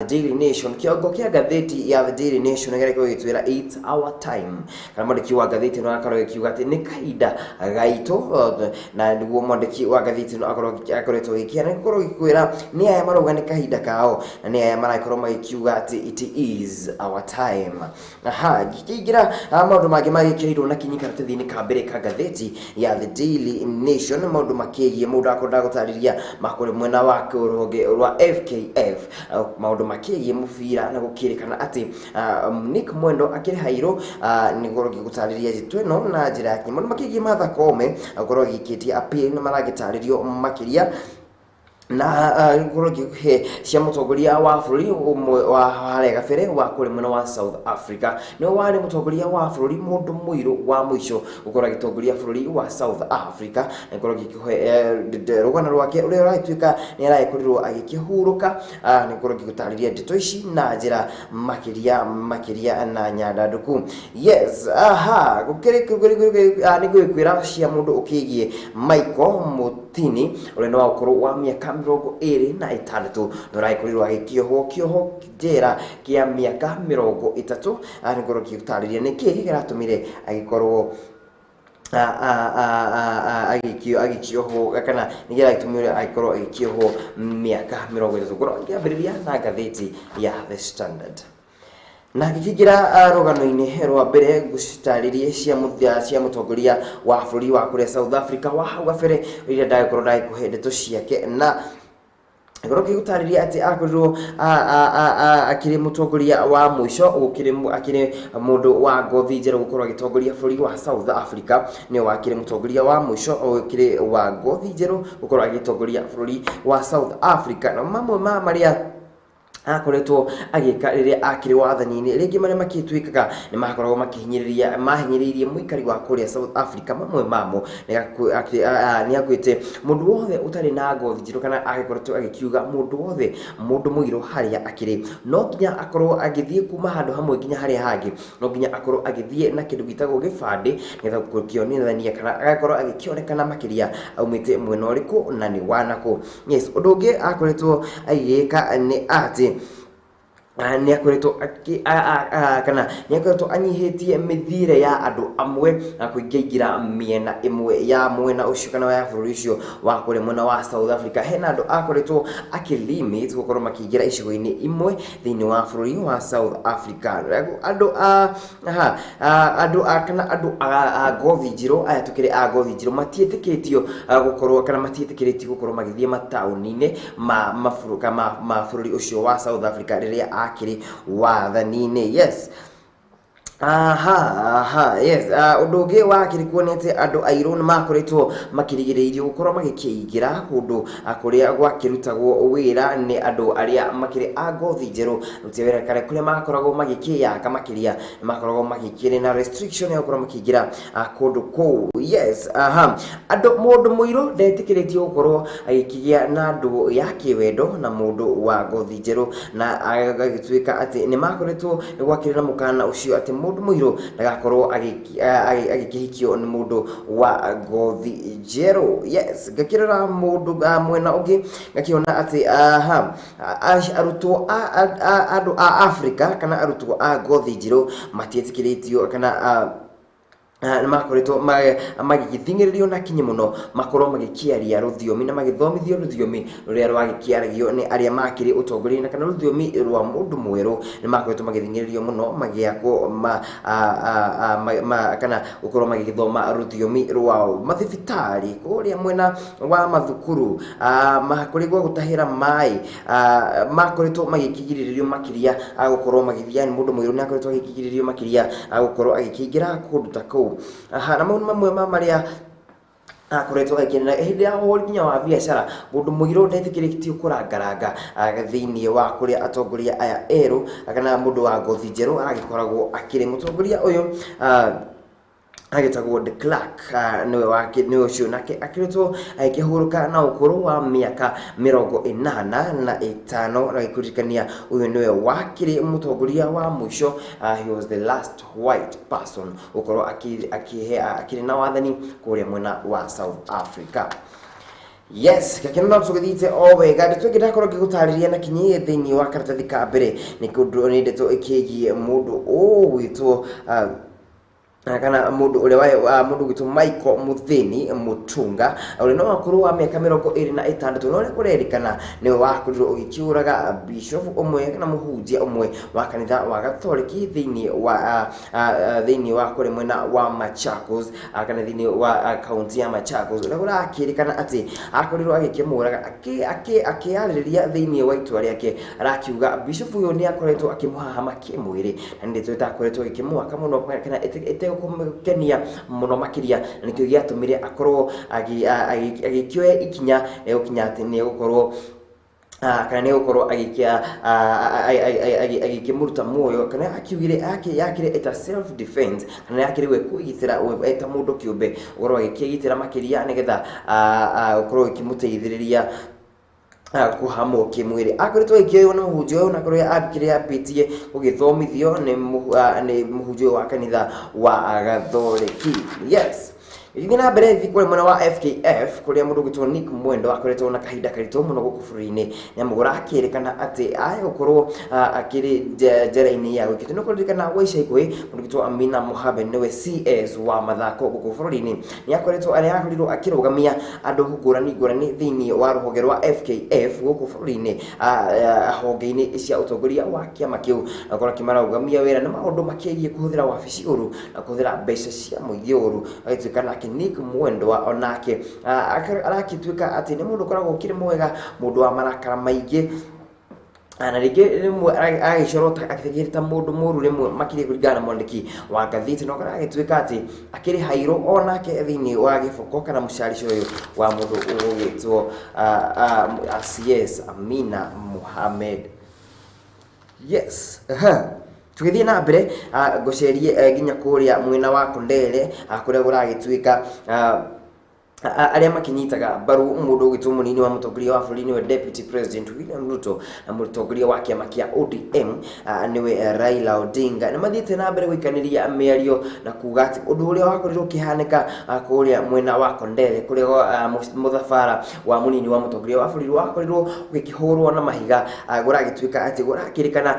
Daily Nation. Kĩongo kĩa ngathĩti ya The Daily Nation gĩgakorwo gĩgĩtwĩra "It's our time", kana mwandĩki wa ngathĩti ĩno agakorwo agĩkiuga atĩ nĩ kahinda gaitũ, na nĩguo mwandĩki wa ngathĩti ĩno akoretwo agĩkĩara gũkorwo gĩkwĩra nĩ aya marauga nĩ kahinda kao, na nĩ aya marakorwo magĩkiuga atĩ it is our time. Aha, ngĩkĩingĩra maũndũ mangĩ magĩkĩrĩirwo na kinyi karatathi-inĩ ka mbere ka ngathĩti ya The Daily Nation, maũndũ makĩgiĩ mũndũ akwenda gũtarĩria makũrĩ mwena wa rũhonge rwa FKF, maũndũ makĩgiĩ mũbira na gũkĩrĩkana atĩ Nick Mwendo akĩrĩ hairũ, nĩ gũkorwo ngĩgũtarĩria njĩtũ ĩno na njĩra ya kinyi. Maũndũ makĩgiĩ Martha Koome gũkorwo agĩkĩtie appeal nĩ maragĩtarĩrio makĩria, na ngorwo ngĩkũhe cia mũtongoria wa bũrũri ũmwe wa harĩa gabere wa kũrĩ mwena wa South Africa. Nĩwe warĩ mũtongoria wa bũrũri mũndũ mũirũ wa mũico gũkorwo agĩtongoria bũrũri wa South Africa, na ngorwo ngĩkũhe rũgano rwake ũrĩa ũragĩtuĩka nĩ aragĩkorirwo agĩkĩhurũka. Nĩ ngorwo ngĩgũtarĩria ndeto ici na njĩra makĩria makĩria na nyandandũku. Yes, aha, gũkĩrĩ nĩ ngũgĩkwĩra cia mũndũ ũkĩgiĩ Michael Mutini, ũrĩa nĩ wa ũkũrũ wa mĩaka 26, nĩ ũragĩkorirwo agĩkĩohwo kĩoho njera kĩa mĩaka 30. Nĩ ngorwo ngĩgũtarĩria nĩkĩ kĩratũmire agĩkorwo agĩkĩohwo, kana nĩ kĩragĩtũmire agĩkorwo agĩkĩohwo mĩaka 30. Ngorwo ngĩambĩrĩria na ngathĩti ya The Standard na ngĩkĩingĩra rũgano-inĩ rwa mbere, ngũcitarĩrie cia mũthia cia mũtongoria wa bũrũri wa kũrĩa South Africa wa hau gabere, rĩrĩa ndagĩkorwo ndagĩkũhe ndeto ciake, na ngorwo ngĩgũtarĩria atĩ akorirwo akĩrĩ mũtongoria wa mũico gũkĩrĩ akĩrĩ mũndũ wa ngothi njerũ gũkorwo agĩtongoria bũrũri wa South Africa. Nĩwe wakĩrĩ mũtongoria wa mũico ũkĩrĩ wa ngothi njerũ gũkorwo agĩtongoria bũrũri wa South Africa, na mamwe ma marĩa akoretwo agĩka rĩrĩa akĩrĩ wathani-inĩ, rĩngĩ marĩa makĩtuĩkaga nĩ makoragwo makĩhinyĩrĩria, mahinyĩrĩirie mũikari wa kũrĩa South Africa. Mamwe mamo nĩ akuĩte mũndũ wothe ũtarĩ na ngothi njirũ, kana agĩkoretwo agĩkiuga mũndũ wothe mũndũ mũirũ harĩa akĩrĩ no nginya akorwo agĩthiĩ kuma handũ hamwe nginya harĩa hangĩ, no nginya akorwo agĩthiĩ na kĩndũ gĩtagwo gĩbandĩ, nĩgetha gũkĩonithania kana agakorwo agĩkĩonekana makĩria aumĩte mwena ũrĩkũ na nĩ wanakũ. Yes, ũndũ ũngĩ akoretwo agĩka nĩ atĩ nĩ akoretwo kana nĩ akoretwo anyihĩtie mĩthiĩre ya andũ amwe na kũingĩraingĩra mĩena ĩmwe ya mwena ũcio kana ya bũrũri ũcio wa kũrĩa mwena wa South Africa. Hena andũ akoretwo akĩlimit gũkorwo makĩingĩra icigo-inĩ imwe thĩinĩ wa bũrũri wa South Africa. Andũ a aha, andũ a kana andũ a ngothi njirũ, aya tũkĩrĩ a ngothi njirũ, matiĩtĩkĩtio gũkorwo kana matiĩtĩkĩrĩtio gũkorwo magĩthiĩ mataũni-inĩ ma mabũrũri ma bũrũri ũcio wa South Africa rĩrĩa akĩrĩ wathani-inĩ. Yes, aha aha, yes. Ũndũ ũngĩ wakĩrĩ kuo nĩ atĩ andũ airũ nĩ makoretwo makĩrigĩrĩirio gũkorwo magĩkĩingĩra kũndũ kũrĩa gwakĩrutagwo wĩra nĩ andũ arĩa makĩrĩ a ngothi njerũ. Ruti wĩra kare kũrĩa makoragwo magĩkĩyaka makĩria nĩ makoragwo magĩkĩrĩ na restriction ya gũkorwo makĩingĩra kũndũ kũu. Yes, aha, andũ mũndũ mũirũ ndetĩkĩrĩtio gũkorwo agĩkĩgĩa na ndũgũ ya kĩwendo na mũndũ wa ngothi njerũ, na agagĩtuĩka atĩ nĩ makoretwo nĩ gwakĩrĩ na mũkana ũcio atĩ mũndũ mũirũ ndagakorwo agĩkĩhikio nĩ mũndũ wa ngothi njerũ. Yes, ngakĩrora mũndũ mwena ũngĩ, ngakĩona atĩ aha, arutwo andũ a Africa kana arutwo a ngothi njirũ matiĩtĩkĩrĩtio kana nĩ makoretwo magĩgĩthing'ĩrĩrio na kinyi mũno makorwo magĩkĩaria rũthiomi na magĩthomithio rũthiomi rũrĩa rwagĩkĩaragio nĩ arĩa makĩrĩ ũtongoria-inĩ, kana rũthiomi rwa mũndũ mwerũ. Nĩ makoretwo magĩthing'ĩrĩrio mũno magĩakwo ma, a, a, ma, ma, kana gũkorwo magĩgĩthoma rũthiomi rwao. Mathibitarĩ, kũrĩa mwena wa mathukuru, kũrĩa gwa gũtahĩra maĩ, makoretwo magĩkĩgirĩrĩrio makĩria gũkorwo magĩthiĩ, yani mũndũ mũirũ nĩ akoretwo agĩkĩgirĩrĩrio makĩria gũkorwo agĩkĩingĩra kũndũ ta kũu. Aha, na mau nĩ mamwe ma marĩa akoretwo agĩkenera hĩndĩ ya ũhũri nginya wa biacara. Mũndũ mũirũ ndetĩkĩrĩtio kũrangaranga thĩinĩ wa kũrĩa atongoria aya erũ kana mũndũ wa ngothi njerũ agĩkoragwo akĩrĩ. Mũtongoria ũyũ agĩtagwo De Klerk, nĩwe wake nĩwe ũcio, nake akĩrĩtwo agĩkĩhurũka na ũkũrũ wa mĩaka 85, na gĩkũririkania ũyũ nĩwe wakĩrĩ mũtongoria wa mũico, he was the last white person gũkorwo akĩrĩ na wathani kũrĩa mwena wa South Africa. Yes, gakeno no tũgĩthiĩte o wega. Ndeto ĩngĩ ndakorwo ngĩgũtarĩria na kinyi thĩinĩ wa karatathi ka mbere nĩ kũndũ nĩ ndeto ĩkĩgiĩ mũndũ ũgwĩtwo kana mũndũ ũrĩa wa mũndũ ũgwĩtwo Michael Muthini Mutunga, ũrĩa no akorwo wa mĩaka 26, na ũrĩa kũrerĩkana nĩwe wakorirwo ũgĩkĩũraga bishop ũmwe kana mũhunjia ũmwe wa kanitha wa Gatoreki thĩinĩ wa thĩinĩ wa kũrĩa mwena wa Machakos, kana thĩinĩ wa kaunti ya Machakos, ũrĩa kũrakĩrĩkana atĩ akorirwo agĩkĩmũraga akĩarĩrĩria thĩinĩ wa itua rĩake. Arakiuga bishop ũyũ nĩ akoretwo akĩmũhahama kĩmwĩrĩ, na nĩ ndeto ĩtakoretwo ĩkĩmwaka mũno kana ĩtegũkenia mũno makĩria, na nĩkĩo gĩatũmire akorwo agĩkĩoya ikinya rĩa gũkinya atĩ nĩ egũkorwo kana nĩ egũkorwo agĩkĩmũruta muoyo, kana akiugire yakĩrĩ eta self defense, kana yakĩrĩ we kwĩgitĩra we eta mũndũ kĩũmbe, gũkorwo agĩkĩgitĩra makĩria nĩgetha gũkorwo ĩkĩmũteithĩrĩria kũhamwo kĩmwĩrĩ. Akoretwo agĩkĩoywo nĩ mũhunjia ũyũ, na akorwo akĩrĩ ambĩtie gũgĩthomithio nĩ mũhunjia ũyũ wa kanitha wa Gathoreki. Yes. Gĩthiĩ na mbere thiĩ kũrĩa mwena wa FKF, kũrĩa mũndũ ũgwĩtwo Nick Mwendo akoretwo na kahinda karitũ mũno gũkũ bũrũri-inĩ, nĩ kũrakĩrĩkana atĩ aya gũkorwo akĩrĩ njera-inĩ ya gũikĩtio. Nĩ kũririkana gwa ica ikuhĩ mũndũ ũgwĩtwo Amina Mohamed nĩwe CS wa mathako gũkũ bũrũri-inĩ, nĩ akoretwo arĩa akorirwo akĩrũgamia andũ ngũrani ngũrani thĩinĩ wa rũhonge rwa FKF gũkũ bũrũri-inĩ, honge-inĩ cia ũtongoria wa kĩama kĩu, na gũkorwo akĩmarũgamia wĩra na maũndũ makĩgiĩ kũhũthĩra wabici ũru na kũhũthĩra mbeca cia mũingĩ ũru. Agĩtuĩka nake Nick Mwendwa onake arakĩtuĩka atĩ nĩ mũndũ ũkoragwo ũkĩrĩ mwega, mũndũ wa marakara maingĩ, na rĩngĩ rĩmwe agĩcorwo akĩgĩrĩ ta mũndũ mũru rĩmwe makĩria kũringana na mwandĩki wa ngathĩti, no agĩtuĩka atĩ akĩrĩ hairũ onake thĩinĩ wa gĩboko kana mũcarico ũyũ wa mũndũ ũgwĩtwo CS Amina Mohamed. Yes. Tũgĩthiĩ na mbere ngũcerie nginya kũrĩa mwena wa Kondere, kũrĩa kũragĩtuĩka arĩa makĩnyitaga mbaru mũndũ ũgwĩtwo mũnini wa mũtongoria wa bũrũri nĩwe Deputy President William Ruto na mũtongoria wa kĩama kĩa ODM nĩwe Raila Odinga, nĩ mathiĩte na mbere gũikanĩria mĩario na kuga atĩ ũndũ ũrĩa wakorirwo ũkĩhanĩka kũrĩa mwena wa Kondere, kũrĩa mũthabara wa mũnini wa mũtongoria wa bũrũri wakorirwo ũgĩkĩhũrwo na mahiga, kũragĩtuĩka atĩ kũrakĩrĩkana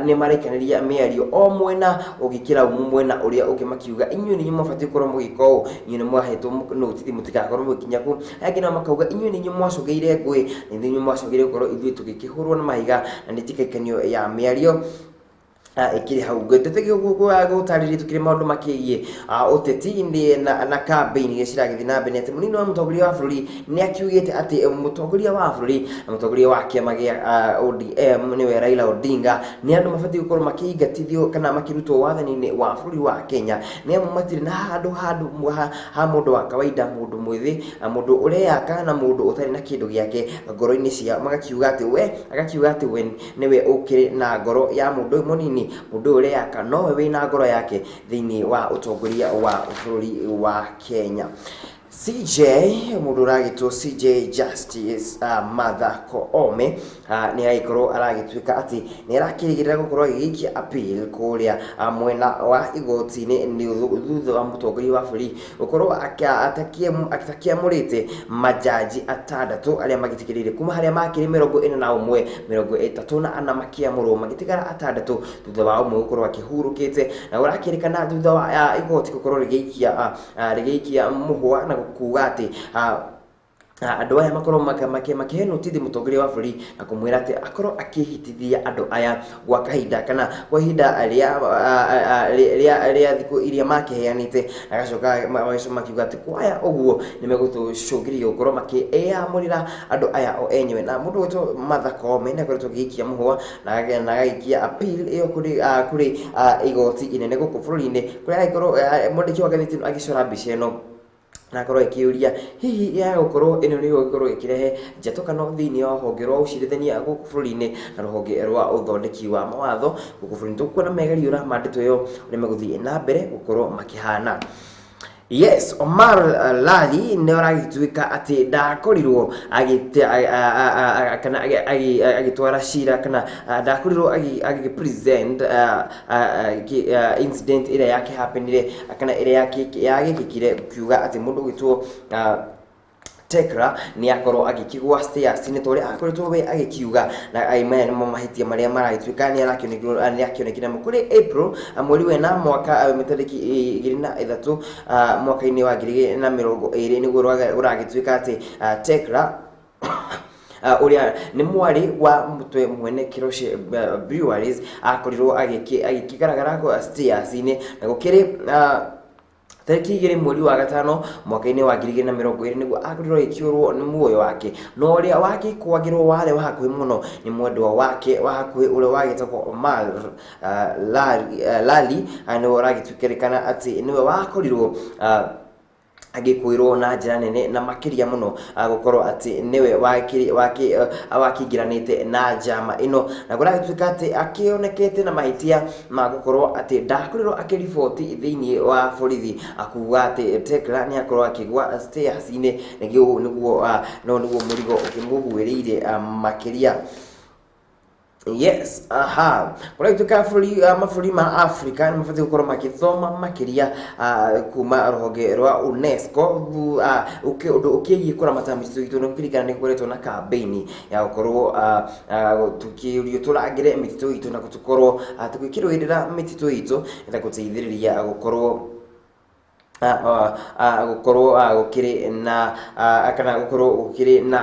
nĩ maraikanĩria mĩario o mwena ũgĩkĩraumu mwena ũrĩa ũngĩ, makiuga inyuĩ nĩ inyuĩ mwabatiĩ gũkorwo mũgĩka ũũ, inyuĩ nĩ mwahetwo notithi mũtigakorwo mũgĩkinya kũu. Angĩ nao makauga inyuĩ nĩ inyuĩ mwacogeire ngũĩ, na inyuĩ mwacogeire gũkorwo ithuĩ tũgĩkĩhũrwo na mahiga, na nĩ njĩkaikanio ya mĩario ĩkĩrĩ hau. Ngwendete gũtarĩria tũkĩrĩ maũndũ makĩgiĩ ũteti na campaign iria ciragĩthiĩ na mbere, atĩ mũnini wa mũtongoria wa bũrũri nĩ akiugĩte atĩ mũtongoria wa bũrũri na mũtongoria wa kĩama gĩa ODM nĩwe Raila Odinga nĩ andũ mabatiĩ gũkorwo makĩingatithio kana makĩrutwo wathani-inĩ wa bũrũri wa Kenya, nĩ amu matirĩ na handũ ha mũndũ wa kawaida, mũndũ mwĩthĩ, mũndũ ũreyaka na mũndũ ũtarĩ na kĩndũ gĩake ngoro-inĩ ciao. Magakiuga atĩ we agakiuga atĩ we nĩwe ũkĩrĩ na ngoro ya mũndũ ũyũ mũnini, mũndũ ũyũ ũreyaka nowe wĩna ngoro yake thĩinĩ wa ũtongoria wa bũrũri wa Kenya. CJ, mũndũ ũragĩtwo CJ Justice Martha Koome nĩ agĩkorwo aragĩtuĩka atĩ nĩ arakĩrĩgĩrĩra gũkorwo agĩgĩikia appeal kũrĩa mwena wa igoti-inĩ nĩ thutha wa mũtongoria wa bũrũri gũkorwo atakĩamũrĩte majaji 6 arĩa magĩtĩkĩrĩire kuma harĩa makĩrĩ 41, 34 makĩamũrwo, magĩtigara 6 thutha wa ũmwe gũkorwo akĩhurũkĩte, na ũrakĩrĩkana thutha wa igoti gũkorwo rĩgĩikia mũhwa na kuga atĩ andũ aya makorwo makĩhe notithi mũtongoria wa bũrũri na kũmwĩra atĩ akorwo akĩhitithia andũ aya gwa kahinda kana kwa ihinda rĩa thikũ iria makĩheanĩte, agacoka makiuga atĩ kwaya ũguo nĩ megũtũcũngĩrĩria gũkorwo makĩyamũrĩra andũ aya o enyewe. Na mũndũ ũgwĩtwo Martha Koome nĩ akoretwo agĩikia mũhwa na agaikia appeal ĩyo kũrĩ igoti inene gũkũ bũrũri-inĩ, kũrĩa agĩkorwo mwandĩki wa ngathĩti ĩno agĩcora mbica ĩno na akorwo akĩũria hihi ya gũkorwo ĩno nĩyo ĩgũkorwo ĩkĩrehe njatũkano thĩinĩ wa rũhonge rwa ũcirithania gũkũ bũrũri-inĩ na rũhonge rwa ũthondeki wa mawatho gũkũ bũrũri-inĩ. Tũkuona megariũra ma ndeto ĩyo ũrĩa megũthiĩ na mbere gũkorwo makĩhana. Yes, Omar Lali nĩ aragĩtuĩka atĩ ndakorirwo kana agĩtwara cira kana ndakorirwo agĩ present incident ĩrĩa yakĩhappenire kana ĩrĩa yagĩkĩkire, kuga atĩ mũndũ ũgwĩtwo Tekra nĩ akorwo agĩkĩgwa stairs nĩ ta ũrĩa akoretwo we agĩkiuga, na maya nĩmo mahĩtia marĩa maragĩtuĩka nĩ arakĩonekire nĩ akĩonekire namo kũrĩ April, mweri wena mwaka tarĩki 23, mwaka-inĩ wa 2020, nĩguo ũragĩtuĩka atĩ Tekra, ũrĩa nĩ mwarĩ wa mũtwe mwene Keroche Breweries, akorirwo agĩkĩgaragara stairs-inĩ. Na gũkĩrĩ tarĩki 2 mweri wa gatano mwaka-inĩ wa 2020 nĩguo akorirwo agĩkĩũrwo nĩ muoyo wake, na ũrĩa wakĩkwagĩrwo warĩ wa hakuhĩ mũno nĩ mwendwa wake wa hakuhĩ ũrĩa wagĩtagwo Omar Lali, nĩwe ũragĩtuĩkĩrĩkana atĩ nĩwe wakorirwo agĩkwĩrwo na njĩra nene na makĩria mũno, gũkorwo atĩ nĩwe wakĩingĩranĩte na njama ĩno. Na kũragĩtuĩka atĩ akĩonekete na mahĩtia ma gũkorwo atĩ ndakorirwo akĩriboti thĩinĩ wa borithi akuga atĩ Tekla nĩ akorwo akĩgwa stairs-inĩ, nĩguo no nĩguo mũrigo ũkĩmũguĩrĩire makĩria. Yes, aha. Kũragĩtuĩka bũrũri, mabũrũri ma Africa nĩ mabatiĩ gũkorwo magĩthoma makĩria kuma rũhonge rwa UNESCO ũndũ ũkĩgiĩ kũramata mĩtitũ itũ. Nĩ kũririkana nĩ gũkoretwo na kambĩini ya gũkorwo tũkĩũrio tũrangĩre mĩtitũ itũ na tũkorwo tũgĩkĩrũĩrĩra mĩtitũ itũ na gũteithĩrĩria gũkorwo gũkorwo gũkĩrĩ na kana gũkorwo gũkĩrĩ na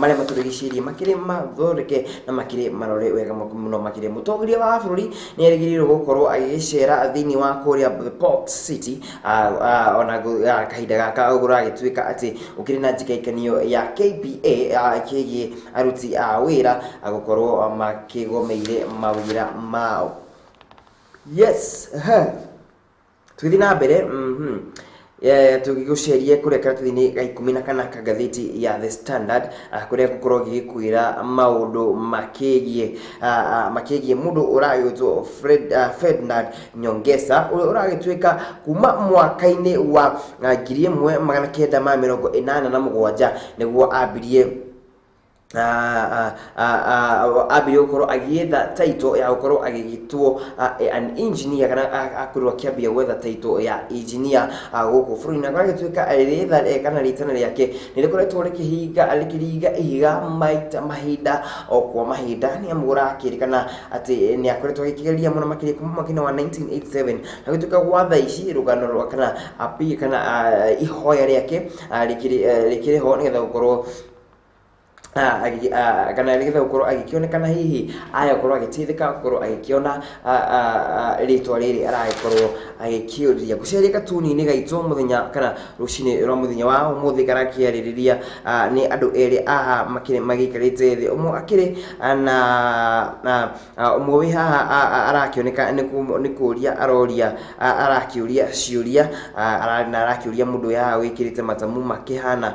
marĩa matũrigicĩirie makĩrĩ mathondeke na makĩrĩ marore wega mũno makĩria. Mũtongoria wa bũrũri nĩ erĩgĩrĩirwo gũkorwo agĩgĩcera thĩinĩ wa kũrĩa the Port City, ona kahinda gaka kũragĩtuĩka atĩ gũkĩrĩ na njikaikanio ya KPA kĩgiĩ aruti a wĩra gũkorwo makĩgomeire mawĩra mao. Yes, tũgĩthiĩ na mbere, tũgĩgũceria kũrĩa karatathi-inĩ ga 14 ka ngathĩti ya The Standard, kũrĩa gũkorwo gĩgĩkwĩra maũndũ makĩgiĩ makĩgiĩ mũndũ ũragĩtwo Ferdinand Nyongesa, ũrĩa ũragĩtuĩka kuma mwaka-inĩ wa 1987 nĩguo ambirie gũkorwo agĩetha title ya gũkorwo agĩgĩtwo an engineer, kana akorirwo akĩambia gwetha title ya engineer gũkũ bũrũri-inĩ. Na kũragĩtuĩka rĩetha kana rĩtana rĩake nĩ rĩkoretwo rĩkĩhinga rĩkĩringa ihiga maita mahinda o kwa mahinda, nĩ amu ũrakĩrĩkana atĩ nĩ akoretwo agĩkĩgeria mũno makĩria kuma mwaka-inĩ wa 1987. Na gũtuĩka gwa thaa ici rũgano rwa kana api kana ihoya rĩake rĩkĩrĩ ho nĩgetha gũkorwo kana nĩgetha gũkorwo agĩkĩonekana hihi aya gũkorwo agĩteithĩka gũkorwo agĩkĩona rĩtwa rĩrĩ aragĩkorwo agĩkĩũria. Gũceria gatuni-inĩ gaitũ mũthenya kana rũcinĩ rwa mũthenya wa ũmũthĩ karakĩarĩrĩria nĩ andũ erĩ aha makĩrĩ magĩikarĩte thĩ, ũmwe akĩrĩ na ũmwe wĩ haha arakĩoneka nĩ kũria aroria, arakĩũria ciũria, na arakĩũria mũndũ ũyũ haha wĩkĩrĩte matamu makĩhana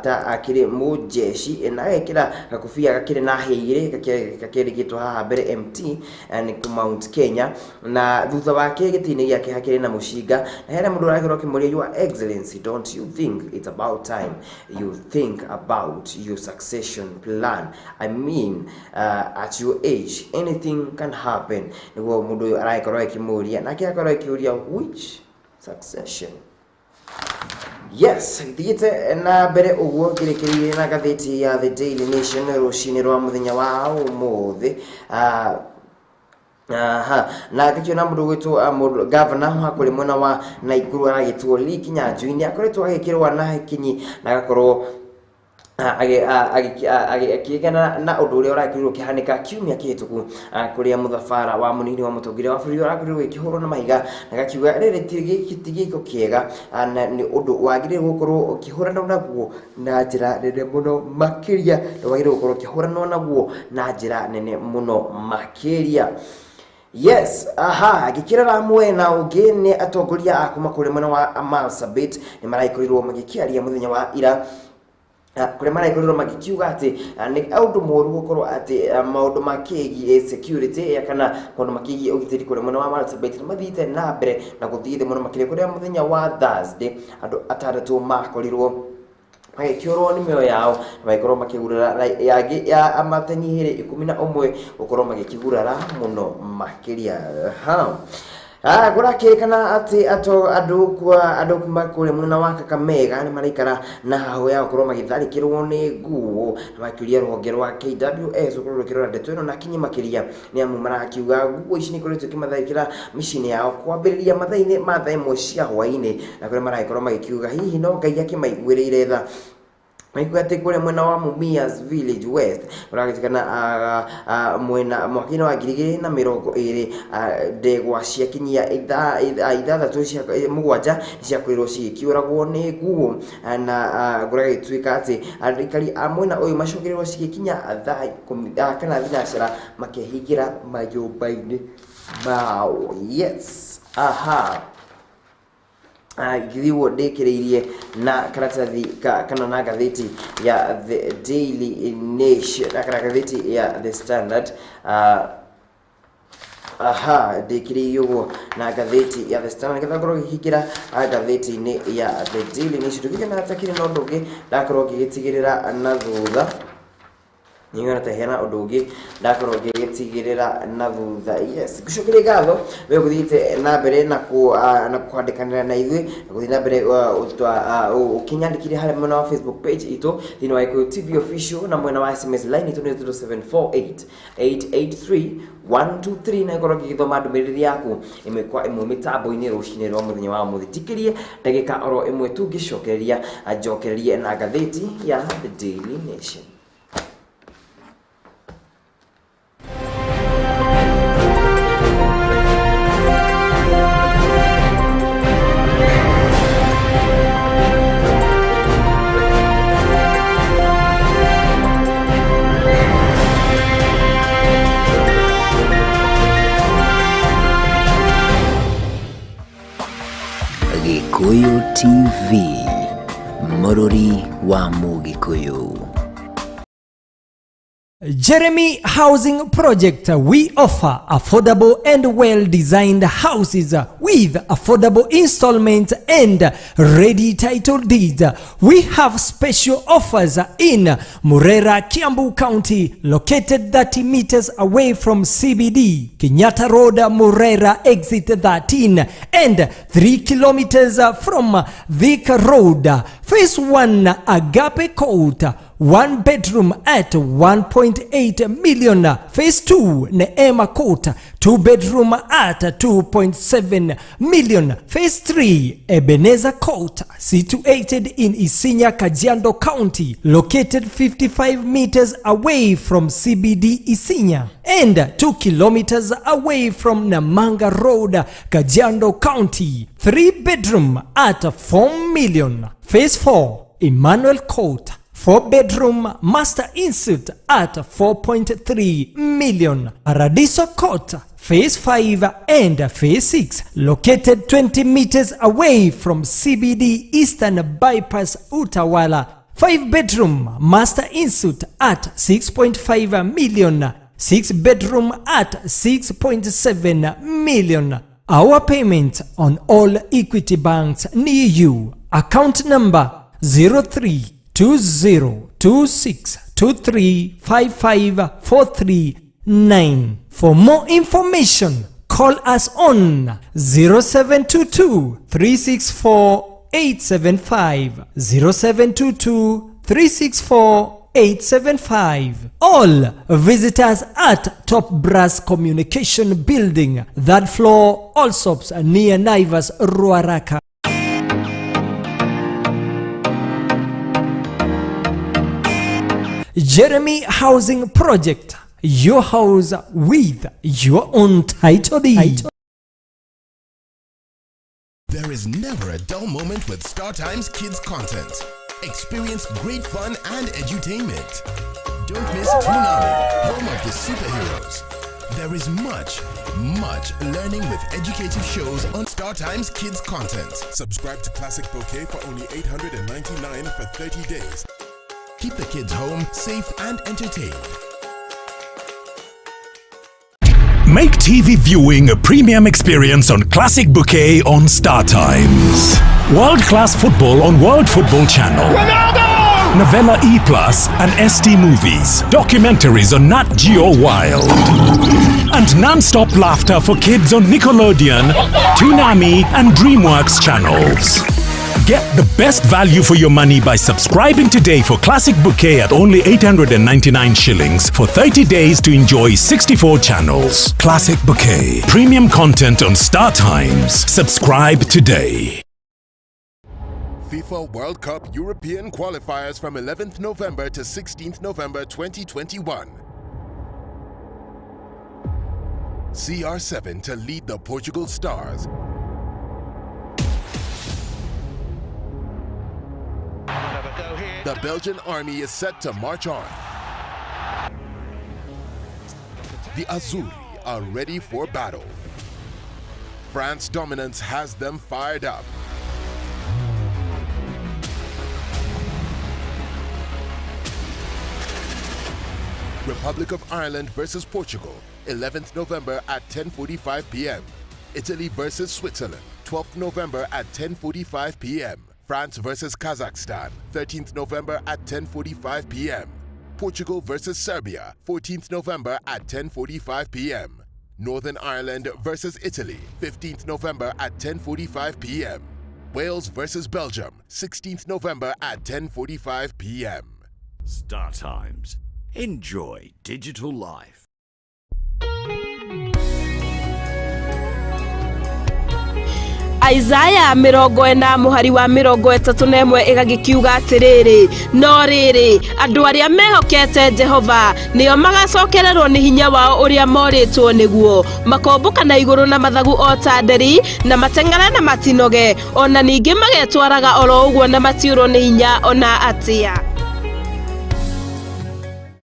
ta akĩrĩ mũjeshi na agekĩra gakobia gakĩrĩ na hĩa igĩrĩ gakĩandĩkĩtwo haha mbere MT, nĩ ku Mount Kenya. Na thutha wake gĩtĩ-inĩ gĩake hakĩrĩ na mũcinga, na hena mũndũ ũrakorwo akĩmũria, "Your Excellency, don't you think it's about time you think about your succession plan? I mean, at your age anything can happen." Nĩguo mũndũ ũyũ aragĩkorwo akĩmũria, nake akorwo akĩũria, "Which succession?" Yes, thiĩte na mbere ũguo ngĩrĩkĩrĩirie na ngathĩti ya The Daily Nation rũcinĩ rwa mũthenya wa ũmũthĩ. Aha, na ngĩkĩona mũndũ ũgwĩtwo mũndũ gavana wa kũrĩ mwena wa Naikuru aragĩtwo Lee Kinyanjui nĩ akoretwo agĩkĩrũa na kinyi na agakorwo akĩgana na ũndũ ũrĩa ũrakorirwo ũkĩhanĩka kiumia kĩhĩtũku, kũrĩa mũthabara wa mũnini wa mũtongoria wa bũrũri ũrakorirwo ũgĩkĩhũrwo na mahiga, na gakiuga rĩrĩ ti gĩko kĩega, na nĩ ũndũ wagĩrĩirwo gũkorwo ũkĩhũranwo naguo na njĩra nene mũno makĩria, na wagĩrĩirwo gũkorwo ũkĩhũranwo naguo na njĩra nene mũno makĩria. Yes, aha, ngĩkĩrora mwena ũngĩ nĩ atongoria a kuma kũrĩ mwena wa Marsabit nĩ maragĩkorirwo magĩkĩaria mũthenya wa ira, kũrĩa maragĩkorirwo magĩkiuga atĩ nĩ ũndũ mũũru gũkorwo atĩ maũndũ makĩgiĩ security kana maũndũ makĩgiĩ ũgitĩri kũrĩa mwena wa Marsabit nĩ mathiĩte na mbere na gũthiĩ thĩ mũno makĩria, kũrĩa mũthenya wa Thursday andũ atandatũ makorirwo magĩkĩũrwo nĩ mĩoyo yao na magĩkorwo makĩgurara, yangĩ ya matanyihĩre 11 gũkorwo magĩkĩgurara mũno makĩria. Ha. Kũrakĩrĩkana atĩ ato andũ kwa andũ kuma kũrĩa mwena wa Kakamega nĩ maraikara na hahũ ya gũkorwo magĩtharĩkĩrwo nĩ nguo, na makĩũria rũhonge rwa KWS rũkorwo rũkĩrora ndeto ĩno na kinyi makĩria, nĩ amu marakiuga nguo ici nĩ ikoretwo ikĩmatharĩkĩra mĩciĩ-inĩ yao kwambĩrĩria mathaa-inĩ ma thaa 1 cia hwaĩ-inĩ, na kũrĩa maragĩkorwo magĩkiuga hihi no Ngai akĩmaiguĩrĩire tha. Maikuga atĩ kũrĩa mwena wa Mumias Village West ũragĩtuĩkana mwena mwaka-inĩ wa 2020, ndegwa ciakinyia 6 cia 7 ciakorirwo cigĩkĩũragwo nĩ nguo, na kũragĩtuĩka atĩ aikari a mwena ũyũ macokereirwo cigĩkinya thaa 10 kana 9 makehingĩra manyũmba-inĩ mao. Yes, aha, ngithiguo ndĩkĩrĩirie na karatathi kana na ngathĩti ya The Daily Nation kana ngathĩti ya The Standard. Aha, ndĩkĩrĩirie ũguo na ngathĩti ya The Standard nĩgetha ngorwo ngĩkĩingĩra ngathĩti-inĩ ya The Daily Nation. Tũkĩgĩa takĩrĩ na ũndũ ũngĩ ndakorwo ngĩgĩtigĩrĩra na thutha, nĩngona ta hena ũndũ ũngĩ ndakorwo ngĩgĩtigĩrĩra na thutha. Yes, ngũcokerie ngatho we gũthiĩte na mbere na kwandĩkanĩra na ithuĩ, na gũthiĩ na mbere ũkĩnyandĩkire harĩa mwena wa Facebook page itũ thĩinĩ wa Gĩkũyũ TV Official, na mwena wa SMS line itũ nĩ 0748 883 123, na ngorwo ngĩgĩthoma ndũmĩrĩri yaku ĩmwe kwa ĩmwe mĩtambo-inĩ rũcinĩ rwa mũthenya wa ũmũthĩ. Njikĩrie ndagĩka oro ĩmwe tu ngĩcokereria njokererie na ngathĩti ya The Daily Nation. Gĩkũyũ TV, mũrũri wa Mũgĩkũyũ. Jeremy Housing Project. We offer affordable and well-designed houses with affordable installments and ready title deeds. We have special offers in Murera, Kiambu County, located 30 meters away from CBD, Kenyatta Road, Murera, exit 13, and 3 kilometers from Thika Road. Phase 1, Agape Court, 1 bedroom at 1.8 million. Phase 2, Neema Court, 2 bedroom at 2.7 million. Phase 3, Ebenezer Court, situated in Isinya, Kajiado County, located 55 meters away from CBD Isinya and 2 kilometers away from Namanga Road, Kajiado County, 3 bedroom at 4 million. Phase 4, Emmanuel Court, 4 bedroom master ensuite at 4.3 million. Paradiso Court, Phase 5 and Phase 6, located 20 meters away from CBD Eastern Bypass Utawala, 5 bedroom master ensuite at 6.5 million, 6 bedroom at 6.7 million. Our payment on all Equity banks near you. Account number 032026235543 9. For more information, call us on 0722 364 875, 0722 364 875. All visitors at Top Brass Communication Building, 3rd floor, Allsops, near Naivas, Ruaraka. Jeremy Housing Project, your house with your own title deed. There is never a dull moment with StarTimes Kids content. Experience great fun and edutainment. Don't miss Toonami, home of the superheroes. There is much, much learning with educative shows on StarTimes Kids content. Subscribe to Classic Bouquet for only $899 for 30 days. Keep the kids home, safe and entertained. Make TV viewing a premium experience on Classic Bouquet on StarTimes. World-class football on World Football Channel. Ronaldo! Novella E Plus, and ST Movies, documentaries on Nat Geo Wild, and non-stop laughter for kids on Nickelodeon, Toonami, and DreamWorks channels. Get the best value for your money by subscribing today for Classic Bouquet at only 899 shillings for 30 days to enjoy 64 channels. Classic Bouquet, premium content on Star Times. Subscribe today. FIFA World Cup European qualifiers from 11th November to 16th November 2021. CR7 to lead the Portugal Stars. The Belgian army is set to march on. The Azzurri are ready for battle. France dominance has them fired up. Republic of Ireland versus Portugal, 11th November at 10:45 p.m. Italy versus Switzerland, 12th November at 10:45 p.m. France versus Kazakhstan, 13th November at 10:45 p.m. Portugal versus Serbia, 14th November at 10:45 p.m. Northern Ireland versus Italy, 15th November at 10:45 p.m. Wales versus Belgium, 16th November at 10:45 p.m. Star Times. Enjoy digital life. Isaya 40 mũhari wa 31 ĩgagĩkiuga atĩrĩrĩ, no rĩrĩ, andũ arĩa mehokete Jehova nĩo magacokererwo nĩ hinya wao ũrĩa morĩtwo nĩguo, makombũka na igũrũ na mathagu o ta nderi, na mateng'ere na matinoge, ona ningĩ magetwaraga oro ũguo na matiũrwo nĩ hinya ona atĩa.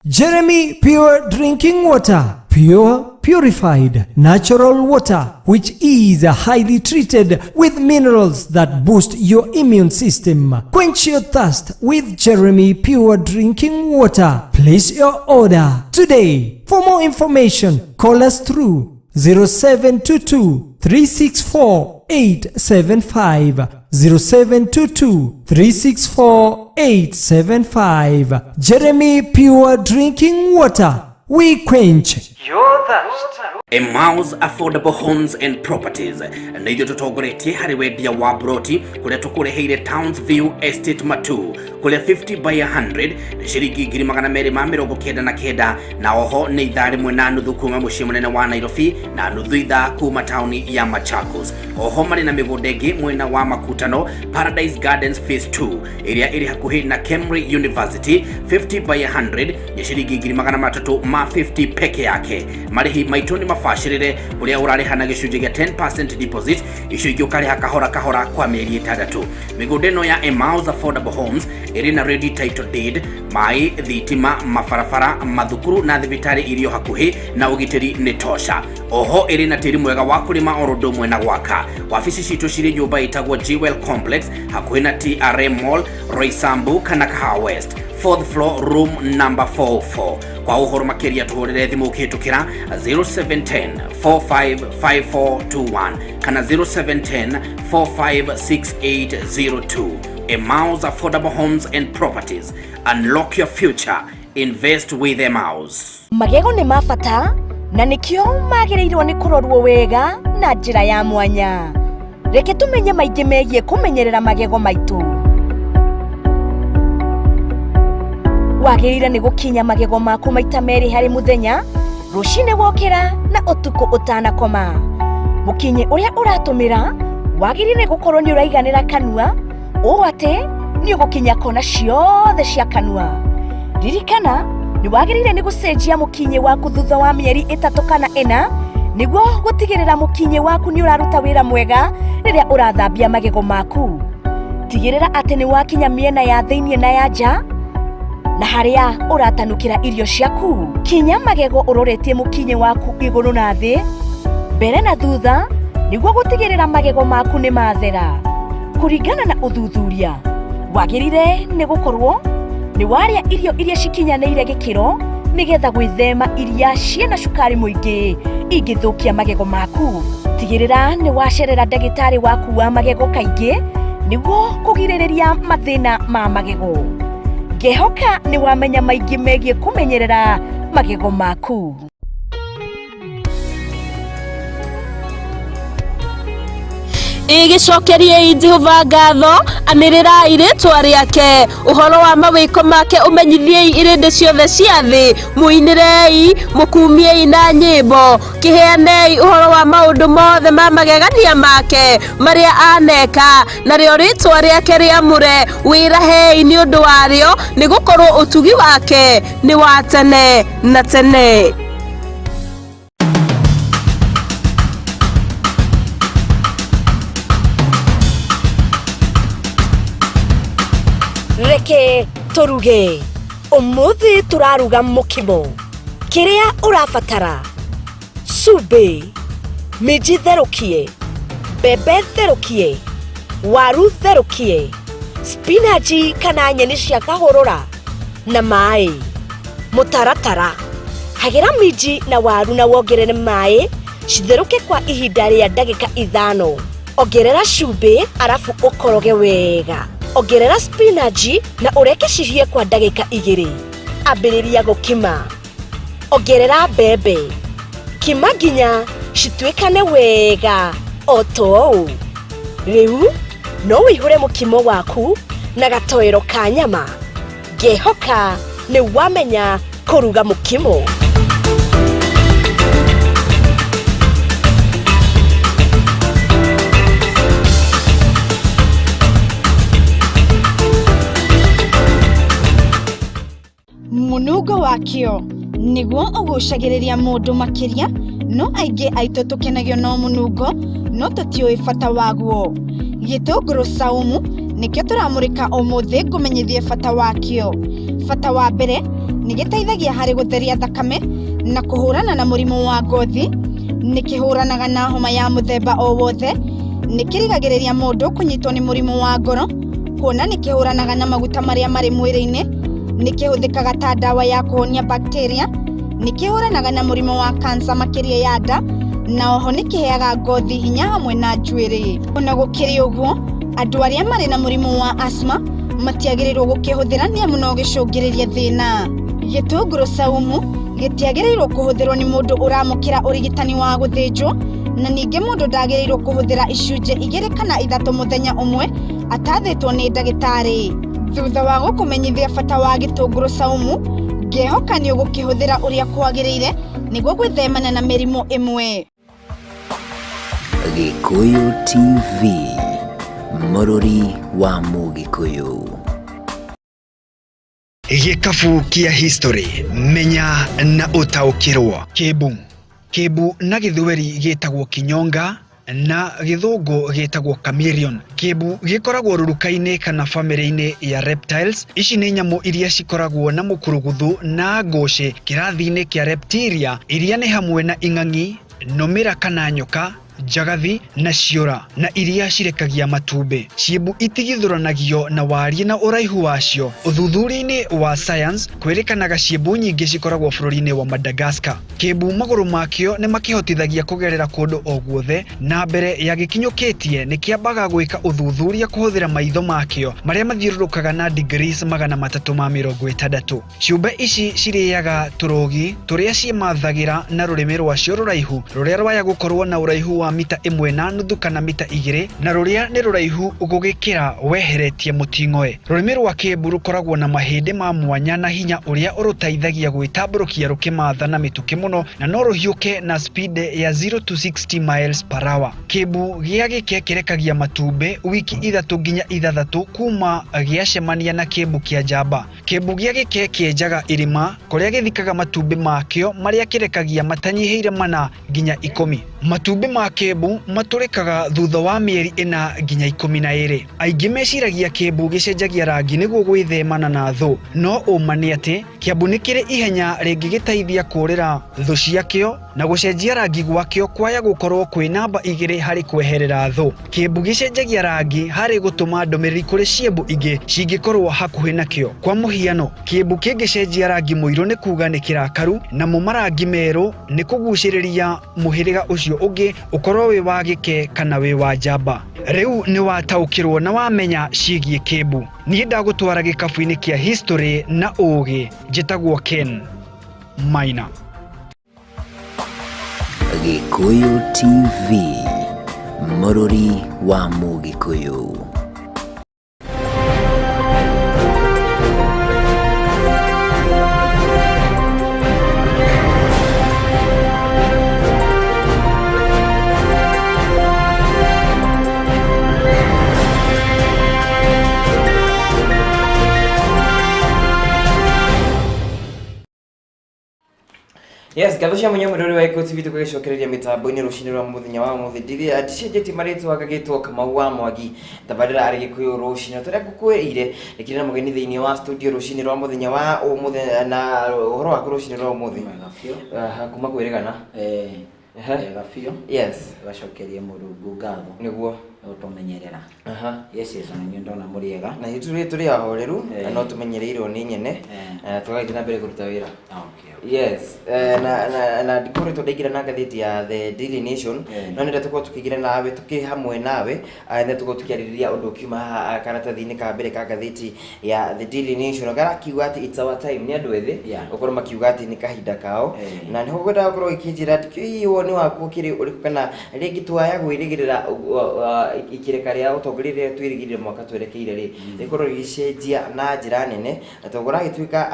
Jeremy Pure Drinking Water. Pure, purified, natural water, which is highly treated with minerals that boost your immune system. Quench your thirst with Jeremy Pure Drinking Water. Place your order today. For more information, call us through 0722 364 875. 0722 364 875. Jeremy Pure Drinking Water. We quench your thirst. Emmaus Affordable Homes and Properties nĩ ithuĩ tũtongoretie harĩ wendia wa broti kũrĩa tũkũreheire Towns View Estate Matu kũrĩa 50 by 100 nĩ ciringi 299,000, na oho nĩ ithaa rĩmwe na nuthu kuma mũciĩ mũnene wa Nairobi na nuthu ithaa kuma taũni ya Machakos. Oho marĩ na mĩgũnda ĩngĩ mwena wa Makutano, Paradise Gardens Phase 2 ĩrĩa ĩrĩ hakuhĩ na Kemri University, 50 by 100 nĩ ciringi 350,000 peke yake. Marĩhi maitũ nĩ mabacĩrĩre kũrĩa ũrarĩha na gĩcunjĩ gĩa 10% deposit, icio ingĩ ũkarĩha kahora kahora kwa mĩeri 6. Mĩgũnda ĩno ya Emmaus Affordable Homes ĩrĩ na ready title deed, maĩ, thitima, mabarabara, mathukuru na thibitarĩ irio hakuhĩ, na ũgitĩri nĩ tosha. Oho ĩrĩ na tĩri mwega wa kũrĩma oro ũndũ ũmwe na gwaka. Wabici citũ cirĩ nyũmba ĩtagwo Jewel Complex hakuhĩ na TRM Mall, Roysambu kana Kahawa West, 4th floor, room number 44. Kwa ũhoro makĩria tũhũrĩre thimũ ũkĩhĩtũkĩra 0710 455421 kana 0710 456802. Emmaus Affordable Homes and Properties. Unlock your future. Invest with Emmaus. Magego nĩ ma bata na nĩkĩo magĩrĩirwo nĩ kũrorwo wega na njĩra ya mwanya. Reke tũmenye maingĩ megiĩ kũmenyerera magego maitũ. Wagĩrĩire nĩ gũkinya magego maku maita merĩ harĩ mũthenya, rũcinĩ wokĩra na ũtukũ ũtanakoma. Mũkinyi ũrĩa ũratũmĩra wagĩrĩire gũkorwo nĩ ũraiganĩra kanua, ũũ atĩ nĩ ũgũkinya kona ciothe cia kanua. Ririkana nĩ wagĩrĩire nĩ gũcenjia mũkinyĩ waku thutha wa mĩeri 3 kana 4 nĩguo gũtigĩrĩra mũkinyĩ waku nĩ ũraruta wĩra mwega rĩrĩa ũrathambia magego maku. Tigĩrĩra atĩ nĩ wakinya mĩena ya thĩiniĩ na ya nja na harĩa ũratanukĩra irio ciaku. Kinya magego ũroretie mũkinyĩ waku igũrũ na thĩ, mbere na thutha, nĩguo gũtigĩrĩra magego maku nĩ mathera. Kũringana na ũthuthuria, wagĩrĩire nĩ gũkorwo nĩ warĩa irio iria cikinyanĩire gĩkĩro nĩgetha gwĩthema iria ciĩna cukari mũingĩ ingĩthũkia magego maku. Tigĩrĩra nĩ wacerera ndagĩtarĩ waku wa magego kaingĩ nĩguo kũgirĩrĩria mathĩna ma magego. Ngehoka nĩ wamenya maingĩ megiĩ kũmenyerera magego maku. Ĩgĩcokeriei Jehova ngatho, anĩrĩrai rĩtwa rĩake, ũhoro wa mawĩko make ũmenyithiei irĩndĩ ciothe cia thĩ. Mũinĩrei, mũkumiei na nyĩmbo, kĩheanei ũhoro wa maũndũ mothe ma magegania make marĩa aneka, narĩo rĩtwa rĩake rĩamũre wĩrahei nĩ ũndũ warĩo, nĩgũkorwo ũtugi wake nĩ wa tene na tene. Reke tũruge. Ũmũthĩ tũraruga mũkimo. Kĩrĩa ũrabatara: cumbĩ, minji therũkie, mbembe therũkie, waru therũkie, spinachi kana nyeni cia kahũrũra na maĩ. Mũtaratara: hagĩra minji na waru na wongerere maĩ citherũke kwa ihinda rĩa ndagĩka 5. Ongerera cumbĩ arabu ũkoroge wega. Ongerera spinachi na ũreke cihĩe kwa ndagĩka 2. Ambĩrĩria gũkima. Ongerera mbembe. Kima nginya cituĩkane wega o ta ũũ. Rĩu no ũihũre mũkimo waku na gatoero ka nyama. Ngehoka nĩ wamenya kũruga mũkimo. Mũnungo wakĩo nĩguo ũgucagĩrĩria mũndũ makĩria, no aingĩ aitũ tũkenagio no mũnungo no tũtiũĩ bata waguo. Gĩtũngũrũ saumu nĩkĩo tũramũrĩka ũmũthĩ ngũmenyithie bata wakĩo. Bata wa mbere, nĩ gĩteithagia harĩ gũtheria thakame na kũhũrana na mũrimũ wa ngothi, nĩ kĩhũranaga na homa ya mũthemba o wothe, nĩ kĩrigagĩrĩria mũndũ kũnyitwo nĩ mũrimũ wa ngoro, kuona nĩ kĩhũranaga na maguta marĩa marĩ mwĩrĩ-inĩ, nĩ kĩhũthĩkaga ta ndawa ya kũhonia bacteria, nĩ kĩhũranaga na mũrimũ wa kansa makĩria ya nda, na oho nĩ kĩheaga ngothi hinya hamwe na njuĩrĩ. Ona gũkĩrĩ ũguo, andũ arĩa marĩ na mũrimũ wa asthma matiagĩrĩirwo gũkĩhũthĩra nĩamu no gĩcũngĩrĩrie thĩna. Gĩtũngũrũ saumu gĩtiagĩrĩirwo kũhũthĩrwo nĩ mũndũ ũramũkĩra ũrigitani wa gũthĩnjwo, na ningĩ mũndũ ndagĩrĩirwo kũhũthĩra icunjĩ 2 kana 3 mũthenya ũmwe atathĩtwo nĩ ndagĩtarĩ. Thutha wa gũkũmenyithia bata wa gĩtũngũrũ saumu, ngehoka nĩ ũgũkĩhũthĩra ũrĩa kwagĩrĩire nĩguo gwĩthemana na mĩrimũ ĩmwe. Gĩkũyũ TV, mũrũri wa Mũgĩkũyũ. Gĩkabu kĩa history, menya na ũtaũkĩrwo. Kĩmbu. Kĩmbu na gĩthweri gĩtagwo kinyonga na gĩthũngũ gĩtagwo chameleon. Kĩmbu gĩkoragwo rũruka-inĩ kana bamĩrĩ-inĩ ya reptiles. Ici nĩ nyamũ iria cikoragwo na mũkuruguthu na ngũcĩ kĩrathi-inĩ kĩa reptilia, iria nĩ hamwe na ing'ang'i, nũmĩra kana nyoka, njagathi na ciũra, na iria cirekagia matumbĩ. Ciĩmbu itigithũranagio na wariĩ na ũraihu wacio. Ũthuthuria-inĩ wa science kwĩrĩkanaga ciĩmbu nyingĩ cikoragwo bũrũri-inĩ wa Madagascar. Kĩmbu magũrũ makĩo nĩ makĩhotithagia kũgerera kũndũ o guothe, na mbere ya gĩkinyũkĩtie nĩ kĩambaga gwĩka ũthuthuria kũhũthĩra maitho makĩo marĩa mathiũrũrũkaga na degrees 360. Ciũmbe ici cirĩaga tũrũgi tũrĩa ciĩmathagĩra na rũrĩmĩ rwacio rũraihu, rũrĩa rwaya gũkorwo na ũraihu wa mita 1.5 kana mita 2, na rũrĩa nĩ rũraihu gũgĩkĩra weheretie mũting'oe. Rũrĩmĩ rwa kĩmbu rũkoragwo na mahĩndĩ ma mwanya na hinya ũrĩa ũrũteithagia gwĩtambũrũkia rũkĩmatha na mĩtũkĩ mũno, na no rũhiũke na speed ya 0 to 60 miles per hour. Kĩmbu gĩa gĩke kĩrekagia matumbĩ wiki 3 nginya 6 kuma gĩacemania na kĩmbu kĩa njamba. Kĩmbu gĩa gĩke kĩenjaga irima kũrĩa gĩthikaga matumbĩ makĩo marĩa kĩrekagia matanyihĩire 4 nginya 10. Matumbĩ ma kĩmbu matũrĩkaga thutha wa mĩeri 4 nginya 12. Aingĩ meciragia kĩmbu gĩcenjagia rangi nĩguo gwĩthemana na thũ, no ũma nĩ atĩ Kĩambu nĩ kĩrĩ ihenya rĩngĩgĩteithia kũũrĩra thũ ciakĩo na gũcenjia rangi gwakĩo kwaya gũkorwo kwĩ namba 2 harĩ kweherera thũ. Kĩmbu gĩcenjagia rangi harĩ gũtũma ndũmĩrĩri kũrĩ ciĩmbu ingĩ cingĩkorwo hakuhĩ nakĩo. Kwa mũhiano, kĩmbu kĩngĩcenjia rangi mũirũ nĩ kuga nĩ kĩrakaru, namo marangi merũ nĩ kũgucĩrĩria mũhĩrĩga ũcio ũngĩ ũkorwo wĩ wa gĩke kana wĩ wa njamba. Rĩu nĩ wataũkĩrwo na wamenya ciĩgiĩ kĩmbu. Niĩ ndagũtwara gĩkabu-inĩ kĩa history na ũũgĩ. Njĩtagwo Ken Maina. Gĩkũyũ TV, mũrũri wa Mũgĩkũyũ. Yes, ngatho cia mũnya mwĩrori wa Gĩkũyũ TV tũgĩcokereria mĩtambo-inĩ rũcinĩ rwa mũthenya wa ũmũthĩ. Ndirĩ ndicenjetie marĩtwa ngagĩtwo Kamau wa Mwangi, tabarĩra arĩ Gĩkũyũ rũcinĩ. Tũrĩa ngũkwĩrĩire nĩkĩrĩ na mũgeni thĩinĩ wa studio rũcinĩ rwa mũthenya wa ũmũthĩ na ũhoro waku rũcinĩ rwa ũmũthĩ. Kuma kwĩrĩgana. Wega biũ. Yes. Gacokerie Mũrungu ngatho. Nĩguo. Ũtũmenyerera. Yes, yes, ona inyuĩ ndona mũrĩ ega. Na ithuĩ tũrĩ ahoreru na no tũmenyereirwo nĩ nyene tũgagĩthiĩ na mbere kũruta wĩra. Yes, na ndikoretwo ndaingĩra na ngathĩti ya The Daily Nation, no nĩrĩa tũkorwo tũkĩingĩra nawe tũkĩ hamwe nawe nĩ tũkorwo tũkĩarĩrĩria ũndũ ũkiuma haha karatathi-inĩ ka mbere ka ngathĩti ya The Daily Nation karakiuga atĩ it's our time. Nĩ andũ ethĩ ũkorwo makiuga atĩ nĩ kahinda kao, na nĩho ngwendaga gũkorwo ĩkĩnjĩra ndikĩũĩ hihi woni waku ũkĩrĩ ũrĩkũ kana rĩngĩ twaya gwĩrĩgĩrĩra ikĩreka rĩa ũtongoria rĩrĩa twĩrĩgĩrĩire mwaka twerekeire rĩ rĩkorwo rĩgĩcenjia na njĩra nene, na tondũ kũragĩtuĩka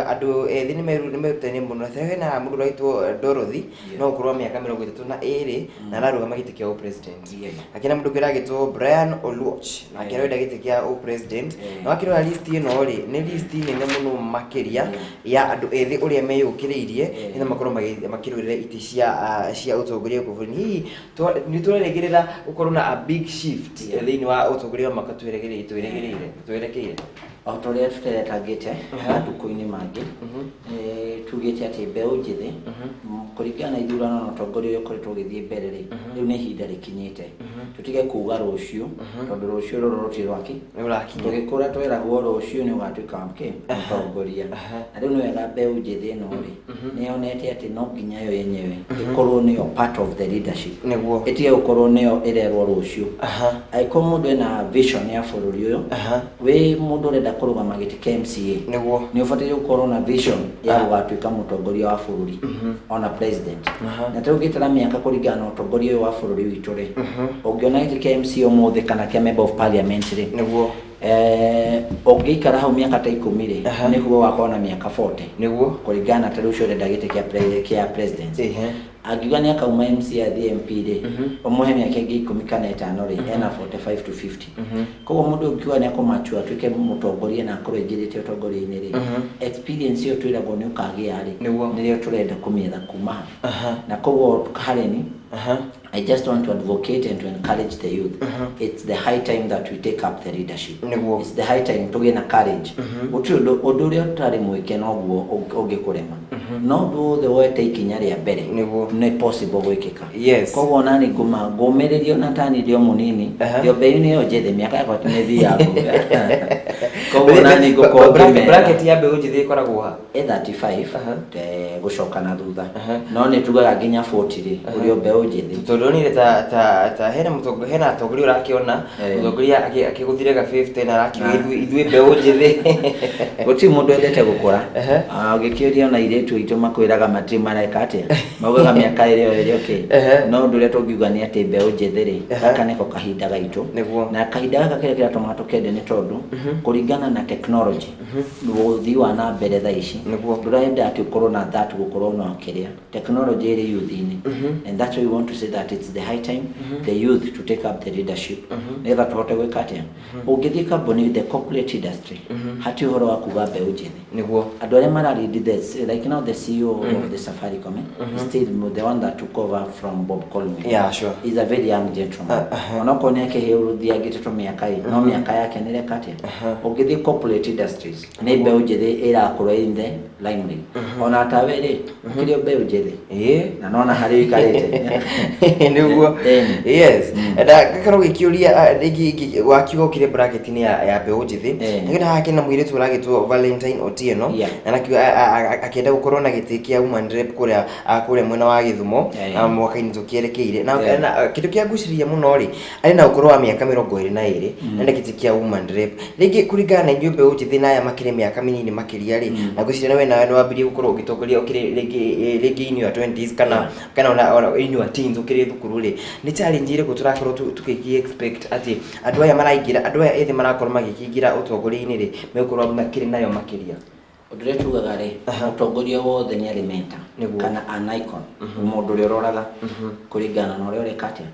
andũ ethĩ nĩ merutanĩirie mũno. Na hena mũndũ ũragĩtwo Dorothy no ũkũrũ wa mĩaka 32 na ararũgama gĩtĩ kĩa ũpresident. Akĩna mũndũ ũngĩ ũragĩtwo Brian Oluoch nake arenda gĩtĩ kĩa ũpresident. Na wakĩrora list ĩno rĩ nĩ list nene mũno makĩria ya andũ ethĩ ũrĩa meyũkĩrĩirie nĩgetha makorwo makĩrũĩrĩra itĩ cia ũtongoria gũkũ bũrũri-inĩ. Hihi nĩ tũrerĩgĩrĩra gũkorwo na a big shift thĩinĩ wa ũtongoria wa mwaka twerekeire? O ta ũrĩa tũteretangĩte matukũ-inĩ mangĩ, tugĩte atĩ mbeũ njĩthĩ kũringana na ithurano na ũtongoria ũrĩa ũkoretwo ũgĩthiĩ mbere rĩ, rĩu nĩ ihinda rĩkinyĩte tũtige kuga rũciũ, tondũ rũciũ rũrũ rũtirĩ rwaki. Tũgĩkũra tweragwo rũciũ nĩ ũgatuĩka mũtongoria, na rĩu nĩ wega mbeũ njĩthĩ ĩno rĩ nĩ yonete atĩ no nginya yo yenyewe ĩkorwo nĩyo part of the leadership, ĩtige gũkorwo nĩyo ĩrerwo rũciũ. Angĩkorwo mũndũ ena vision ya bũrũri ũyũ, wĩ mũndũ ũrenda kũrũgama gĩtĩ kĩa MCA, nĩ ũbataire gũkorwo na vision ya gũgatuĩka mũtongoria wa bũrũri ona president. Na ta ũngĩtara mĩaka kũringana na ũtongoria ũyũ wa bũrũri witũ rĩ, ũngĩona gĩtĩ kĩa MCA ũmũthĩ kana kĩa member of parliament rĩ, ũngĩikara hau mĩaka ta 10 rĩ, nĩguo wakorwo na mĩaka 40, nĩguo kũringana na ta rĩu ũcio ũrenda gĩtĩ kĩa president. Angiuga nĩ akauma MCA athiĩ MP rĩ, ũmũhe mĩaka ĩngĩ 10 kana 5 rĩ, ena 45 to 50. Koguo mũndũ ũngiuga nĩ akũmatua atuĩke mũtongoria na akorwo aingĩrĩte ũtongoria-inĩ rĩ, experience ĩyo twĩragwo nĩ ũkagĩa rĩ, nĩrĩo tũrenda kũmĩetha kuma ha. Na koguo harĩ ni I just want to advocate and to encourage the youth. It's the high time that we take up the leadership. It's the high time tũgĩe na courage. Gũtirĩ ũndũ ũrĩa ũtarĩ mwĩke noguo ũngĩkũrema. No ũndũ wothe woete ikinya rĩa mbere nĩ possible gwĩkĩka. Koguo ona nĩ ngũmĩrĩria ona tani ndĩ o mũnini, ndĩ o mbeũ-inĩ ĩyo njĩthĩ, mĩaka yakwa ti mĩthiangu. Koguo ona nĩ ngũkorwo ngĩmera. Bracket ya mbeũ njĩthĩ ĩkoragwo ha? 35 gũcoka na thutha. No nĩ tugaga nginya 40 rĩ, ũrĩ o mbeũ njĩthĩ. Tondũ nire ta hena mũtongoria, hena atongoria ũrakĩona mũtongoria akĩgũthire ga 50 na arakiuga ithuĩ mbeũ njĩthĩ. Gũtirĩ mũndũ endete gũkũra. Ũngĩkĩũria ona airĩtu aitũ makwĩraga matirĩ mareka atĩa, maugaga mĩaka ĩrĩ o ĩrĩ okay. No ũndũ ũrĩa tũngiuga nĩ atĩ mbeũ njĩthĩ rĩ, gaka nĩko kahinda gaitũ. Na kahinda gaka kĩrĩa kĩratũma tũkende nĩ tondũ kũringana na technology ũthii wa na mbere thaa ici ndũrenda atĩ ũkorwo na that gũkorwo na kĩrĩa technology ĩrĩ youth-inĩ. And that's why we want to say that it's the high time the youth to take up the leadership nĩgetha tũhote gwĩka atĩa. Ũngĩthiĩ kambuni the corporate industry hati ũhoro wa kuga mbeũ njĩthĩ. Andũ arĩa mara lead this, like now the CEO of the Safaricom is still the one that took over from Bob Collymore. Yeah, sure. He's a very young gentleman. Onokorwo nĩ akĩhĩũrũthiangĩte tũ mĩaka ĩ, no mĩaka yake nĩ ĩreka atĩa. Ũngĩthiĩ corporate industries, nĩ mbeũ njĩthĩ ĩrakorwo in the limelight. Ona tawe rĩ, ũkĩrĩ o mbeũ njĩthĩ na nona harĩa ũikarĩte. Nĩguo, yes. Na ngakorwo gĩkĩũria rĩngĩ wakiuga ũkĩrĩ bracket-inĩ ya mbeũ njĩthĩ, nĩgetha haha kena mũirĩtu ũragĩtwo Valentine Otieno, na nakiuga akĩenda gũkorwo na gĩtĩ kĩa woman rep kũrĩa mwena wa Gĩthumo, mwaka-inĩ tũkĩerekeire. Na na kĩndũ kĩa ngucĩrĩria mũno rĩ, arĩ na ũkũrũ wa mĩaka 22 na nĩ gĩtĩ kĩa woman rep. Rĩngĩ kũringana na inyuĩ mbeũ njĩthĩ na aya makĩrĩ mĩaka mĩnini makĩria rĩ, na ngwĩciria nawe nawe nĩ wambirie gũkorwo ũgĩtongoria ũkĩrĩ rĩngĩ in your 20s kana ona in your teens ũkĩrĩ thukuru rĩ, nĩ challenge ĩrĩkũ tũrakorwo tũgĩkĩ expect atĩ andũ aya maraingĩra, andũ aya ethĩ marakorwo magĩkĩingĩra ũtongoria-inĩ rĩ, megũkorwo makĩrĩ nayo makĩria? Ũndũ ũrĩa tugaga rĩ, mũtongoria wothe nĩ arĩ mentor kana an icon, mũndũ ũrĩa ũroraga kũringana na ũrĩa ũreka atĩa.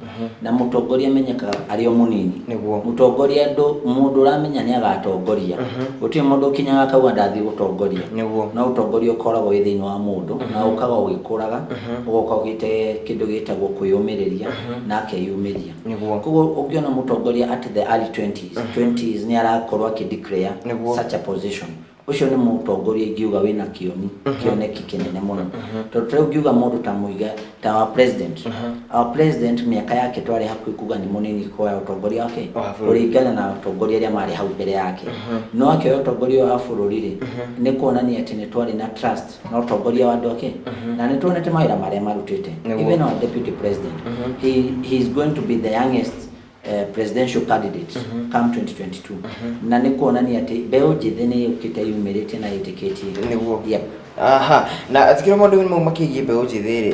Na mũtongoria amenyekaga arĩ o mũnini. Mũtongoria ndũ mũndũ ũramenya nĩ agatongoria. Gũtirĩ mũndũ ũkinyaga akauga ndathiĩ gũtongoria. No ũtongoria ũkoragwo wĩ thĩinĩ wa mũndũ na ũkaga ũgĩkũraga, ũgoka ũgĩte kĩndũ gĩtagwo kwĩyũmĩrĩria na akeyumĩria. Koguo ũngĩona mũtongoria at the early 20s 20s nĩ arakorwo akĩ declare such a position, ũcio nĩ mũtongoria ingiuga wĩna kĩoni kĩoneki kĩnene mũno. Tondũ ta rĩu ngiuga mũndũ ta Muiga, ta our president mĩaka yake twarĩ hakuhĩ kuga nĩ mũnini kuoya ũtongoria wake Wa bũrũri. Kũringana na atongoria arĩa marĩ hau mbere yake, no akĩoya ũtongoria wa bũrũri rĩ, nĩ kuonania atĩ nĩ twarĩ na trust na ũtongoria wa andũ ake, na nĩ tuonete mawĩra marĩa marutĩte. Even our deputy president, he is going to be the youngest presidential candidate come 2022, na nĩ kuonania atĩ mbeũ njĩthĩ nĩ yũkĩte yumĩrĩte na yĩtĩkĩtie. Yep. Aha, na tikiro maũndũ mau makĩgiĩ mbeũ njĩthĩ rĩ,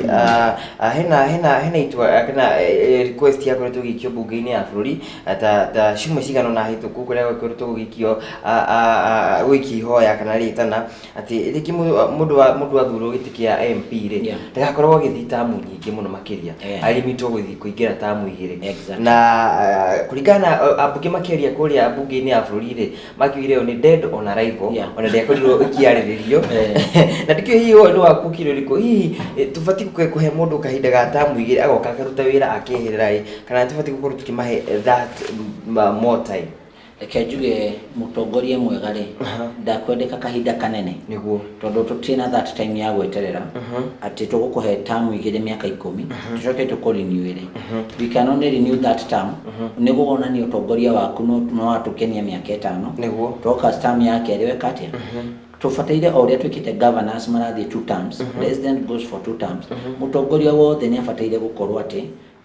hena itua kana request yakoretwo ĩgĩikio mbunge-inĩ ya bũrũri ta ciumia cigana ũna hĩtũku, kũrĩa gwakoretwo gũgĩikio gũikia ihoya kana rĩtana atĩ rĩngĩ mũndũ athurwo gĩtĩ kĩa MP rĩ, ndagakorwo agĩthiĩ tamu nyingĩ mũno makĩria, arimitwo gũthiĩ kũingĩra tamu 2. Na kũringana na ambunge makĩaria kũrĩa mbunge-inĩ ya bũrũri rĩ, makiugire ĩyo nĩ dead on arrival, ona ndĩakorirwo ĩkĩarĩrĩrio. Na ndikĩũĩ hihi ũyũ nĩ waku kiro ũrĩkũ, hihi tũbatiĩ kũhe mũndũ kahinda ga tamu 2 agoka akaruta wĩra akeherera ĩ, kana tũbatiĩ gũkorwo tũkĩmahe that more time? Reke njuge, mũtongoria mwega rĩ, ndakwendeka kahinda kanene, tondũ tũtirĩ na that time ya gweterera atĩ tũgũkũhe tamu 2 mĩaka 10 tũcoke tũkũrinewĩre. We can only renew that term nĩ gũgonania ũtongoria waku no watũkenia mĩaka 5. Twoka term ya kerĩ weka atĩa? Tũbataire o ũrĩa twĩkĩte, governors marathiĩ two terms, president goes for two terms. Mũtongoria wothe nĩ abataire gũkorwo atĩ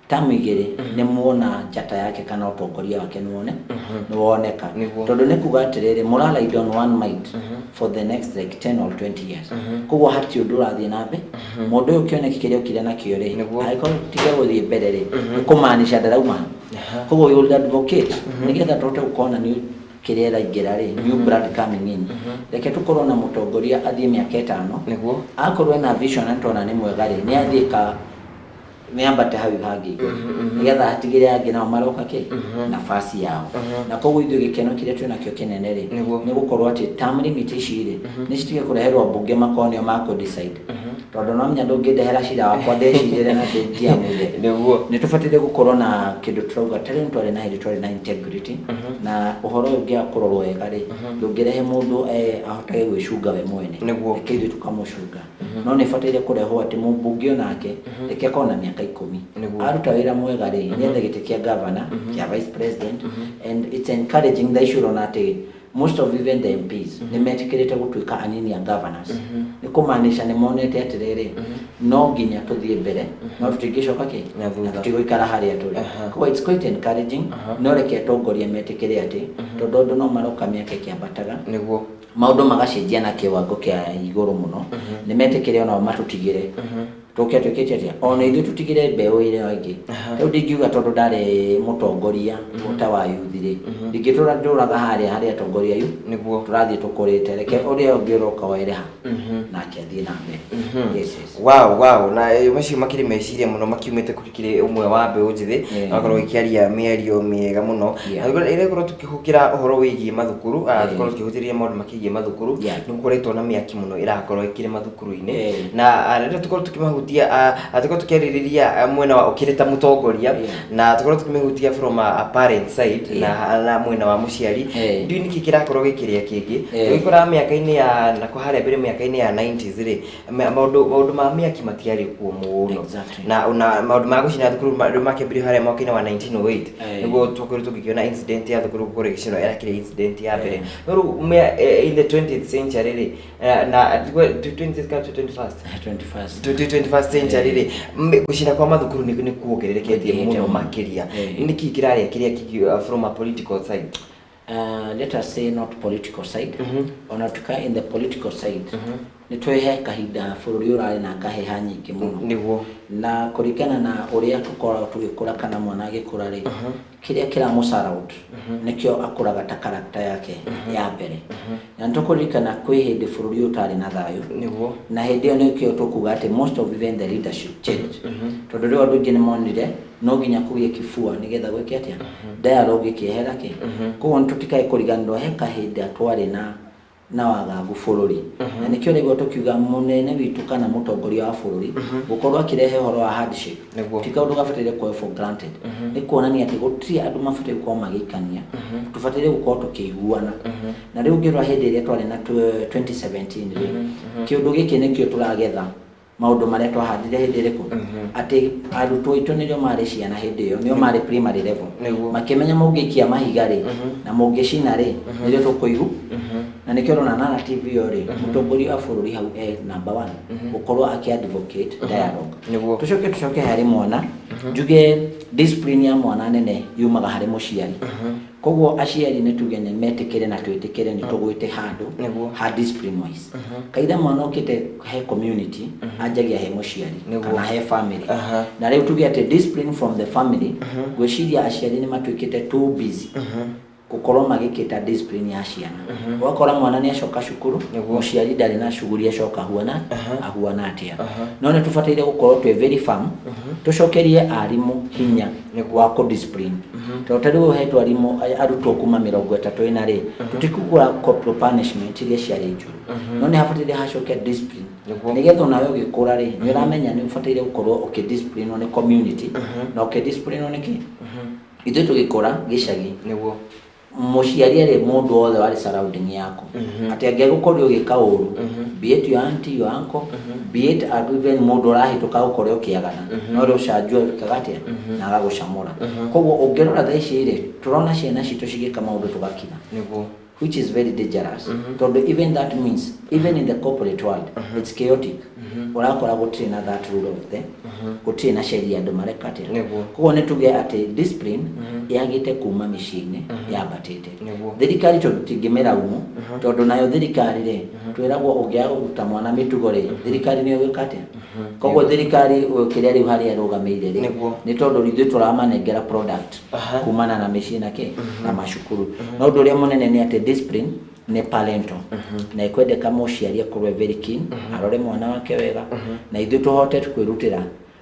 tamu 2 nĩ muona njata yake kana ũtongoria wake nĩwone nĩwoneka, tondũ nĩ kuga atĩrĩrĩ, mũra ride on one might for the next like 10 or 20 years. Koguo hatirĩ ũndũ ũrathiĩ na mbere. Mũndũ ũyũ kĩoneki kĩrĩa okire nakĩo rĩ, angĩkorwo tige gũthiĩ mbere rĩ, nĩ kũmaanisha ndarauma. Koguo we will advocate nĩgetha tũhote gũkorwo na new kĩrĩa ĩraingĩra rĩ, new blood coming in. Reke tũkorwo na mũtongoria athiĩ mĩaka 5, akorwo ena vision na nĩtwona nĩ mwega rĩ, nĩ athiĩ ka nĩ ambate hau hangĩ igũrũ, nĩgetha atigĩre angĩ nao maroka kĩ nafasi yao. Na koguo ithuĩ gĩkeno kĩrĩa twĩnakĩo kĩnene rĩ, nĩ gũkorwo atĩ term limit ici rĩ, nĩ citige kũreherwo mbunge makorwo nĩo makũ decide, tondũ no menya ndũngĩndehera cira wakwa ndecirĩre na ndĩnjiamũire. Nĩ tũbataire gũkorwo na kĩndũ tũrauga ta rĩu twarĩ na hĩndĩ twarĩ na integrity, na ũhoro ũyũ ũngĩaga kũrorwo wega rĩ, ndũngĩrehe mũndũ ahotage gwĩcunga we mwene. Reke ithuĩ tũkamũcunga, no nĩ bataire kũrehwo atĩ mũmbunge onake reke akorwo na mĩaka 10, aruta wĩra mwega rĩ, nĩethe gĩtĩ kĩa governor, kĩa vice president. And it's encouraging thaa ici ũrona atĩ most of even the MPs nĩ metĩkĩrĩte gũtuĩka anini a governors. Nĩ kũmaanisha nĩ monete atĩrĩrĩ, no nginya tũthiĩ mbere, no tũtingĩcoka kĩ Na thutha. Na tũtigũikara harĩa tũrĩ. Koguo it's quite encouraging, no reke atongoria metĩkĩre atĩ tondũ andũ no maroka mĩaka ĩkĩambataga, maũndũ magacenjia na kĩwango kĩa igũrũ mũno. Nĩ metĩkĩre onao matũtigĩre tũke twĩkĩte atĩa, ona ithuĩ tũtigĩre mbeũ ĩrĩa ĩngĩ. Rĩu ndingiuga tondũ ndarĩ mũtongoria ta wa youth rĩ, ndingĩtũra ndũraga harĩa harĩa atongoria yu tũrathiĩ tũkũrĩte. Reke ũrĩa ũngĩ ũroka were ha nake athiĩ na mbere. Yes. Wow, na macio makĩrĩ meciria mũno makiumĩte kũrĩ kĩrĩ ũmwe wa mbeũ njĩthĩ, agakorwo gĩkĩaria mĩario mĩega mũno. Na rĩrĩa gũkorwo tũkĩhũkĩra ũhoro wĩgiĩ mathukuru, tũkorwo tũkĩhutĩria maũndũ makĩgiĩ mathukuru, nĩ gũkoretwo na mĩaki mũno ĩrakorwo ĩkĩrĩ mathukuru-inĩ, na rĩrĩa tũkorwo tũkĩmahutia. tũkĩhutia, tũkorwo tũkĩarĩrĩria mwena wa ũkĩrĩ ta mũtongoria, na tũkorwo tũkĩmĩhutia from a parent side na mwena wa mũciari. Ndiũĩ nĩkĩ kĩrakorwo gĩkĩrĩa kĩngĩ. Tũgĩkora mĩaka-inĩ ya nako harĩa mbere, mĩaka-inĩ ya 90s rĩ, maũndũ ma mĩaki matiarĩ kuo mũno. Na maũndũ ma gũcina thukuru rĩu makĩambĩrĩrio harĩa mwaka-inĩ wa 1908, nĩguo twakorirwo tũgĩkĩona incident ya thukuru gũkorwo ĩgĩcinwo ĩrakĩrĩ incident ya mbere. No rĩu in the 20th century rĩ, na 20th kana 21st? 21st. 21st century rĩ, gũcina kwa mathukuru nĩ kuongererekete Gũthiĩte mũno mũno. makĩria. Nĩkĩ kĩrarĩa kĩrĩa kĩngĩ from a political side? Let us say not political side. Ona tuka in the political side, nĩ twĩhe kahinda bũrũri ũrarĩ na ngaheha nyingĩ mũno. Na kũringana na ũrĩa tũkoragwo tũgĩkũra kana mwana agĩkũra rĩ, kĩrĩa kĩramũ surround nĩkĩo akũraga ta character yake ya mbere. Na nĩtũkũririkana kwĩ hĩndĩ bũrũri ũyũ ũtarĩ na thayũ, na hĩndĩ ĩyo nĩkĩo tũkuga atĩ most of even the leadership changed, tondũ rĩu andũ aingĩ nĩmonire no nginya kũgĩe kĩbua nĩgetha gwĩke atĩa, dialogue ĩkĩehera kĩ. Koguo nĩtũtikae kũriganĩrwo he kahinda twarĩ na wagagu bũrũri, na nĩkĩo rĩguo tũkiuga mũnene witũ kana mũtongoria wa bũrũri gũkorwo akĩrehe ũhoro wa handshake ti kaũndũ gabataire kuoywo for granted. Nĩ kuonania atĩ gũtirĩ andũ mabataire gũkorwo magĩikania, tũbataire gũkorwo tũkĩiguana. Na rĩu ũngĩrora hĩndĩ ĩrĩa twarĩ na 2017 rĩ, kĩũndũ gĩkĩ nĩkĩo tũragetha maũndũ marĩa twahandire hĩndĩ ĩrĩkũ, atĩ arutwo aitũ nĩrĩo marĩ ciana hĩndĩ ĩyo, nĩo marĩ primary level, makĩmenya mũngĩikia mahiga rĩ na mũngĩcina rĩ, nĩrĩo tũkũigu. Na nĩkĩo ũrona narrative ĩyo rĩ, mũtongoria wa bũrũri hau e number one gũkorwo akĩ advocate dialogue. Tũcoke harĩ mwana, njuge discipline ya mwana nene yumaga harĩ mũciari. Koguo aciari nĩ tuge nĩ metĩkĩre na twĩtĩkĩre nĩ tũgwĩte handũ ha discipline wise. Kaida mwana okĩte he community, anjagia he mũciari kana he family. Na rĩu tuge atĩ discipline from the family, ngwĩciria aciari nĩ matuĩkĩte too busy gũkorwo magĩkĩta discipline ya ciana. Ũgakora mwana nĩ acoka cukuru, mũciari ndarĩ na shughuli, acoka ahuana ahuana atĩa. No nĩ tũbataire gũkorwo twĩ very firm, tũcokerie arimũ hinya wa kũ discipline, tondũ ta rĩu ũhetwo arimũ arutwo kuma 34 rĩ, tũtikugũra corporal punishment iria ciarĩ njũru, no nĩ habataire hacoke discipline, nĩgetha onawe ũgĩkũra rĩ, nĩ ũramenya nĩ ũbataire gũkorwo ũkĩdisciplinwo nĩ community na ũkĩdisciplinwo nĩ kĩ. Ithuĩ tũgĩkũra gĩcagi, mũciari arĩ mũndũ wothe warĩ surrounding yaku, atĩ angĩgũkorwo ũgĩka ũru, be it your auntie, your uncle, be it even mũndũ ũrahĩtũka gũkorwo ũkĩagana, no rĩu ũcanjua wĩkaga atĩa na agagũcamũra. Koguo ũngĩrora thaa ici rĩ, tũrona ciana citũ cigĩka maũndũ tũgakira, which is very dangerous, tondũ even that means even in the corporate world it's chaotic. Ũrakora gũtirĩ na that rule of the, gũtirĩ na sheria andũ mareka atĩa. Koguo nĩ tuge atĩ discipline yagĩte kuma mĩciĩ-inĩ yambatĩte. Thirikari tondũ tũtingĩmĩraumu, tondũ nayo thirikari rĩ, twĩragwo ũngĩaga kũruta mwana mĩtugo rĩ, thirikari nĩ ĩgwĩka atĩa. Koguo thirikari kĩrĩa rĩu harĩa ĩrũgamĩire rĩ, nĩ tondũ ithuĩ tũramanengera product kumana na mĩciĩ na kĩ na macukuru. No ũndũ ũrĩa mũnene nĩ atĩ discipline nĩ parental, na ĩkwendeka mũciari akorwo e very keen arore mwana wake wega, na ithuĩ tũhote kwĩrutĩra,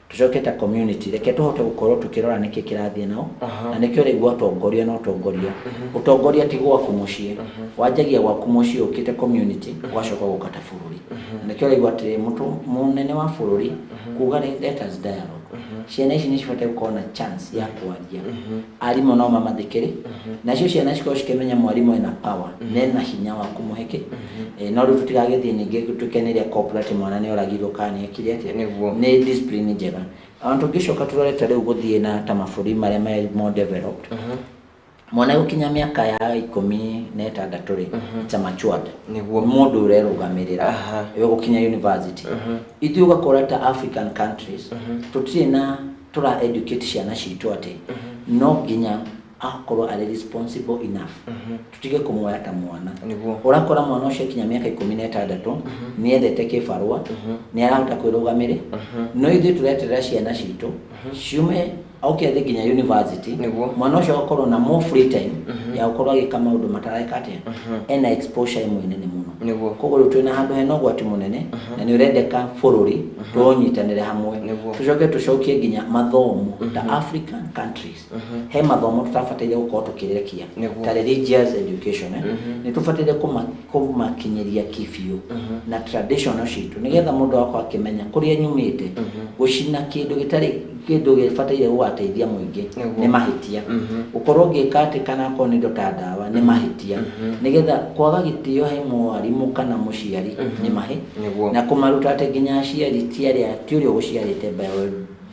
tũcoke ta community, reke tũhote gũkorwo tũkĩrora nĩkĩ kĩrathiĩ nao. Na nĩkĩo rĩu atongoria na ũtongoria, ũtongoria ti gwaku mũciĩ, wanjagia gwaku mũciĩ ũkĩte community, ũgacoka gũka ta bũrũri. Na nĩkĩo rĩu atĩ mũnene wa bũrũri kuga rĩ, let us dialogue, ciana ici nĩ cibataire gũkorwo na chance ya kwaria, arimũ no mamathikĩrĩ, nacio ciana cikorwo cikĩmenya mwarimũ ena power na ena hinya wa kũmũhe kĩ. No rĩu tũtigagĩthiĩ ningĩ tũkeneria corporate mwana nĩ oragirwo kana nĩ ekire atĩa. Nĩ discipline njega. Ona tũngĩcoka tũrore ta rĩu gũthiĩ na ta mabũrũri marĩa me more developed, mwana gũkinya mĩaka ya 16 rĩ, it's a matured mũndũ ũrerũgamĩrĩra gũkinya university. Ithuĩ ũgakora ta African countries tũtirĩ na tũra educate ciana citũ atĩ no nginya akorwo arĩ responsible enough, tutige kũmuoya ta mwana. Ũrakora mwana ũcio akinya mĩaka 16 nĩ ethete kĩbarũa, nĩ arahota kwĩrũgamĩrĩra. No ithuĩ tũreterera ciana citũ ciume oke athĩ nginya university, mwana ũcio agakorwo na more free time ya gũkorwo agĩka maũndũ matareka atĩa, ena exposure ĩmwe nene mũno. Nĩguo. Koguo rĩu twĩna handũ hena ũgwati mũnene na nĩ ũrendeka bũrũri tũnyitanĩre hamwe, tũcoke tũcokie nginya mathomo ta African countries. He mathomo tũtabataire gũkorwo tũkĩrekia ta religious education, eh? Nĩ tũbataire kũmakinyĩria kĩbiũ na traditional citũ, nĩgetha mũndũ agakorwo akĩmenya kũrĩa nyumĩte. Gũcina kĩndũ gĩtarĩ kĩndũ gĩbataire gũgateithia mũingĩ nĩ mahĩtia. Gũkorwo ngĩka atĩ kana akorwo nĩ indo ta ndawa nĩ mahĩtia, nĩgetha kwaga gĩtĩo he mwarimũ kana mũciari nĩ mahĩ na kũmaruta atĩ nginya aciari ti arĩa, ti ũrĩa ũgũciarĩte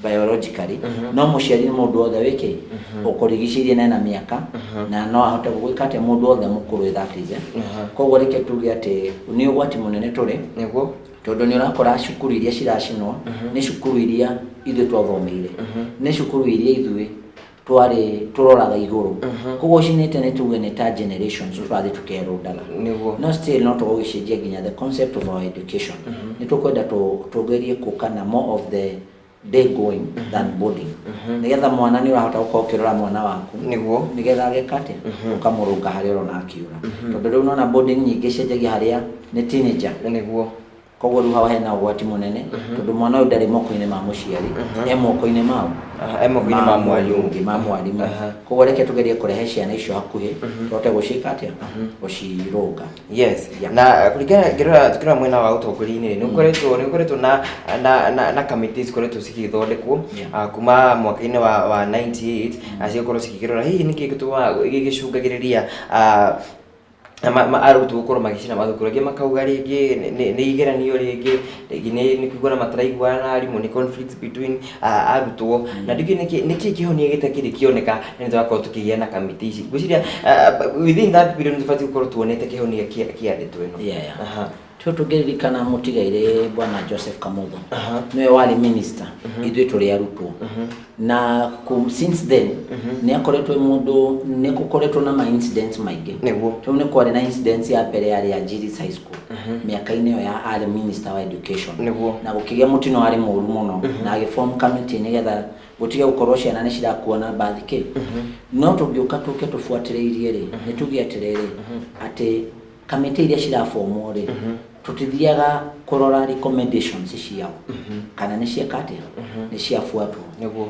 biologically, no mũciari nĩ mũndũ wothe wĩkĩ ũkũrigicĩirie na ena mĩaka na no ahote gũgwĩka atĩ mũndũ wothe mũkũrũ, that is, eh. Koguo reke tuge atĩ nĩ ũgwati mũnene tũrĩ, tondũ nĩ ũrakora cukuru iria ciracinwo nĩ cukuru iria ithuĩ twathomeire, nĩ cukuru iria ithuĩ twarĩ tũroraga igũrũ. Koguo cinĩte, nĩ tuge nĩ ta generations tũrathiĩ tũkerũndaga. No still no tũgũgĩcenjia nginya the concept of our education. Nĩ tũkwenda tũgerie kũka na more of the day going than boarding, nĩgetha mwana nĩ ũrahota gũkorwo ũkĩrora mwana waku, nĩgetha ageka atĩa, ũkamũrũnga harĩa ũrona akiũra, tondũ rĩu nona boarding nyingĩ cianjagia harĩa nĩ teenager. Koguo rĩu hau hena ũgwati mũnene, tondũ mwana ũyũ ndarĩ moko-inĩ ma mũciari, e moko-inĩ mao. E moko-inĩ ma mwarimũ. Ũngĩ, ma mwarimũ. Koguo reke tũgerie kũrehe ciana icio hakuhĩ, tũhote gũciĩka atĩa, gũcirũnga. Yes, na kũringana ngĩrora, tukĩrora mwena wa ũtongoria-inĩ, nĩ ũkoretwo na kamĩtĩ cikoretwo cigĩthondekwo kuma mwaka-inĩ wa 98, cigakorwo cigĩkĩrora hihi nĩkĩ gĩtũmaga gĩgĩcũngagĩrĩria arutwo gũkorwo magĩcina mathukuru. Angĩ makauga rĩngĩ nĩ igeranio, rĩngĩ nĩ kũiguana mataraiguana na arimũ, nĩ conflicts between arutwo, na ndingĩ nĩkĩ kĩhonia gĩtakĩrĩ kĩoneka, na nĩ tũrakorwo tũkĩgĩa na kamĩtĩ ici. Ngwĩciria within that period nĩ tũbatiĩ gũkorwo tuonete kĩhonia kĩa ndeto ĩno. Tũ tũngĩririkana mũtigairĩ bwana Joseph Kamotho nĩwe warĩ minister ithuĩ tũrĩ arutwo, na since then nĩ akoretwo mũndũ, nĩ gũkoretwo na ma incidents maingĩ. Rĩu nĩ kwarĩ na incidents ya mbere yarĩ ya Jiris High School mĩaka-inĩ ĩyo ya arĩ minister wa education, na gũkĩgĩa mũtino warĩ mũru mũno, na agĩform committee nĩgetha gũtige gũkorwo ciana nĩ cirakua na mbathi kĩ. No tũngĩũka tũke tũbuatĩrĩirie rĩ, nĩ tuge atĩrĩrĩ, atĩ kamĩtĩ iria cirabomwo rĩ, tũtithiaga kũrora recommendations ciao kana nĩ cieka atĩa, nĩ ciabuatwo.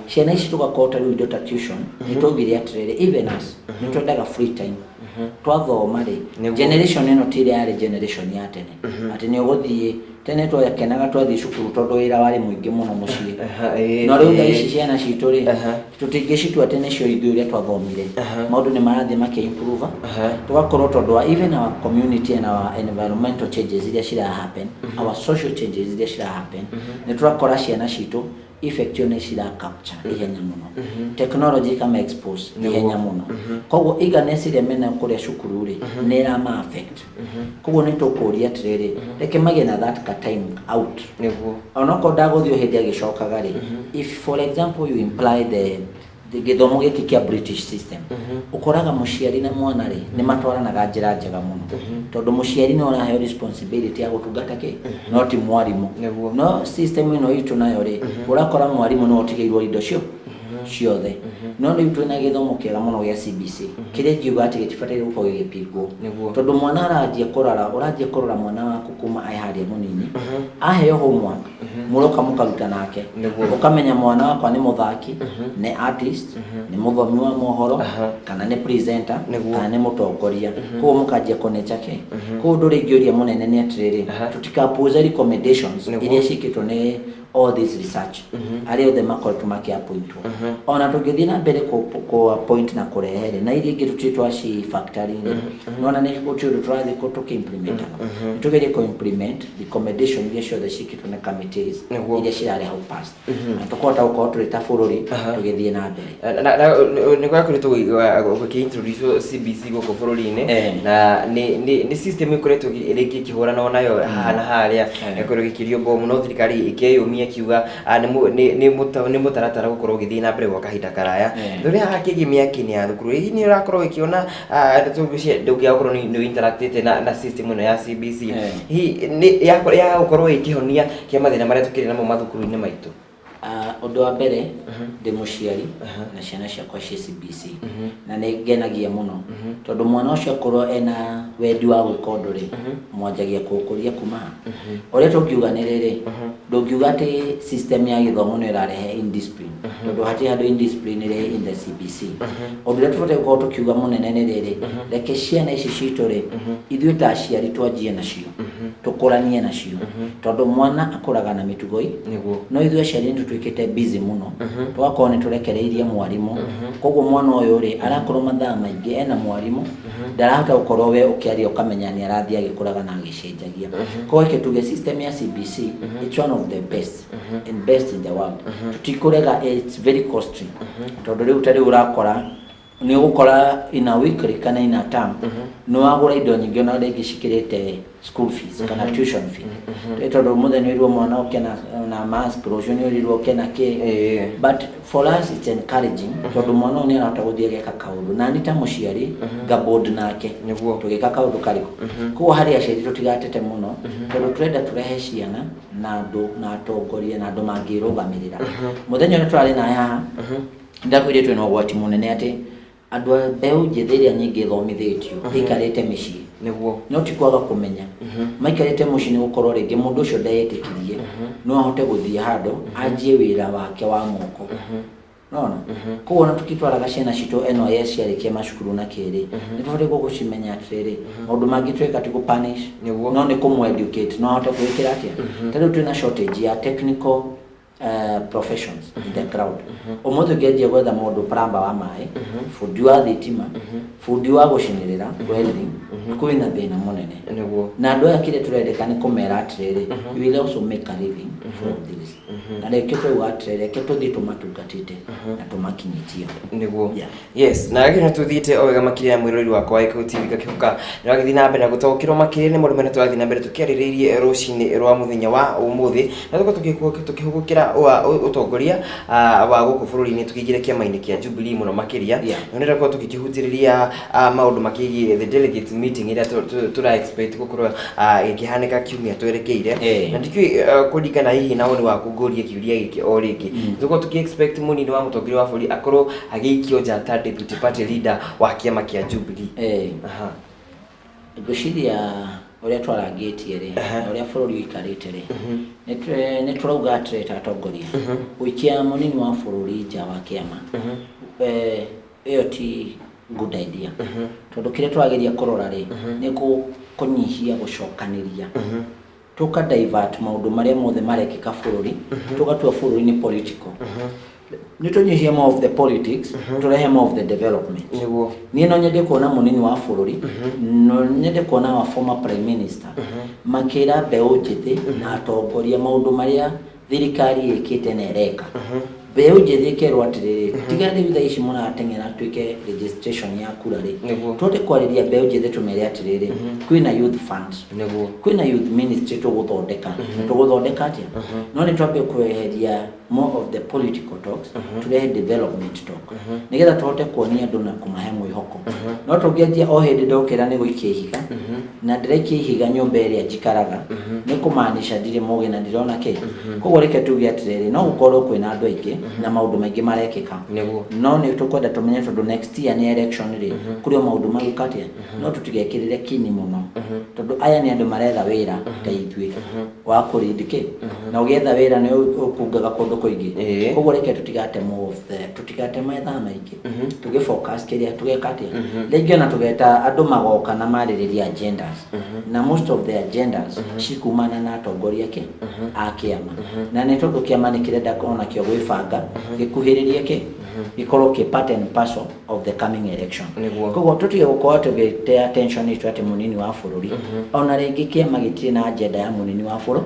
Ciana ici tũgakorwo ta rĩu indo ta tuition, nĩ twaugire atĩrĩrĩ, even us nĩ twendaga free time twathoma rĩ. Generation ĩno ti ĩrĩa yarĩ generation ya tene, atĩ nĩ ũgũthiĩ tene twakenaga twathiĩ cukuru tondũ wĩra warĩ mũingĩ mũno mũciĩ. No rĩu thaa ici ciana citũ rĩ, tũtingĩcitua atĩ nĩcio ithuĩ ũrĩa twathomire. Maũndũ nĩ marathiĩ makĩ-improve, tũgakorwo tondũ wa even our community and our environmental changes iria cira happen, our social changes iria cira happen, nĩ tũrakora ciana citũ effect ĩyo nĩ cira capture ihenya mũno, technology ikama expose ihenya mũno. Koguo eagerness ĩrĩa mena kũrĩa cukuru rĩ, nĩ ĩrama affect. Koguo nĩ tũkũria atĩrĩrĩ, reke magĩe na that ka time out, onokorwo ndagũthiĩ o hĩndĩ agĩcokaga rĩ. If for example you imply the gĩthomo gĩkĩ kĩa British system, ũkoraga mũciari na mwana rĩ, nĩ matwaranaga njĩra njega mũno, tondũ mũciari nĩ ũraheo responsibility ya gũtungata kĩ, no ti mwarimũ. No system ĩno itũ nayo rĩ, ũrakora mwarimũ nĩwe ũtigĩirwo indo cio ciothe. No rĩu twĩna gĩthomo kĩega mũno gĩa CBC, kĩrĩa ingiuga atĩ gĩtibataire gũkorwo gĩgĩpingwo, tondũ mwana aranjia kũrora, ũranjia kũrora mwana waku kuma e harĩa mũnini, aheo homework mũroka mũkaruta nake, ũkamenya mwana wakwa nĩ mũthaki, nĩ artist, nĩ mũthomi wa mohoro, kana nĩ presenter, kana nĩ mũtongoria. Koguo mũkanjia kũnĩcha kĩ. Koguo ũndũ ũrĩa ingĩũria mũnene nĩ atĩrĩrĩ, tũtikapuuze recommendations iria ciĩkĩtwo nĩ all this research, arĩa othe makoretwo makĩappointwo. Ona tũngĩthiĩ na mbere kũ appoint na kũrehe rĩ, na iria ingĩ tũtirĩ twaci factory rĩ, nona nĩ gũtirĩ ũndũ tũrathiĩ tũkĩ-implementaga. Nĩ tũgerie kũ-implement recommendation iria ciothe ciĩkĩtwo nĩ committees iria cirarĩ hau past, na tũkũhota gũkorwo tũrĩ ta bũrũri tũgĩthiĩ na mbere. Na nĩ gwakoretwo gũkĩ-introduce CBC gũkũ bũrũri-inĩ, na nĩ system ĩkoretwo rĩngĩ ĩkĩhũranwo nayo haha na harĩa, ĩkoretwo ĩgĩkĩrio mbomu, no thirikari ĩkĩyũmia ĩkiuga nĩ mũtaratara gũkorwo ũgĩthiĩ na mbere gwa kahinda karaya. Ũrĩa hakĩgiĩ mĩaki-inĩ ya thukuru, hihi nĩ ũrakorwo ũkĩona, ndũngĩaga gũkorwo nĩ interactĩte na system ĩno ya CBC, hihi nĩ ya gũkorwo ĩkĩhonia kĩa mathĩna marĩa tũkĩrĩ namo mathukuru-inĩ maitũ? Ũndũ wa mbere, ndĩ mũciari na ciana ciakwa ciĩ CBC, na nĩ ngenagia mũno tondũ mwana ũcio akorwo ena wendi wa gwĩka ũndũ rĩ, mwanjagia kũũkũria kuma ha. Ũrĩa tũngiuga nĩ rĩrĩ, ndũngiuga atĩ system ya gĩthomo nĩ ĩrarehe indiscipline, tondũ hatirĩ handũ indiscipline ĩrĩ in the CBC. Ũndũ ũrĩa tũbataire gũkorwo tũkiuga mũnene nĩ rĩrĩ, reke ciana ici citũ rĩ, ithuĩ ta aciari twanjie nacio, tũkũranie nacio, tondũ mwana akũraga na mĩtugo ĩ. No ithuĩ aciari nĩ tũtuĩkĩte busy mũno, tũgakorwo nĩ tũrekereirie mwarimũ. Koguo mwana ũyũ rĩ, arakorwo mathaa maingĩ ena mwarimũ, ndarahota gũkorwo we ũkĩaria ũkamenya nĩ arathiĩ agĩkũraga na agĩcenjagia. Koguo reke tuge system ya CBC, it's one of the best and best in the world. Tũtikũrega it's very costly, tondũ rĩu ta rĩu ũrakora nĩ ũgũkora in a weekly kana in a term nĩ wagũra indo nyingĩ ona rĩngĩ cikĩrĩte school fees kana tuition fee. Tondũ mũthenya ũrirwo mwana ũke na mask, rũciũ nĩ ũrirwo ũke na kĩ. But for us it's encouraging, tondũ mwana ũyũ nĩ arahota gũthiĩ ageka kaũndũ, na ni ta mũciari ngabond nake tũgĩka kaũndũ karĩkũ. Koguo harĩ aciari tũtigatete mũno, tondũ tũrenda tũrehe ciana na andũ na atongoria na andũ mangĩrũgamĩrĩra. Mũthenya ũrĩa tũrarĩ nawe haha, ndakwĩrire twĩna ũgwati mũnene atĩ andũ a mbeũ njĩthĩ ĩrĩa nyingĩ ĩthomithĩtio ĩikarĩte mĩciĩ. No ti kwaga kũmenya, maikarĩte mũciĩ nĩ gũkorwo rĩngĩ mũndũ ũcio ndeyĩtĩkirie no ahote gũthiĩ handũ anjie wĩra wake wa moko nona. Koguo ona tũkĩtwaraga ciana citũ NYS ciarĩkia macukuru na kĩrĩ, nĩ tũbatiĩ gũcimenya atĩrĩrĩ, maũndũ mangĩ tweka ti gũ-punish, no nĩ kũmũ-educate no ahote kwĩkĩra atĩa. Ta rĩu twĩna shortage ya technical professions in the crowd. Ũmũthĩ ũngĩanjia gwetha mũndũ plumber wa maĩ, bundi wa thitima, bundi wa gũcinĩrĩra, welding, kwĩna thĩna mũnene. Na andũ aya kĩrĩa tũrendeka nĩ kũmera atĩrĩrĩ, you will also make a living from this. Na rĩngĩ twauga atĩrĩrĩ, reke tũthiĩ tũmatungatĩte na tũmakinyĩtie. Nĩguo, yes. Na gĩkĩ nĩtũthiĩte o wega makĩria ya mwĩrori wakwa wa Gĩkũyũ TV, ngakĩhoka nĩwagĩthiĩ na mbere na gũtaũkĩrwo makĩria nĩ maũndũ marĩa tũrathiĩ na mbere tũkĩarĩrĩirie rũcinĩ rwa mũthenya wa ũmũthĩ, na tũkorwo tũkĩhũgũkĩra wa ũtongoria wa gũkũ bũrũri-inĩ, tũkĩingĩra kĩama-inĩ kĩa Jubilee mũno makĩria. Na nĩ tũkorwo tũgĩkĩhutĩrĩria maũndũ makĩgiĩ the delegates meeting ĩrĩa tũra expect gũkorwo ĩkĩhanĩka kiumia twerekeire. Na ndikĩũĩ, kũringana hihi na woni waku, ngũrie kĩũria gĩkĩ o rĩngĩ, tũkorwo tũkĩ expect mũnini wa mũtongoria wa bũrũri akorwo agĩikio nja ta deputy party leader wa kĩama kĩa Jubilee? Ngwĩciria ũrĩa twarangĩtie rĩ, na ũrĩa bũrũri ũikarĩte rĩ, nĩ tũrauga atĩrĩ ta atongoria, gũikia mũnini wa bũrũri nja wa kĩama, ĩyo ti good idea, tondũ kĩrĩa tũrageria kũrora rĩ, nĩ kũnyihia gũcokanĩria, tũka divert maũndũ marĩa mothe marekĩka bũrũri, tũgatua bũrũri nĩ political. Nĩ tũnyihie more of the politics, tũrehe more of the development. Niĩ no nyende kuona mũnini wa bũrũri, no nyende kuona wa former prime minister makĩra mbeũ njĩthĩ na atongoria maũndũ marĩa thirikari ĩkĩte na ĩreka. Mbeũ njĩthĩ ĩkerwo atĩrĩrĩ, tiga rĩu thaa ici mũrateng'era tuĩke registration ya kura rĩ, tũhote kwarĩria mbeũ njĩthĩ, tũmere atĩrĩrĩ, kwĩna youth fund, kwĩna youth ministry tũgũthondeka. Na tũgũthondeka atĩa? No nĩ twambe kweheria more of the political talks, turehe development talk, nĩgetha tũhote kuonia andũ na kũmahe mwĩhoko. No tũngĩanjia o hĩndĩ ndokĩra nĩ gũikia ihiga, na ndĩraikia ihiga nyũmba ĩrĩa njikaraga, nĩ kũmaanisha ndirĩ mũgĩ na ndirona kĩ. Koguo reke tuge atĩrĩrĩ, no gũkorwo kwĩna andũ aingĩ na maũndũ maingĩ marekĩka, no nĩ tũkwenda tũmenye, tondũ next year nĩ election rĩ, kũrĩ o maũndũ magũka atĩa. No tũtigekĩrĩre kini mũno, tondũ aya nĩ andũ maretha wĩra ta ithuĩ wa kũrindi kĩ, na ũgĩetha wĩra nĩ ũkungaga kũndũ kũingĩ. Koguo reke tũtigate more of the tũtigate mathaa maingĩ, tũgĩ focus kĩrĩa tũgeka atĩa. Rĩngĩ ona tũgeta andũ magoka na marĩrĩria agendas, na most of the agendas cikumana na atongoria kĩ a kĩama, na nĩ tondũ kĩama nĩ kĩrenda onakĩo gwĩbanga gĩkuhĩrĩrie kĩ gĩkorwo kĩ part and parcel of the coming election. Koguo tũtige gũkorwo tũgĩte attention itũ atĩ mũnini wa bũrũri. Ona rĩngĩ kĩama gĩtirĩ na agenda ya mũnini wa bũrũri.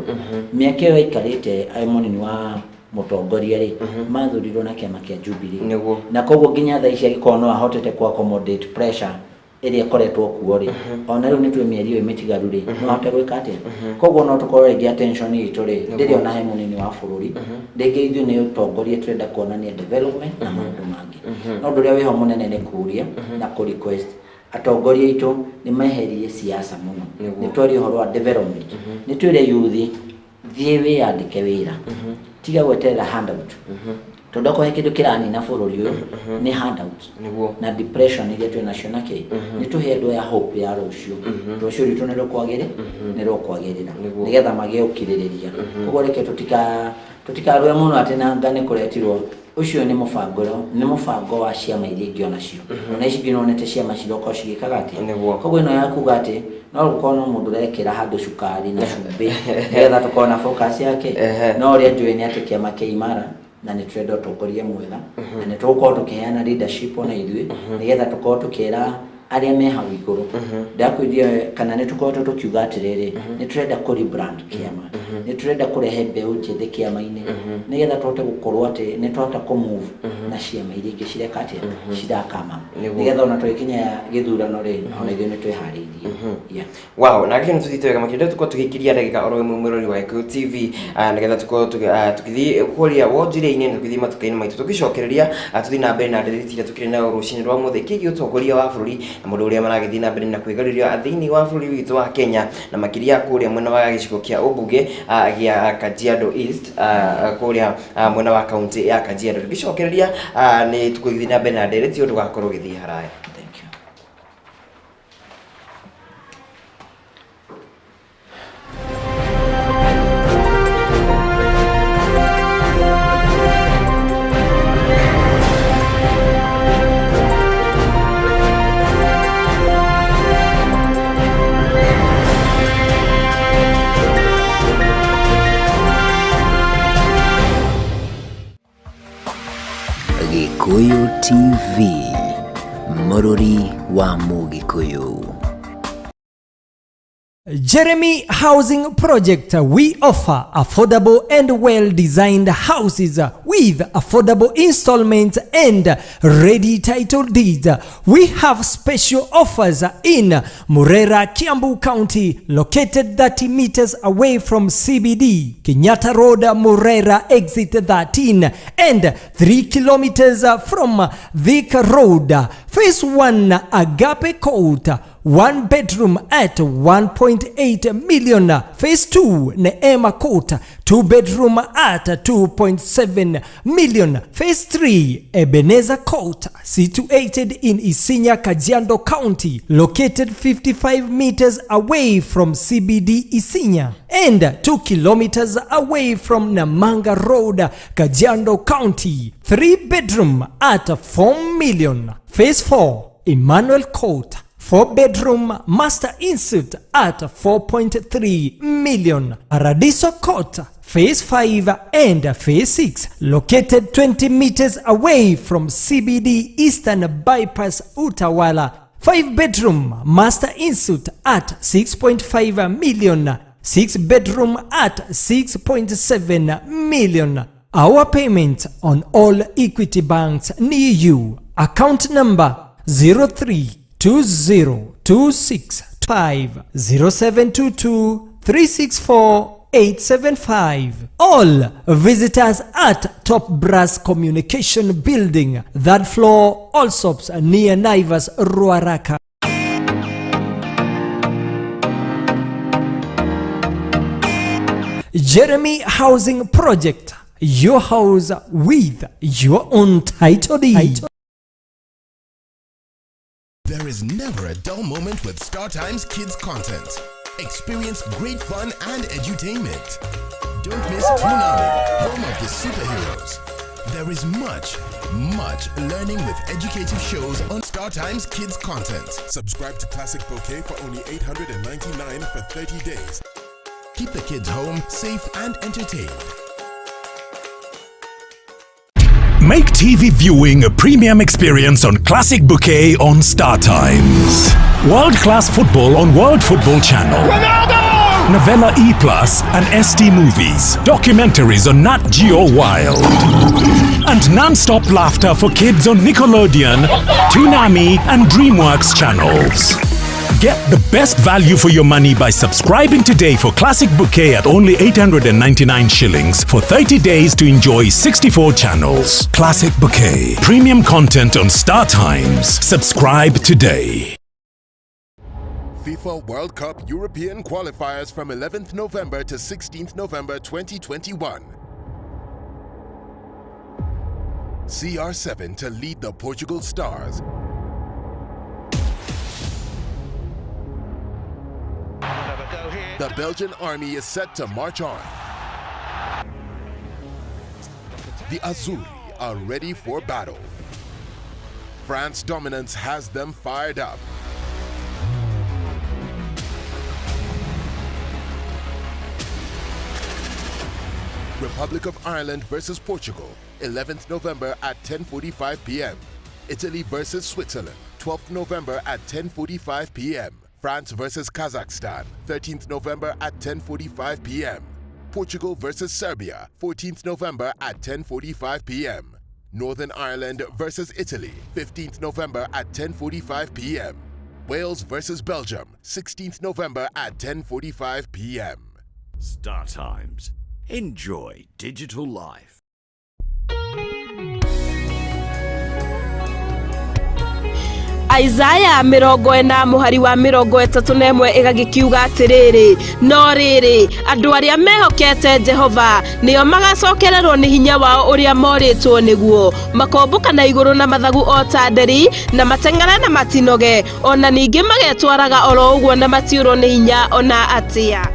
Mĩaka ĩyo aikarĩte arĩ mũnini wa mũtongoria rĩ, mathurirwo na kĩama kĩa Jubilee, na koguo nginya thaa ici angĩkorwo no ahotete ku accommodate pressure ĩrĩa ĩkoretwo kuo rĩ, ona rĩu nĩ twĩ mĩeri ĩyo mĩtigaru rĩ, no ahote gwĩka atĩa. Koguo no tũkorwo rĩngĩ attention itũ rĩ, ndĩrĩ ona he mũnini wa bũrũri. Rĩngĩ ithuĩ nĩ ũtongoria tũrenda kuonania development na maũndũ mangĩ. No ũndũ ũrĩa wĩho mũnene nĩ kũria na kũ request atongoria aitũ nĩ meherie siasa mũno, nĩ twarie ũhoro wa development, nĩ twĩre yuthi, thiĩ wĩyandĩke wĩra, tiga gweterera handout. Tondũ akorwo he kĩndũ kĩranina bũrũri ũyũ nĩ handout Nĩguo. Na depression iria twĩ nacio na kĩ, nĩ tũhe andũ aya hope ya rũciũ, rũciũ rwitũ nĩ rũkwagĩrĩ nĩ rũkwagĩrĩra, nĩgetha magĩe ũkirĩrĩria. Koguo reke tũtikarũe mũno atĩ nanga nĩ kũretirwo. Ũcio nĩ mũbango, nĩ mũbango wa ciama iria ingĩ onacio, ona ici ingĩ nonete ciama ciroka cigĩkaga atĩa. Nĩguo. Koguo ĩno ya kuga atĩ no gũkorwo no mũndũ ũrekĩra handũ cukari na cumbĩ nĩgetha tũkorwo na focus yake. No ũrĩa njũĩ nĩ atĩ kĩama kĩ imara na nĩ tũrenda ũtongoria mwega, na nĩ tũgũkorwo tũkĩheana leadership ona ithuĩ, nĩgetha tũkorwo tũkĩra arĩa me hau igũrũ. Ndakwĩria kana nĩ tũkoretwo tũkiuga atĩrĩrĩ, nĩ tũrenda kũ rebrand kĩama, nĩ tũrenda kũrehe mbeũ njĩthĩ kĩama-inĩ, nĩgetha tũhote gũkorwo atĩ nĩ twahota kũ move na ciama iria ingĩ cireka atĩa, cirakama, nĩgetha ona tũgĩkinya gĩthurano rĩ, ona ithuĩ nĩ twĩharĩirie. Yeah. Wow, na gĩkĩ nĩ tũthiĩte wega makĩria, tũkorwo tũgĩkiria ndagĩka oro ĩmwe mwĩrori wa Gĩkũyũ TV, nĩgetha tũkorwo tũgĩthiĩ kũrĩa wonjoria-inĩ na tũgĩthiĩ matuka-inĩ maitũ, tũgĩcokereria, tũthiĩ na mbere na ndeereti iria tũkĩrĩ nayo rũcinĩ rwa mũthĩ kĩgiĩ ũtongoria wa bũrũri na maũndũ ũrĩa maragĩthiĩ na mbere na kwĩgarũrĩra thĩinĩ wa bũrũri witũ wa Kenya, na makĩria kũrĩa mwena wa gĩcigo kĩa ũmbunge gĩa Kajiado East, kũrĩa mwena wa kaunti ya Kajiado. Tũgĩcokereria nĩ tũgũthiĩ na mbere na ndeereti ĩyo, ndũgakorwo ũgĩthiĩ haraya. Thank you. Gĩkũyũ TV, mũrũri wa Mũgĩkũyũ. Jeremy Housing Project. We offer affordable and well-designed houses with affordable installments and ready title deeds. We have special offers in Murera, Kiambu County, located 30 meters away from CBD, Kenyatta Road, Murera, exit 13, and 3 kilometers from Thika Road. Phase 1, Agape Court, one bedroom at 1.8 million. Phase 2, Neema Court, two bedroom at 2.7 million. Phase 3, Ebenezer Court, situated in Isinya, Kajiado County, located 55 meters away from CBD Isinya and 2 kilometers away from Namanga Road, Kajiado County. 3 bedroom at 4 million. Phase 4, Emmanuel Court, 4 bedroom master ensuite at 4.3 million. Paradiso Court, Phase 5 and Phase 6, located 20 meters away from CBD Eastern Bypass Utawala. 5 bedroom master ensuite at 6.5 million. 6 bedroom at 6.7 million. Our payment on all Equity banks near you. Account number 032026 0722 364 875. All visitors at Top Brass Communication Building, third floor, Allsops near Naivas, Ruaraka. Jeremy Housing Project, your house with your own title deed. There is never a dull moment with StarTimes Kids content. Experience great fun and edutainment. Don't miss Toonami, home of the superheroes. There is much, much learning with educative shows on StarTimes Kids content. Subscribe to Classic Bouquet for only 899 for 30 days. Keep the kids home, safe and entertained. Make TV viewing a premium experience on Classic Bouquet on Star Times. World class football on World Football Channel. Ronaldo! Novella E Plus and ST Movies. Documentaries on Nat Geo Wild. And non-stop laughter for kids on Nickelodeon, Toonami and DreamWorks channels. Get the best value for your money by subscribing today for Classic Bouquet at only 899 shillings for 30 days to enjoy 64 channels. Classic Bouquet. Premium content on Star Times. Subscribe today. FIFA World Cup European qualifiers from 11th November to 16th November 2021. CR7 to lead the Portugal Stars. The Belgian army is set to march on. The Azzurri are ready for battle. France dominance has them fired up. Republic of Ireland versus Portugal, 11th November at 10:45 p.m. Italy versus Switzerland, 12th November at 10:45 p.m. France versus Kazakhstan, 13th November at 10:45 p.m. Portugal versus Serbia, 14th November at 10:45 p.m. Northern Ireland versus Italy, 15th November at 10:45 p.m. Wales versus Belgium, 16th November at 10:45 p.m. Star Times. Enjoy digital life. Isaya 40 mũhari wa 31 ĩgagĩkiuga atĩrĩrĩ, no rĩrĩ, andũ arĩa mehokete Jehova nĩo magacokererwo nĩ hinya wao ũrĩa morĩtwo nĩguo, makombũka na igũrũ na mathagu o ta nderi, na mateng'ere na matinoge, ona ningĩ magetwaraga oro ũguo na matiũrwo nĩ hinya ona atĩa.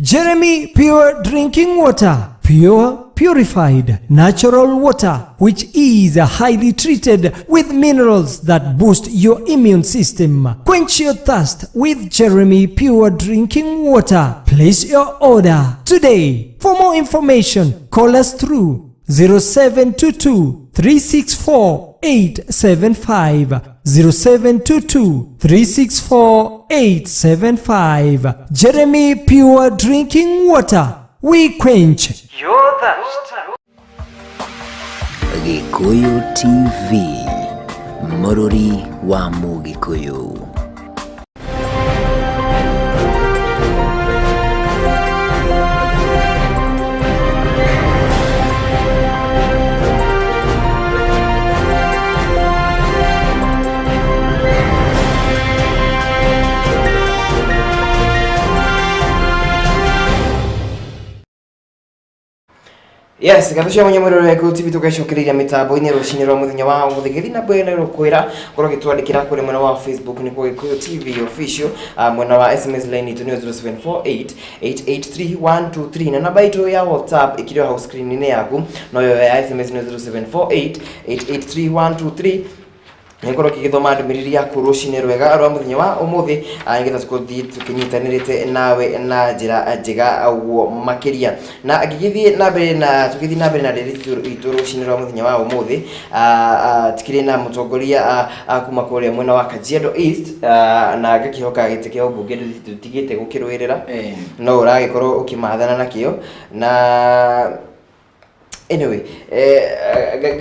Jeremy Pure Drinking Water. Pure, purified, natural water, which is highly treated with minerals that boost your immune system. Quench your thirst with Jeremy Pure Drinking Water. Place your order today. For more information, call us through 0722 364 875. 0722 364 875. Jeremy Pure Drinking Water. We quench your thirst. Gikuyu TV, Mũrũri wa Mũgĩkũyũ. Yes, gatho cia mwanya mwĩrore wa TV tũgacokereria mĩtambo-inĩ rũcinĩ rwa mũthenya wa ũmũthĩ. Gĩthiĩ na mbere na gũkwĩra korwo gĩtwandĩkĩra kũrĩ mwena wa Facebook nĩ kwa Gĩkũyũ TV official, mwena wa SMS line itũ nĩ 0748 883 123, na namba itũ ya WhatsApp ĩkĩrĩ o hau screen-inĩ yaku, noyo ya SMS nĩ 0748 883 123. Nĩngorwo ngĩgĩthoma ndũmĩrĩri yaku rũcinĩ rwega rwa mũthenya wa ũmũthĩ, nĩgetha tũgũthiĩ tũkĩnyitanĩrĩte nawe na njĩra njega ũguo makĩria. Na ngĩgĩthiĩ na mbere na tũgĩthiĩ na mbere na ndereti itũ rũcinĩ rwa mũthenya wa ũmũthĩ, tikĩrĩ na mũtongoria kuma kũrĩa mwena wa Kajiado East, na ngakĩhoka gĩtĩ kĩa ũmbunge tũtigĩte gũkĩrũĩrĩra, no ũragĩkorwo ũkĩmathana nakĩo. Na anyway,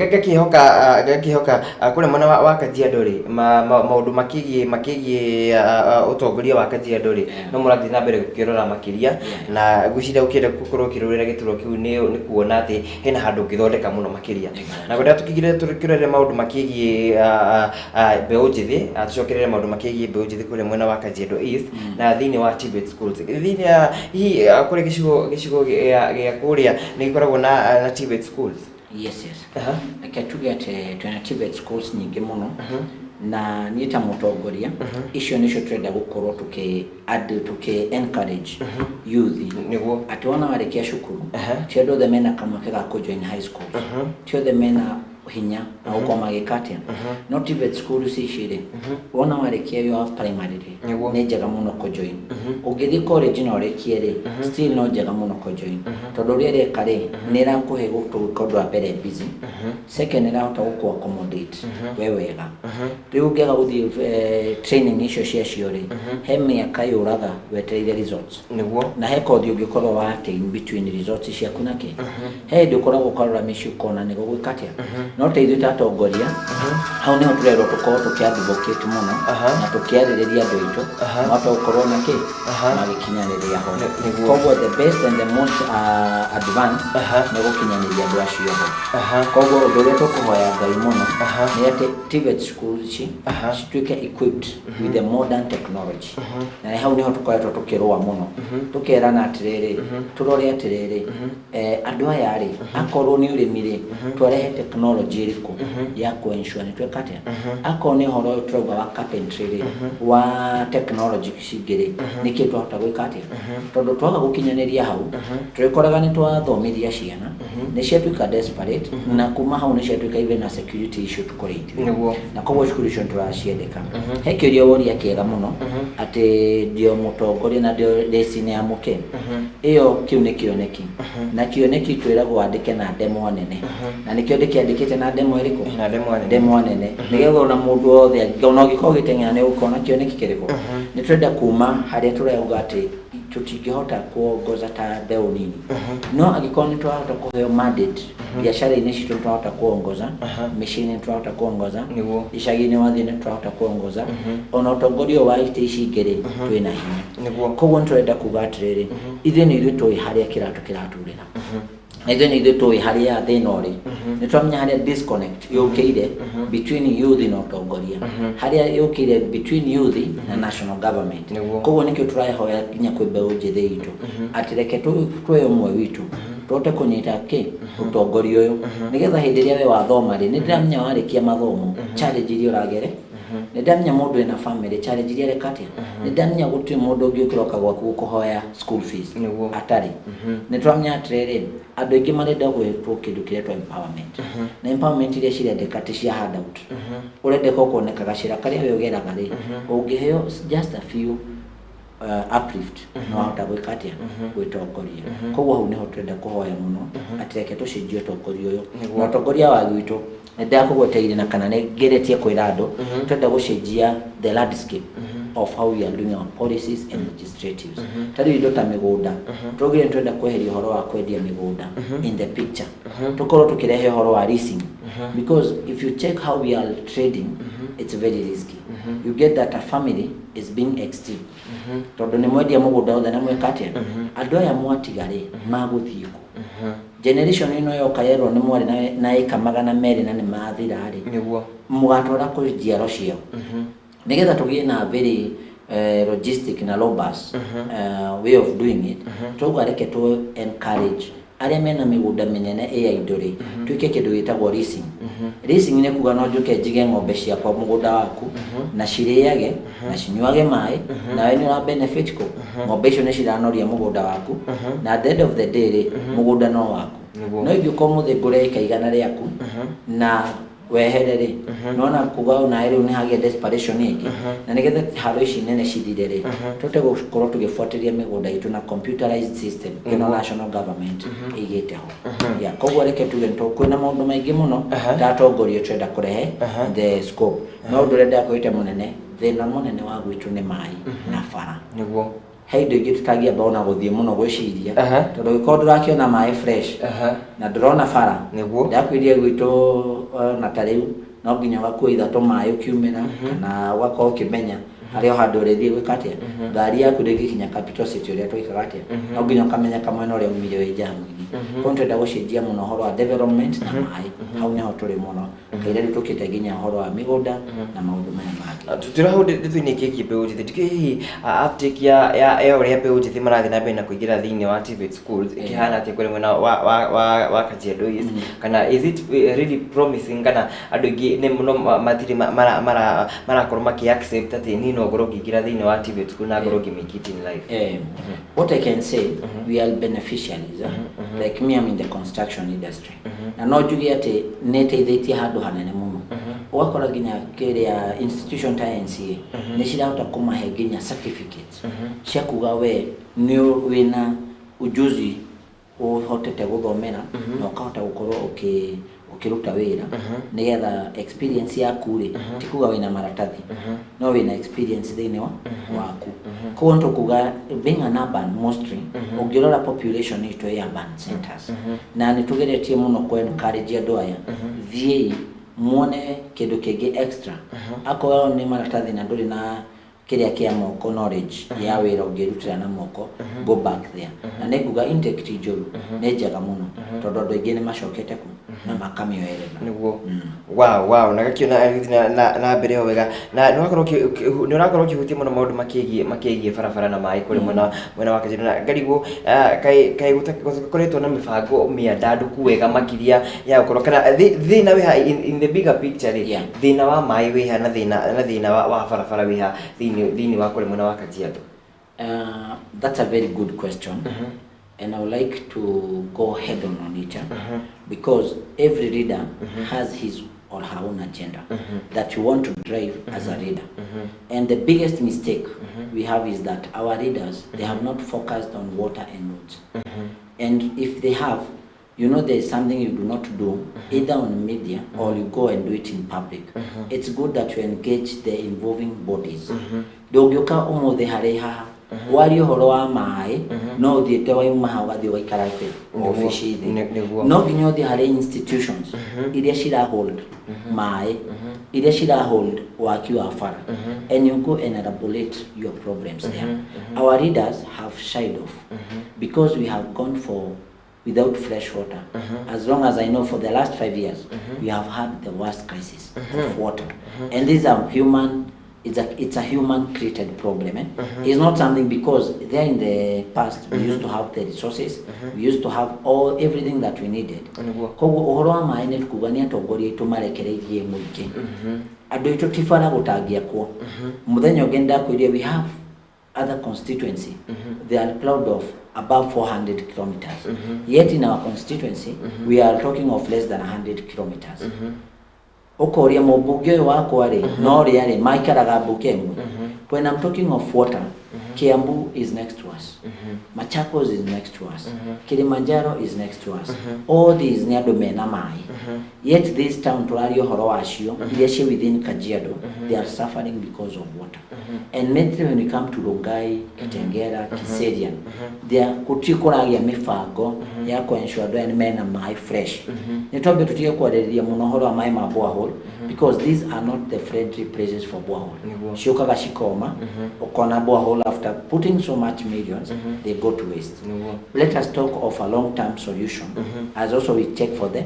ngakihoka kũrĩa mwena wa Kajiado rĩ, maũndũ makĩgiĩ ũtongoria wa Kajiado rĩ, no mũrathiĩ na mbere gũkĩrora makĩria, na ngwĩciria ũkĩenda gũkorwo ũkĩrũĩrĩra gĩturwa kĩu nĩ kuona atĩ hena handũ ũngĩthondeka mũno makĩria. Na ngwenda tũkĩgire tũkĩrore maũndũ makĩgiĩ mbeũ njĩthĩ, tũcokerere maũndũ makĩgiĩ mbeũ njĩthĩ kũrĩa mwena wa Kajiado East na thĩinĩ wa TVET schools. Thĩinĩ ya hihi kũrĩa gĩcigo gĩa kũrĩa nĩ gĩkoragwo na TVET schools? Yes, yes. Reke tuge atĩ twĩna TVET schools nyingĩ mũno, na niĩ ta mũtongoria icio nĩcio tũrenda gũkorwo tũkĩ encourage youth nĩguo atĩ wona warĩkia cukuru, ti andũ othe mena kamweke ga kũ join high school, ti othe mena hinya wa gũkorwo magĩka atĩa. No TVET schools ici rĩ, wona warĩkia your primary rĩ, nĩ njega mũno kũ join. Ũngĩthiĩ college na ũrĩkie rĩ, still no njega mũno kũ join, tondũ ũrĩa ĩreka rĩ, nĩ ĩrakũhe gũtũĩka ũndũ wa mbere busy, second nĩ ĩrahota gũkũ accommodate we wega. Rĩu ũngĩaga gũthiĩ training icio ciacio rĩ, he mĩaka yũraga wetereire results, nĩguo, na he kothi ũngĩkorwo wa atĩ in between results ciaku na kĩ, he hĩndĩ ũkoragwo ũkarora mĩciĩ ũkona nĩ gũgwĩka atĩa. No ta ithuĩ ta atongoria, hau nĩho tũrerwo tũkorwo tũkĩ-advocate mũno na tũkĩarĩrĩria andũ aitũ mahote gũkorwo na kĩ magĩkinyanĩria ho. Koguo the best and the most advanced nĩ gũkinyanĩria andũ acio ho. Koguo ũndũ ũrĩa tũkũhoya Ngai mũno nĩ atĩ TVET schools ici cituĩke equipped with the modern technology, na nĩ hau nĩho tũkoretwo tũkĩrũa mũno, tũkerana atĩrĩrĩ, tũrore atĩrĩrĩ, andũ aya rĩ, akorwo nĩ ũrĩmi rĩ, twarehe technology ĩrĩkũ ya kũ ensure nĩ tweka atĩa? Akorwo nĩ ũhoro ũyũ tũrauga wa carpentry rĩ, wa technology cingĩ rĩ, nĩkĩ twahota gwĩka atĩa? Tondũ twaga gũkinyanĩria hau, tũrĩkoraga nĩ twathomithia ciana, nĩ ciatuĩka desperate, na kuma hau nĩ ciatuĩka even a security issue tũkũrĩ ithuĩ. Na koguo cukuru icio nĩ tũraciendeka. He kĩũria woria kĩega mũno, atĩ ndio mũtongoria na ndio rĩci-inĩ ya mũke ĩyo. Kĩu nĩ kĩoneki, na kĩoneki twĩragwo wandĩke na ndemwa nene, na nĩkĩo ndĩkĩandĩkĩte na ndemwa ĩrĩkũ? Na ndemwa nene. Ndemwa nene, nĩgetha ona mũndũ wothe ona ũngĩkorwo ũgĩteng'era nĩ ũkona kĩoneki kĩrĩkũ. Nĩ tũrenda kuma harĩa tũrauga atĩ tũtingĩhota kuongoza ta mbeũ nini, no angĩkorwo nĩ twahota kũheo mandate biacara-inĩ citũ, nĩ twahota kuongoza mĩciĩ-inĩ, nĩ twahota kuongoza icagi-inĩ, wathiĩ nĩ twahota kuongoza ona ũtongoria ũyũ wa itĩ ici ingĩ rĩ, twĩna hinya. Koguo nĩ tũrenda kuga atĩrĩrĩ, ithuĩ nĩ ithuĩ tũĩ harĩa kĩratũ kĩraturĩra, na ithuĩ nĩ ithuĩ tũĩ harĩa thĩna ũrĩ. Nĩ twamenya harĩa disconnect yũkĩire between youth na ũtongoria, harĩa yũkĩire between youth na national government. Koguo nĩkĩo tũrahoya nginya kwĩ mbeũ njĩthĩ itũ atĩ reke tuoye ũmwe witũ, tũhote kũnyita kĩ ũtongoria ũyũ, nĩgetha hĩndĩ ĩrĩa we wathoma rĩ, nĩ ndĩramenya warĩkia mathomo challenge iria ũragere, nĩ ndamenya mũndũ wĩna family challenge iria areka atĩa, nĩ ndamenya gũtirĩ mũndũ ũngĩ ũkĩroka gwaku gũkũhoya school fees atarĩ. Nĩ tũramenya atĩrĩrĩ, andũ aingĩ marenda gwĩtwo kĩndũ kĩretwo empowerment, na empowerment iria cirendeka ti cia handout. Ũrendeka ũkoneka gacĩra karĩa we ũgeraga rĩ, ũngĩheo just a few uplift, no wahota gwĩka atĩa? Gwĩtongoria. Koguo hau nĩho tũrenda kũhoya mũno atĩ reke tũcenjie ũtongoria ũyũ. Na ũtongoria wa gwitũ nĩ ndakũgweteire na kana nĩ ngeretie kwĩra andũ, tũrenda gũcenjia the landscape of how we are doing our policies and legislatives. Ta rĩu indo ta mĩgũnda, tũraugire nĩ tũrenda kweheria ũhoro wa kwendia mĩgũnda in the picture, tũkorwo tũkĩrehe ũhoro wa leasing, because if you check how we are trading, it's very risky. You get that a family is being extinct tondũ nĩ mwendia mũgũnda wothe, na mweka atĩa? Andũ aya mwatiga rĩ, magũthiĩ kũ? Generation ĩno yoka yerwo nĩ mwarĩ na ĩka 200 na nĩ mathira rĩ, mũgatwara kũrĩ njiaro ciao? Nĩgetha tũgĩe na very logistic na robust way of doing it, twauga reke tu encourage arĩa mena mĩgũnda mĩnene ĩ ya indo rĩ, twĩke kĩndũ gĩtagwo leasing. Leasing nĩ kuga no njũke njige ng'ombe ciakwa mũgũnda waku na cirĩage na cinyuage maĩ, nawe nĩ ũra benefit kũ ng'ombe icio nĩ ciranoria mũgũnda waku, na at the end of the day rĩ, mũgũnda no waku. No ingĩũka ũmũthĩ ngũre ĩka 100 rĩaku na wehere rĩ, nona kuga onawe rĩu nĩ hagĩa desperation ĩngĩ. Na nĩgetha haro ici nene cithire rĩ, tũhote gũkorwo tũgĩbuatĩrĩria mĩgũnda itũ na computerized system ĩno national government ĩigĩte ho. Yeah, koguo reke tuge kwĩna maũndũ maingĩ mũno ta atongoria tũrenda kũrehe the scope. No ũndũ ũrĩa ndakwĩrĩte mũnene, thĩna mũnene wa gwitũ nĩ maĩ na bara. He indo ingĩ tũtangĩamba ona gũthiĩ mũno gwĩciria, tondũ ũngĩkorwo ndũrakĩona maĩ fresh na ndũrona bara. Ndakwĩrire gwitũ na ta rĩu no nginya ũgakua ithatũ maĩ ũkiumĩra, kana ũgakorwo ũkĩmenya harĩa o handũ ũrĩthiĩ gwĩka atĩa, ngari yaku ndĩngĩkinya capital city ũrĩa twĩkaga atĩa, no nginya ũkamenya kamwena ũrĩa umire wĩ jamu-inĩ. Koguo nĩtũrenda gũcenjia mũno ũhoro wa development na maĩ, hau nĩho tũrĩ mũno kaira rĩu tũkĩte nginya ũhoro wa mĩgũnda na maũndũ maya mangĩ. Tũra hau ndeto-inĩ ĩkĩgiĩ mbeũ njĩthĩ, ndikĩũĩ hihi uptake ya ũrĩa mbeũ njĩthĩ marathiĩ na mbere na kũingĩra thĩinĩ wa TVET schools ĩkĩhana atĩa kũrĩ mwena wa Kajiado East, kana is it really promising, kana andũ aingĩ nĩ mũno matirĩ marakorwo makĩ accept atĩ niĩ no ngorwo ngĩingĩra thĩinĩ wa TVET school na ngorwo ngĩ make it in life? What I can say, we are beneficiaries. Eh? Like me, I'm in the construction industry. Na no njuge atĩ nĩ ĩteithĩtie handũ hanene mũno. Ũgakora nginya kĩrĩa institution ta NCA nĩ cirahota kũmahe nginya certificates cia kuga we nĩ wĩna ujuzi ũhotete gũthomera na ũkahota gũkorwo ũkĩ Ũkĩruta wĩra nĩgetha experience yaku rĩ, ti kuga wĩna maratathi, no wĩna experience thĩinĩ wa waku. Koguo nĩ tũkuga being an urban, mostly ũngĩrora population itũ ĩ urban centers, na nĩ tũgeretie mũno kũ encourage andũ aya, thiĩi muone kĩndũ kĩngĩ extra. Akorwo nĩ maratathi na ndũrĩ na kĩrĩa kĩa moko, knowledge ya wĩra ũngĩrutĩra na moko, go back there. Na nĩ nguga intake ti njũru, nĩ njega mũno, tondũ andũ aingĩ nĩ macokete ku na makamĩoerera. Nĩguo, wow, na gakĩona agĩthiĩ na mbere o wega, na nĩ ũrakorwo ũkĩhutia mũno maũndũ makĩgiĩ barabara na maĩ kũrĩ mwena wa Kajiado, na ngarigwo kaĩ gũtakoretwo na mĩbango mĩandandũku wega makĩria ya gũkorwo kana thĩna wĩha in the bigger picture rĩ, thĩna wa maĩ wĩha na thĩna wa barabara wĩha thĩinĩ wa kũrĩ mwena wa Kajiado? That's a very good question, and I would like to go head on it, because every leader has his or her own agenda that you want to drive as a leader. And the biggest mistake we have is that our leaders, they have not focused on water and roads. And if they have, there is something you do not do either on media or you go and do it in public. It's good that you engage the involving bodies. Ndũngĩũka ũmũthĩ harĩ haha warie ũhoro wa maĩ, no ũthiĩte wauma haha ũgathiĩ ũgaikara thĩ obici thĩ. No nginya ũthiĩ harĩ institutions iria cira hold maĩ, iria cira hold waki wa bara, and you go and elaborate your problems there. Our leaders have shied off because we have gone for without fresh water. As long as I know, for the last 5 years, we have had the worst crisis of water. And these are human, it's a human created problem. Eh? It's not something, because there in the past we used to have the resources, we used to have all everything that we needed. Koguo ũhoro wa maĩ nĩ kuga nĩ atongoria aitũ marekereirie mũingĩ, andũ aitũ ti bara gũtangĩakwo. Mũthenya ũngĩ nĩndakwĩrire we have other constituency, they are proud of above 400 kilometers, yet in our constituency we are talking of less than 100 kilometers. Ũkoria mũmbunge ũyũ wakwa rĩ, no rĩa rĩ maikaraga mbunge ĩmwe. When I'm talking of water, Kiambu is next to us, Machakos is next to us, Kilimanjaro is next to us. All these nĩ andũ mena maĩ, yet this town tũraria ũhoro wacio iria ciĩ within Kajiado, they are suffering because of water. And mainly when you come to Rongai, Kitengela, Kiserian, there gũtirĩ kũragĩa mĩbango ya kũ-ensure andũ aya nĩ mena maĩ fresh. Nĩ twambe tũtige kwarĩrĩria mũno ũhoro wa maĩ ma borehole, because these are not the friendly places for borehole. Ciũkaga cikoma, ũkona borehole after putting so much millions, they go to waste. Let us talk of a long term solution, as also we check for the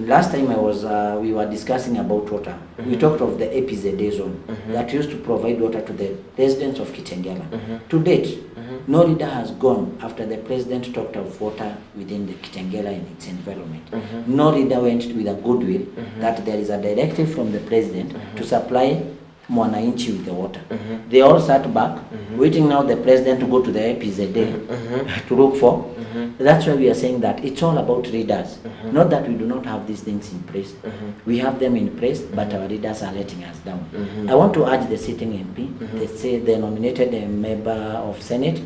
last time I was we were discussing about water. We talked of the APZA zone that used to provide water to the residents of Kitengela. To date, no leader has gone after the president talked of water within the Kitengela and its environment. No leader went with a goodwill that there is a directive from the president to supply mwananchi with the water. They all sat back, waiting now the president to go to the APZA to look for. That's why we are saying that it's all about leaders. Not that we do not have these things in place. We have them in place, but our leaders are letting us down. I want to urge the sitting MP, they say the nominated member of Senate,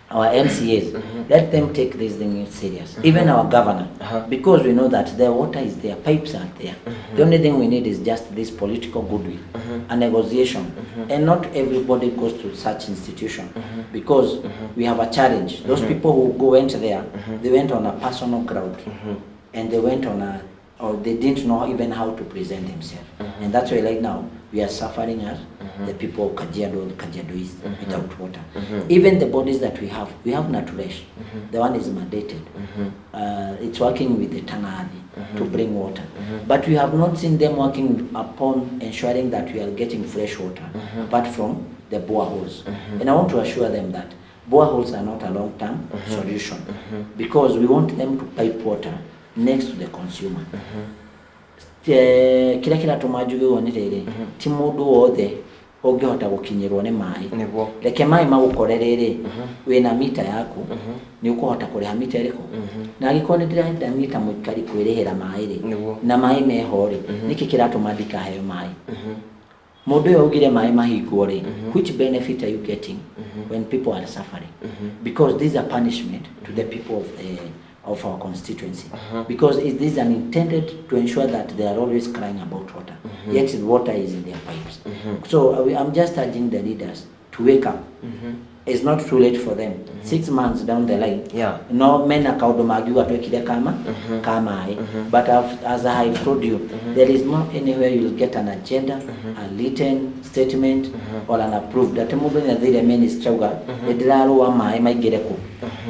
our MCAs, let them take this thing serious. Even our governor, because we know that the water is there, pipes are there. The only thing we need is just this political goodwill, a negotiation. And not everybody goes to such institution because we have a challenge. Those people who went there, they went on a personal ground and they went on a, or they didn't know even how to present themselves. And that's why right now we are suffering as the people of Kajiado and Kajiado East without water. Even the bodies that we have Naturesh. The one is mandated. It's working with the Tana Athi to bring water. But we have not seen them working upon ensuring that we are getting fresh water apart from the boreholes. And I want to assure them that boreholes are not a long-term solution because we want them to pipe water next to the consumer. Kĩrĩa kĩratũma njuge ũguo nĩ rĩrĩ, ti mũndũ wothe ũngĩhota gũkinyĩrwo nĩ maĩ. Reke maĩ magũkore rĩrĩ, wĩna mita yaku, nĩ ũkũhota kũrĩha mita ĩrĩkũ, na angĩkorwo nĩ ndĩrenda mita mũikari kwĩrĩhĩra maĩ rĩ, na maĩ meho rĩ, nĩkĩ kĩratũma ndikaheo maĩ? Mũndũ ũyũ augire maĩ mahingwo rĩ, which benefit are you getting when people are suffering? Because this is a punishment to the people of the Of our constituency, because it is an intended to ensure that they are always crying about water, yet the water is in their pipes. So I'm just urging the leaders to wake up. It's not too late for them. 6 months down the line, no mena kaundu mangiuga twekire kama ka maĩ. But as I've told you, there is no anywhere you'll get an agenda, a written statement or an approved atĩ mũndũ nĩ athire ministry auga nĩ ndĩrarũa maĩ maingĩre kũ,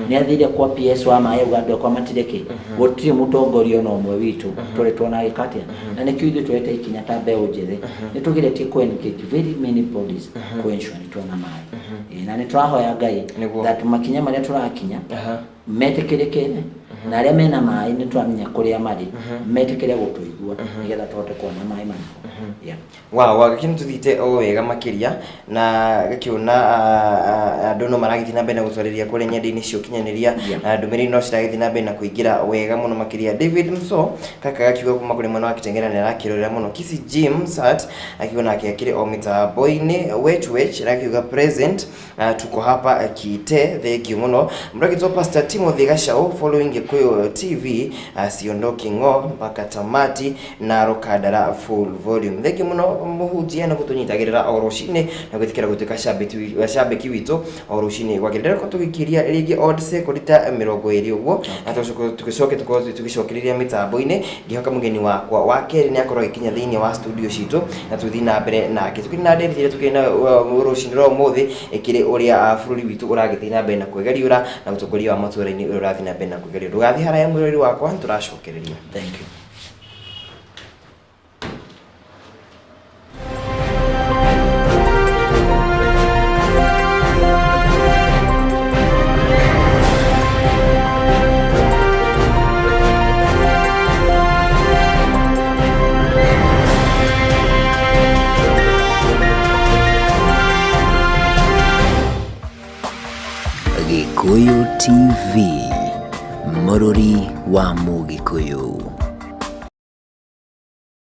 nĩ athire kwa PS wa maĩ auga andũ akwa matirĩ kĩ. Gũtirĩ mũtongoria ona ũmwe witũ tũrĩ tuona agĩka atĩa, na nĩkĩo ithuĩ tuoete ikinya ta mbeũ njĩthĩ, nĩ tũgeretie kũ engage very many bodies kũ ensure nĩ tuona maĩ. Ĩĩ, na nĩ tũrahoya Ngai that makinya marĩa tũrakinya metĩkĩrĩke, na arĩa mena maĩ nĩ tũramenya kũrĩa marĩ, metĩkĩre gũtũigua nĩgetha tũhote kuona maĩ marĩho. Yeah. Wow, gĩkĩ nĩ tũthiĩte o wega makĩria na gĩkĩona andũ no maragĩthiĩ na mbere na gũtwarĩria kũrĩa nyenda-inĩ cia ũkinyanĩria, na ndũmĩrĩri no ciragĩthiĩ na mbere na kũingĩra wega mũno makĩria. David Mso kaka gakiuga kuma kũrĩ mwena wa Kitengela nĩ arakĩrorera mũno. Kisi James Hart akiuga nake akĩrĩ o mĩtambo-inĩ. Wech Wech akiuga present, tuko hapa Kite, thank you mũno. Mragĩtwo Pastor Timothy Gachau, following Gikuyu TV, siondoki ng'o mpaka tamati na rukandara full volume. Thank you mũno mũhunjia na gũtũnyitagĩrĩra o rũcinĩ na gwĩtĩkĩra gũtuĩka cabĩki witũ o rũcinĩ gwakĩrĩ. Ndĩreko tũgĩkiria rĩngĩ odd sekondi ta 20 ũguo, na tũgĩcoke tũkorwo tũgĩcokereria mĩtambo-inĩ. Ngĩhoka mũgeni wakwa wa kerĩ nĩ akorwo agĩkinya thĩinĩ wa studio citũ na tũthiĩ na mbere nake tũkĩrĩ na ndereti ĩrĩa tũkĩrĩ na rũcinĩ rwa ũmũthĩ, ĩkĩrĩ ũrĩa bũrũri witũ ũragĩthiĩ na mbere na kwĩgariũra na ũtongoria wa matũũra-inĩ ũrĩa ũrathiĩ na mbere na kwĩgariũra. Ndũgathiĩ haraya mwĩrori wakwa, nĩtũracokereria. Thank you. Gikuyu TV, Mũrũri wa Mũgĩkũyũ.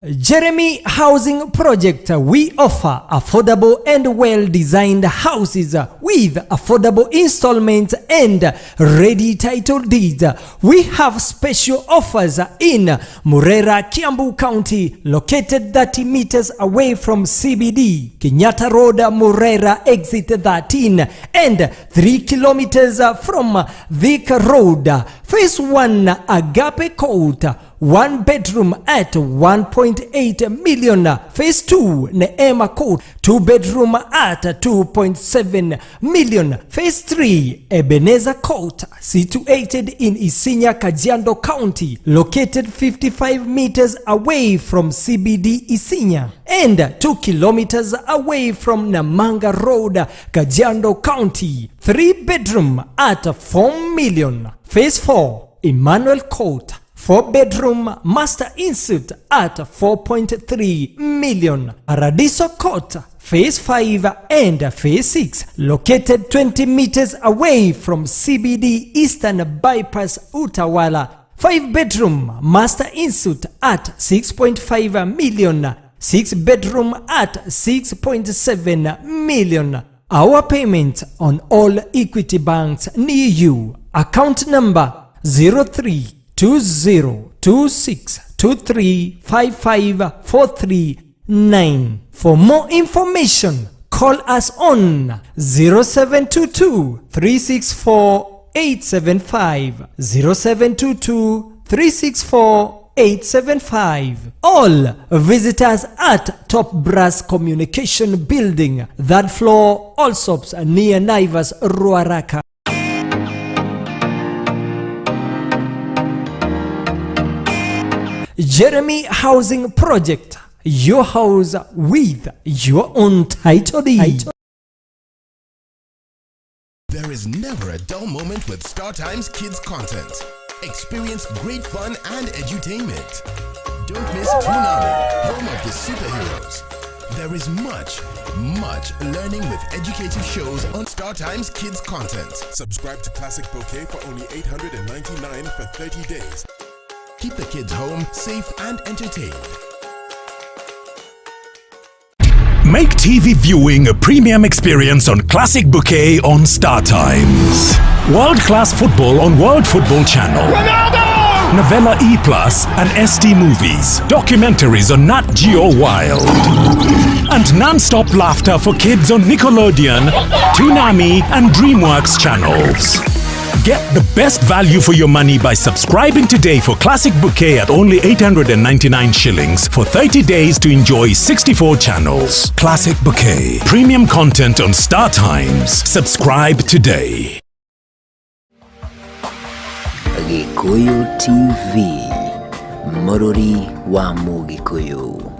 Jeremy Housing Project. We offer affordable and well designed houses with affordable installments and ready title deeds. We have special offers in Murera, Kiambu County, located 30 meters away from CBD, Kenyatta Road, Murera, exit 13, and 3 kilometers from Thika Road. Phase 1, Agape Court, one bedroom at 1.8 million. Phase 2, Neema Court, two bedroom at 2.7 million. Phase 3, Ebenezer Court, situated in Isinya, Kajiado County, located 55 meters away from CBD Isinya and 2 kilometers away from Namanga Road, Kajiado County. 3 bedroom at 4 million. Phase 4, Emmanuel Court, 4 bedroom master ensuite at 4.3 million. Paradiso Court, Phase 5 and Phase 6, located 20 meters away from CBD Eastern Bypass Utawala. 5 bedroom master ensuite at 6.5 million. 6 bedroom at 6.7 million. Our payment on all Equity banks near you. Account number 032026235543. For more information, call us on 0722 364 875, 0722 364 875. All visitors at Top Brass Communication Building, third floor, Allsops, near Naivas, Ruaraka. Jeremy Housing Project, your house with your own title deed. There is never a dull moment with StarTimes Kids content. Experience great fun and edutainment. Don't miss Toonami, home of the superheroes. There is much, much learning with educative shows on StarTimes Kids content. Subscribe to Classic Bouquet for only 899 for 30 days. Keep the kids home, safe and entertained. Make TV viewing a premium experience on Classic Bouquet on Star Times. World class football on World Football Channel. Novella E Plus and ST Movies. Documentaries on Nat Geo Wild. And non-stop laughter for kids on Nickelodeon, Toonami, and DreamWorks channels. Get the best value for your money by subscribing today for Classic Bouquet at only 899 shillings for 30 days to enjoy 64 channels. Classic Bouquet. Premium content on Star Times. Subscribe today. Gĩkũyũ TV, mũrũri wa Mũgĩkũyũ.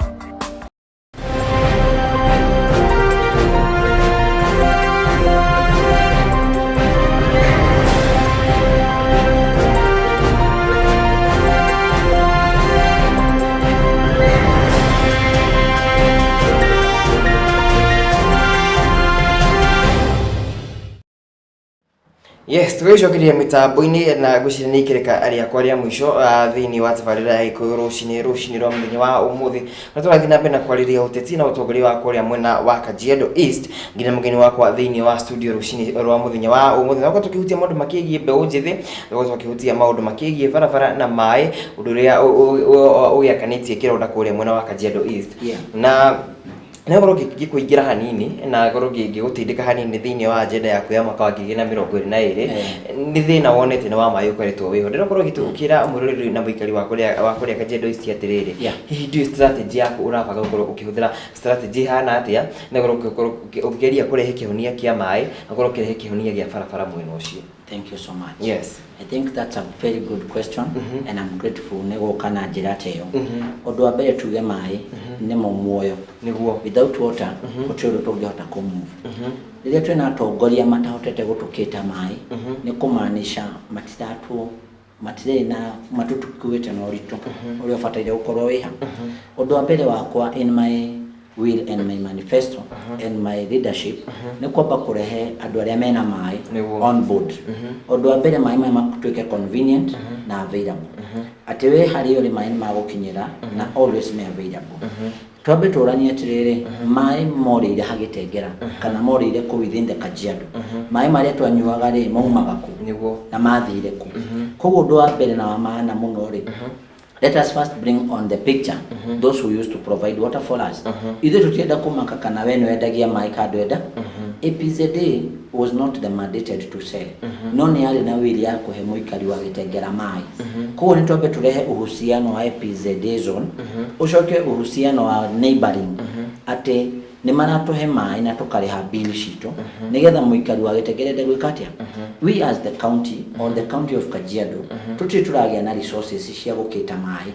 Yes, tũgĩcokeria mĩtambo-inĩ na ngwĩciria nĩ ikereka rĩakwa rĩa mũico thĩinĩ wa tabarĩra ya Gĩkũyũ rũcinĩ rwa mũthenya wa ũmũthĩ, na tũrathiĩ na mbere na kwarĩrĩria ũteti na ũtongoria wa kũrĩa mwena wa Kajiado East, nginya mũgeni wakwa thĩinĩ wa studio rũcinĩ rwa mũthenya wa ũmũthĩ. Na tũkĩhutia maũndũ makĩgiĩ mbeũ njĩthĩ, tũgakorwo tũkĩhutia maũndũ makĩgiĩ barabara na maĩ, ũndũ ũrĩa ũgĩakanĩtie kĩronda kũrĩa mwena wa Kajiado East. Na nĩgũkorwo ngĩkũingĩra hanini na ngorwo ngĩgũtindĩka hanini thĩinĩ wa agenda yaku ya mwaka wa 2022, nĩ thĩna wonete nĩ wa maĩ ũkoretwo wĩho. Ndĩrakorwo ũkĩra mwĩroreri na mũikari wa kũrĩa Kajiado East atĩrĩrĩ, hihi ndiũĩ strategy yaku ũrabanga gũkorwo ũkĩhũthĩra strategy ĩhana atĩa na gũkorwo ũkĩgeria kũrehe kĩhonia kĩa maĩ na gũkorwo ũkĩrehe kĩhonia gĩa barabara mwena ũcio? Thank you so much. I think that's a very good question and I'm grateful nĩ gũka na njĩra ta ĩyo. Ũndũ wa mbere, tuge maĩ nĩmo muoyo. Without water gũtirĩ ũndũ tũngĩhota kũ-move. Rĩrĩa twĩna atongoria matahotete gũtũkĩta maĩ, nĩ kũmaanisha matiratũ matirĩ na matũtukuĩte na ũritũ ũrĩa ũbataire gũkorwo wĩha. Ũndũ wa mbere wakwa in my will and my manifesto and my leadership nĩ kwamba kũrehe andũ arĩa mena maĩ on board. Ũndũ wa mbere, maĩ maya matuĩke convenient na available, atĩ wĩ harĩa ũrĩ maĩ nĩ magũkinyĩra na always me available. Twambe tũranie atĩrĩrĩ, maĩ morĩire hagĩtengera kana morĩire kũ within the Kajiado? Maĩ marĩa twanyuaga rĩ, maumaga kũ na mathire kũ? Koguo ũndũ wa mbere na wa maana mũno rĩ, let us first bring on the picture those who used to provide water for us. Ithuĩ tũtienda kũmaka kana we nĩwendagia maĩ ka ndwenda. APZA was not the mandated to sell, no nĩ yarĩ na wĩri ya kũhe mũikari wa Gĩtengera maĩ. Koguo nĩ twambe tũrehe uhusiano wa APZA zone, ũcoke uhusiano wa neighboring, atĩ nĩ maratũhe maĩ na tũkarĩha bill citũ, nĩgetha mũikari wa Gĩtengera ende gwĩka atĩa. We as the county or the county of Kajiado tũtirĩ tũragĩa na resources cia gũkĩta maĩ.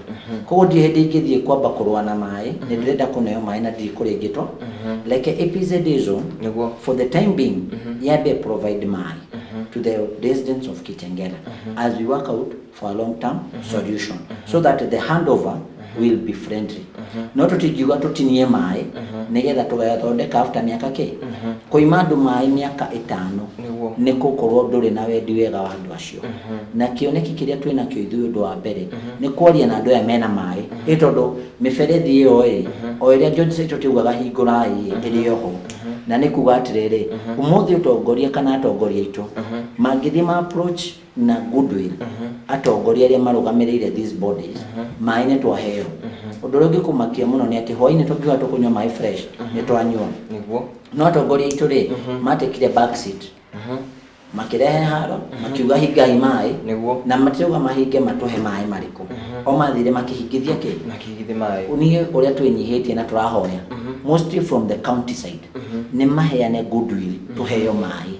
Koguo ndirĩ hĩndĩ ingĩthiĩ kwamba kũrũa na maĩ, nĩ ndĩrenda kũneo maĩ na ndirĩ kũrĩa ingĩtwo. Like APZA zone for the time being yambe provide maĩ to the residents of Kitengela as we work out for a long term solution so that the handover will be friendly. No tũtingiuga tũtinie maĩ nĩgetha tũgathondeka after mĩaka kĩ kũima andũ maĩ mĩaka 5, nĩ gũkorwo ndũrĩ na wendi wega wa andũ acio. Na kĩoneki kĩrĩa twĩ nakĩo ithuĩ, ũndũ wa mbere nĩ kwaria na andũ aya mena maĩ, ĩ tondũ mĩberethi ĩyo ĩ o ĩrĩa George Saitoti augaga hingũrai ĩrĩ oho. Na nĩ kuga atĩrĩrĩ, ũmũthĩ ũtongoria kana atongoria aitũ mangĩthiĩ ma approach na goodwill atongoria arĩa marũgamĩrĩire these bodies, maĩ nĩ twaheo. Ũndũ ũrĩa ũngĩkũmakia mũno nĩ atĩ hwaĩ-inĩ tũngiuga tũkũnyua maĩ fresh, nĩ twanyua. No atongoria aitũ rĩ, matekire back seat, makĩrehe haro, makiuga hingai maĩ, na matirauga mahinge matũhe maĩ marĩkũ. O mathire makĩhingithia kĩ? Makĩhingithia maĩ. Niĩ ũrĩa twĩnyihĩtie na tũrahoya mostly from the county side nĩ maheane goodwill tũheo maĩ.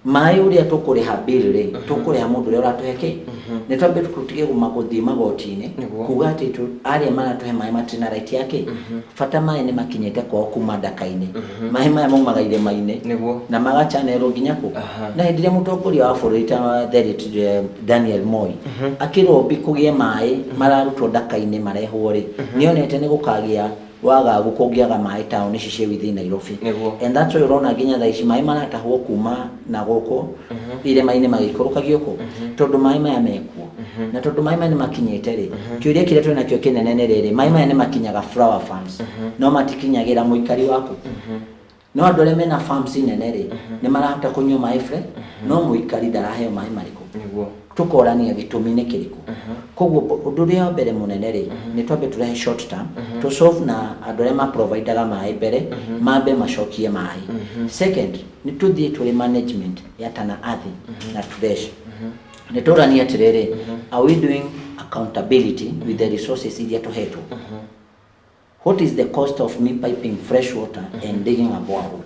Maĩ ũrĩa tũkũrĩha bill rĩ, tũkũrĩha mũndũ ũrĩa ũratũhe kĩ? Nĩ twambe tũtige gũthiĩ magoti-inĩ kuga atĩ arĩa maratũhe maĩ matirĩ na right ya kĩ. Bata maĩ nĩ makinyĩte kwao kuma ndaka-inĩ. Maĩ maya maumaga irĩma-inĩ na magachanelwo nginya kũ. Na hĩndĩ ĩrĩa mũtongoria wa bũrũri ta the late Daniel Moi akĩrombi kũgĩe maĩ mararutwo ndaka-inĩ marehwo rĩ, nĩonete nĩ gũkagĩa wagagu kũngĩaga maĩ taũni ici ciĩ within Nairobi. And that's why ũrona nginya thaa ici maĩ maratahwo kuma na gũkũ irĩma-inĩ magĩikũrũkagio kũ, tondũ maĩ maya mekuo. Na tondũ maĩ maya nĩ makinyĩte rĩ, kĩũria kĩrĩa twĩ nakĩo kĩnene nĩ rĩrĩ, maĩ maya nĩ makinyaga flower farms, no matikinyagĩra mũikari waku. No andũ arĩa mena farms nene rĩ, nĩ marahota kũnyua maĩ fresh, no mũikari ndaraheo maĩ marĩkũ? Tũkorania gĩtũmi nĩ kĩrĩkũ. Koguo ũndũ ũrĩa wa mbere mũnene rĩ, nĩ twambe tũrehe short term to solve na andũ arĩa maprovidaga maĩ mbere mambe macokie maĩ. Second, nĩ tũthiĩ tũrĩ management ya Tana Athi na Turesh, nĩ tũranie atĩrĩrĩ, are we doing accountability with the resources iria tũhetwo? What is the cost of me piping fresh water and digging a borehole?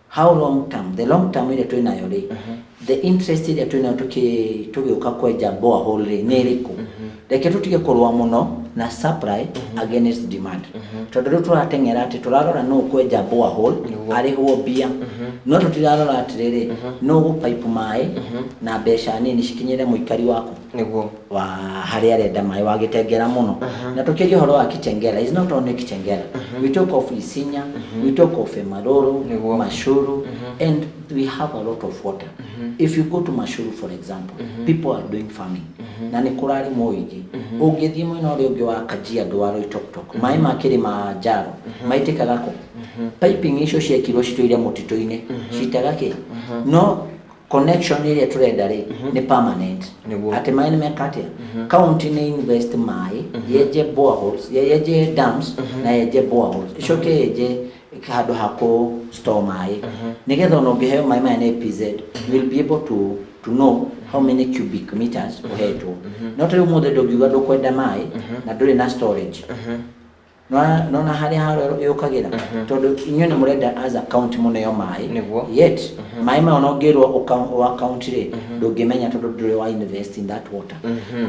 How long term, the long term ĩrĩa twĩnayo rĩ, the interest ĩrĩa twĩnayo tũgĩũka kwenja borehole rĩ nĩ ĩrĩkũ? Reke tũtige kũrũa mũno na supply against demand, tondũ rĩu tũrateng'era atĩ tũrarora nũ kwenja borehole arĩhwo mbia, no tũtirarora atĩrĩrĩ, nũ gũpipe maĩ na mbeca nini cikinyĩre mũikari waku wa harĩa arenda maĩ wa Gĩtengera mũno. Na tũkĩria ũhoro wa Kitengela, is not only Kitengela. We talk of Isinya, we talk of Emaroro, Mashuru, and we have a lot of water. If you go to Mashuru, for example, people are doing farming na nĩ kũrarĩmwo ũingĩ. Ũngĩthiĩ mwena ũrĩa ũngĩ wa Kajiado, wa Loitoktok, maĩ ma Kilimanjaro maitĩkaga kũ? Piping icio ciekirwo citũire mũtitũ-inĩ citaga kĩ? No connection ĩrĩa tũrenda rĩ nĩ permanent, atĩ maĩ nĩ meka atĩa? County nĩ invest maĩ, yenje boreholes, yenje dams na yenje boreholes, icoke yenje handũ ha kũ store maĩ, nĩgetha ona ũngĩheo maĩ maya nĩ EPZ, you will be able to know how many cubic meters ũhetwo. No ta rĩu ũmũthĩ ndũngiuga ndũkwenda maĩ na ndũrĩ na storage. Nona harĩa harĩa yũkagĩra, tondũ inyuĩ nĩ mũrenda as a county mũneo maĩ, yet maĩ maya ona ũngĩrwo wa county rĩ, ndũngĩmenya tondũ ndũrĩ wa invest in that water.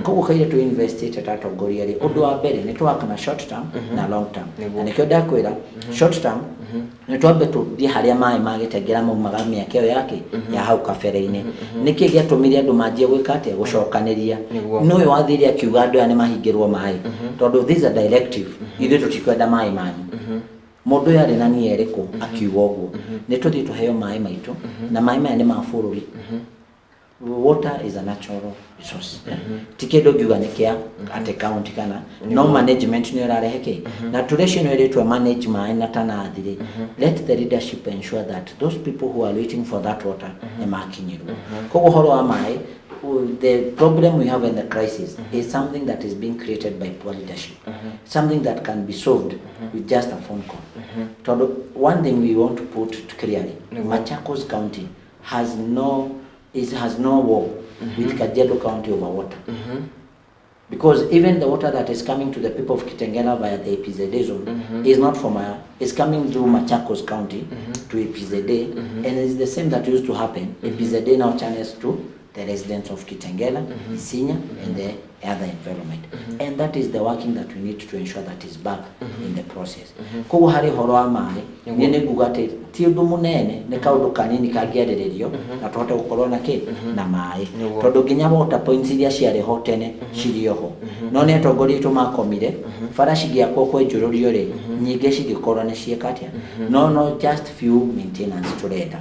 Koguo kaire tũ investĩte ta atongoria rĩ, ũndũ wa mbere nĩ tũwaka na short term na long term. Na nĩkĩo ndakwĩra short term nĩ twambe tũthiĩ harĩa maĩ ma Gĩtengera maumaga mĩaka ĩyo yake ya hau kabere-inĩ. Nĩkĩ gĩatũmire andũ manjie gwĩka atĩa? Gũcokanĩria. Nĩwe wathire akiuga andũ aya nĩ mahingĩrwo maĩ, tondũ this is a directive, ithuĩ tũtikwenda maĩ manyu. Mũndũ ũyũ arĩ na nia ĩrĩkũ akiuga ũguo? Nĩ tũthiĩ tũheo maĩ maitũ, na maĩ maya nĩ ma bũrũri. Water is a natural resource, ti kĩndũ ngiuga nĩ kĩa atĩ county kana no management nĩ ĩrarehe kĩ. Na tũrĩa ĩno ĩrĩtwo manage maĩ na Tana Athi rĩ, let the leadership ensure that those people who are waiting for that water nĩ makinyĩrwo. Koguo ũhoro wa maĩ, the problem we have in the crisis is something that is being created by poor leadership, something that can be solved with just a phone call. Tondũ one thing we want to put clearly, Machakos County has no war with Kajiado County over water. Because even the water that is coming to the people of Kitengela via the EPZA zone is not from is coming through Machakos County to EPZA, and it's the same that used to happen. EPZA now channels to the residents of Kitengela, Isinya, and the other environment. And that is the working that we need to ensure that is back in the process. Koguo harĩ ũhoro wa maĩ, niĩ nĩ nguga atĩ ti ũndũ mũnene, nĩ kaũndũ kanini kangĩarĩrĩrio na tũhote gũkorwo na kĩ na maĩ, tondũ nginya water points iria ciarĩ ho tene cirĩ o ho, no nĩ atongoria aitũ makomire bara cigĩakwo kwenjũrũrio rĩ, nyingĩ cigĩkorwo nĩ ciĩka atĩa. No just few maintenance tũrenda,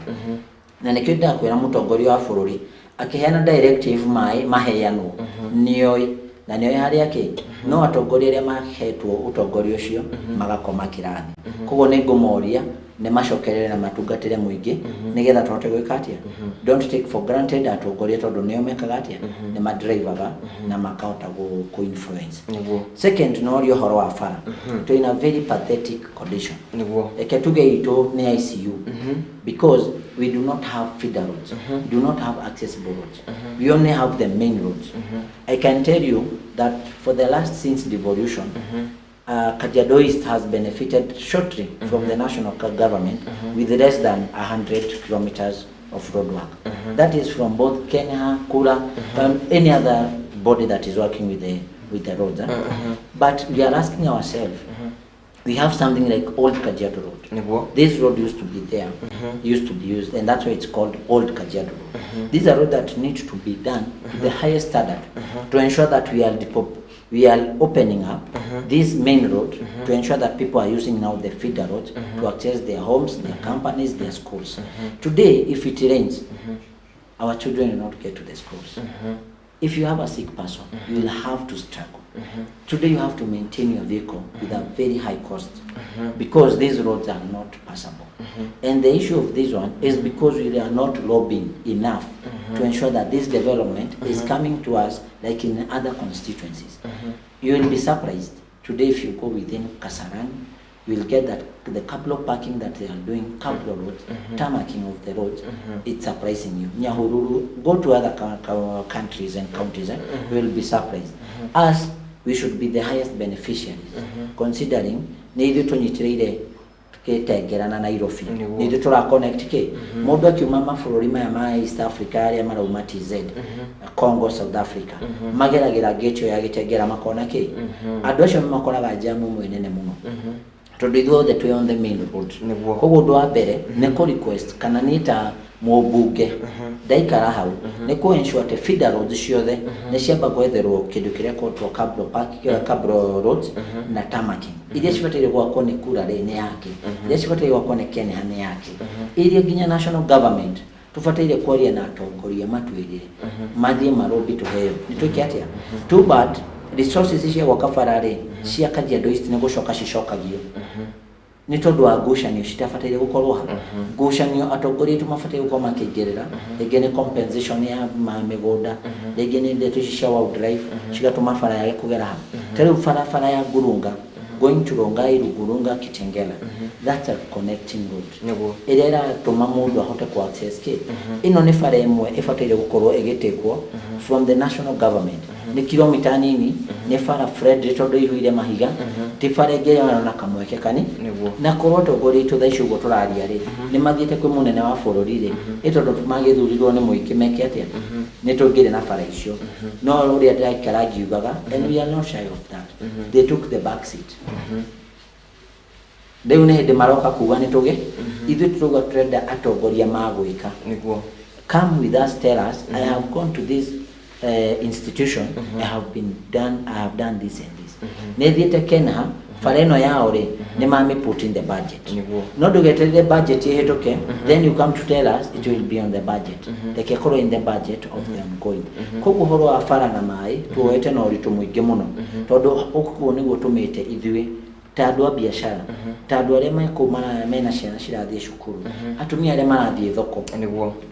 na nĩkĩo ndakwĩra mũtongoria wa bũrũri akĩheana directive maĩ maheanwo nĩoĩ na nĩoĩ harĩa kĩ, no atongoria arĩa mahetwo ũtongoria ũcio magakoma kĩrathi. Koguo nĩ ngũmoria nĩ macokerere na matungatĩre mũingĩ nĩgetha tũhote gwĩka atĩa. Don't take for granted atongoria, tondũ nĩo mekaga atĩa? Nĩ madrivaga na makahota kũ influence. Second, no ũhoro wa bara, twĩ in a very pathetic condition. Reke tuge itũ nĩ ICU, because we do not have feeder roads, we do not have accessible roads, we only have the main roads. I can tell you that for the last, since devolution, Kajiado East has benefited shortly from the national government with less than 100 kilometers of road work. That is from both Kenya, Kura, and any other body that is working with the roads, eh? But we are asking ourselves, we have something like Old Kajiado Road. This road used to be there, used to be used, and that's why it's called Old Kajiado Road. These are roads that need to be done to the highest standard to ensure that we are opening up this main road to ensure that people are using now the feeder roads to access their homes, their companies, their schools. Today, if it rains, our children will not get to the schools. If you have a sick person, you will have to struggle. Today you have to maintain your vehicle with a very high cost because these roads are not passable. And the issue of this one is because we are not lobbying enough to ensure that this development is coming to us like in other constituencies. You will be surprised today if you go within Kasarani, you will get that the couple of parking that they are doing, couple of roads, tarmacking of the roads, it's surprising you. Nyahururu, go to other countries and counties, you will be surprised. Us, we should be the highest beneficiaries, considering nĩ ithuĩ tũnyitĩrĩire Gĩtengera na Nairobi, nĩ ithuĩ tũra connect kĩ mũndũ akiuma mabũrũri maya ma East Africa arĩa marauma TZ, Congo, South Africa, mageragĩra gate ĩyo ya Gĩtengera makona kĩ andũ acio makoraga jamu ĩmwe nene mũno tondũ ithuothe twĩ on the main road. Koguo ũndũ wa mbere nĩ kũ request kana niĩ ta mũmbunge ndaikara hau nĩ kũ ensure atĩ feeder roads ciothe nĩ ciamba gwetherwo kĩndũ kĩrĩa kĩretwo cabro park, cabro roads na tarmacking. Iria cibataire gwakwo nĩ kura rĩ nĩ yake, iria cibataire gwakwo nĩ Kenya nĩ yake, iria nginya national government tubataire kwaria na atongoria matwĩrire mathiĩ marũmbi tũheo nĩ twĩke atĩa. Too bad resources cia gwaka bara rĩ cia Kajiado East nĩ gũcoka cicokagio nĩ tondũ wa ngucanio citabataire gũkorwo ha ngucanio atongoria aitũ mabataire gũkorwo makĩingĩrĩra, rĩngĩ nĩ compensation ya ma mĩgũnda, rĩngĩ nĩ ndeto ici cia wildlife cigatũma bara yage kũgera ha. Ta rĩu barabara ya Ngurunga going to Rongai, Rugurunga, Kitengela, that's a connecting road ĩrĩa ĩratũma mũndũ ahote ku access kĩ ĩno nĩ bara ĩmwe ĩbataire gũkorwo ĩgĩtĩkwo from the national government. Nĩ kilomita nini, nĩ bara friendly tondũ ĩihũire mahiga, ti bara ĩngĩ na kamweke kani na korwo atongoria aitũ thaa ici ũguo tũraria rĩ nĩ mathiĩte kwĩ mũnene wa bũrũri rĩ ĩ tondũ magĩthurirwo nĩ mũingĩ meke atĩa nĩ tũngĩrĩ na bara icio. No ũrĩa ndĩraikara ngiugaga, and we are not shy of that, they took the back seat. Rĩu nĩ hĩndĩ maroka kuga nĩ tũgĩ ithuĩ tũrauga tũrenda atongoria magwĩka. Come with us, tell us, I have gone to this institution, I have been done, I have done this and this. Nĩ thiĩte Kenya bara ĩno yao rĩ nĩ mami put in the budget. No ndũgeterere budget ĩhĩtũke, then you come to tell us it will be on the budget. Reke ĩkorwo in the budget of the ongoing. Koguo ũhoro wa bara na maĩ tuoete na ũritũ mũingĩ mũno tondũ ũguo nĩguo tũmĩte ithuĩ ta andũ a biacara, ta andũ arĩa mekũu mena ciana cirathiĩ cukuru, atumia arĩa marathiĩ thoko,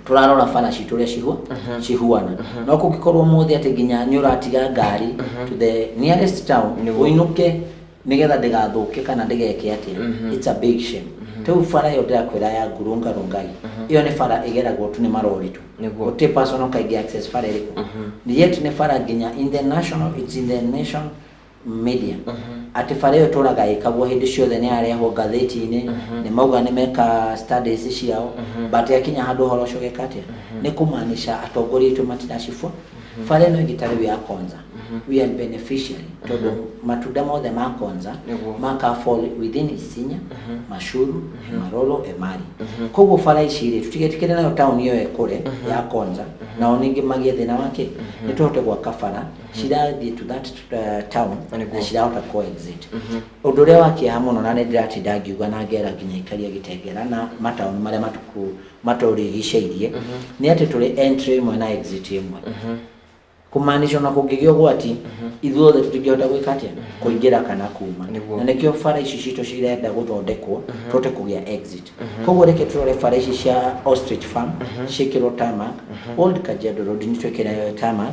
tũrarora bara citũ ũrĩa cihuana. No kũngĩkorwo ũmũthĩ atĩ nginya nĩ ũratiga ngari to the nearest town ũinũke nĩgetha ndĩgathũke kana ndĩgeke atĩa, it's a big shame. Rĩu bara ĩyo ndĩrakwĩra ya Ngurunga Rongai, ĩyo nĩ bara ĩgeragwo tu nĩ marori tu, gũtirĩ personal kaingĩ access bara ĩrĩkũ. Yet nĩ bara nginya in the national, it's in the nation media atĩ bara ĩyo ĩtũraga ĩkagwo hĩndĩ ciothe, nĩ yarehwo ngathĩti-inĩ, nĩ mauga nĩ meka studies ciao, but yakinya handũ ũhoro ũcio ũgeka atĩa, nĩ kũmaanisha atongoria aitũ matiracibwo bara ĩno ĩngĩ ta rĩu ya Konza. We are beneficiary tondũ matunda mothe ma Konza maka fall within Isinya, Mashuru, Emarolo, Emari. Koguo bara ici rĩ tũtigetĩkĩre nayo taũni ĩyo ĩkũre ya Konza nao ningĩ magĩe thĩna wake, nĩ tũhote gwaka bara cirathiĩ to that town na cirahota coexist. Ũndũ ũrĩa wa kĩeha mũno na nĩ ndĩratinda ngiuga na ngera nginya ikaria Gĩtengera na mataũni marĩa matũrigicĩirie nĩ atĩ tũrĩ entry ĩmwe na exit ĩmwe, kumaanisha ona kũngĩgĩa ũgwati ithuothe tũtingĩhota gwĩka atĩa kũingĩra kana kuma, na nĩkĩo bara ici citũ cirenda gũthondekwo tũhote kũgĩa exit. Koguo reke tũrore bara ici cia Ostrich Farm ciĩkĩrwo tarmac, Old Kajiado Road nĩ twĩkĩre tarmac,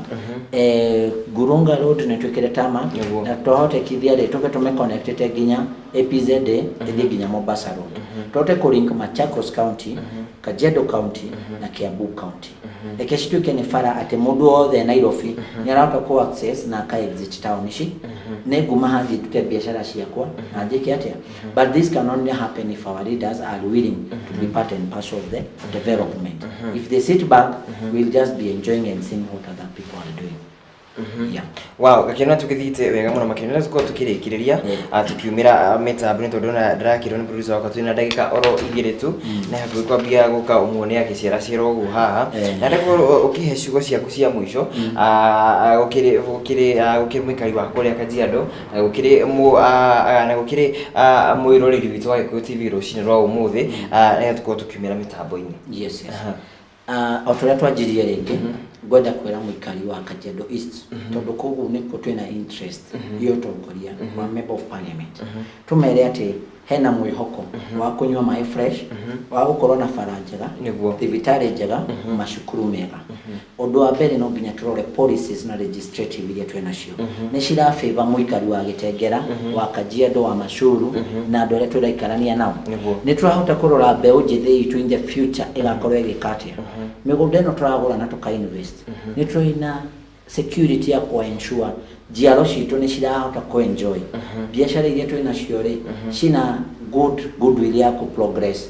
Ngurunga Road nĩ twĩkĩre tarmac, na twahotekithia rĩ tũke tũme-connectĩte nginya APZA ĩthiĩ nginya Mombasa Road, tũhote kũ-link Machakos County, Kajiado County na Kiambu County. Reke cituĩke nĩ bara atĩ mũndũ wothe Nairobi nĩ arahota kũ access na aka exit town ici, nĩ nguma hathiĩ ndute biacara ciakwa na njĩke atĩa. But this can only happen if our leaders are willing to be part and parcel of the development. If they sit back, we'll just be enjoying and seeing what other people are doing. Yeah. Wow, gakeno tũgĩthiĩte wega mũno makĩria na tũkorwo tũkĩrĩkĩrĩria tũkiumĩra mĩtambo nĩ tondũ na ndĩrakĩrwo nĩ producer wakwa twĩna ndagĩka oro igĩrĩ tu na hakuhĩ kwambia gũka ũmwe nĩ akĩceracera ũguo haha na ndĩkorwo ũkĩhe ciugo ciaku cia mũico gũkĩrĩ gũkĩrĩ gũkĩrĩ mũikari wa kũrĩa Kajiado na gũkĩrĩ na gũkĩrĩ mwĩroreri witũ wa Gĩkũyũ TV rũcinĩ rwa ũmũthĩ nĩgetha tũkorwo tũkiumĩra mĩtambo-inĩ. Yes, yes. O ta ũrĩa twanjirie rĩngĩ Ngwenda kwĩra mũikari wa Kajiado East, tondũ kũu nĩkuo twĩna interest ya ũtongoria wa member of parliament, tũmere atĩ hena mwĩhoko wa kũnyua maĩ fresh, wa gũkorwo na bara njega, thibitarĩ njega, macukuru mega. Ũndũ wa mbere, no nginya tũrore policies na legislative iria twĩ nacio nĩ cira favor mũikari wa Gĩtengera, wa Kajiado, wa Machuru na andũ arĩa tũraikarania nao. Nĩ tũrahota kũrora mbeũ njĩthĩ itũ in the future ĩgakorwo ĩgĩka atĩa. Mĩgũnda ĩno tũragũra na tũka invest, nĩ tũrĩ security ya ku ensure njiaro citũ nĩ cirahota ku enjoy biacara iria twĩ nacio rĩ, cina good goodwill ya ku progress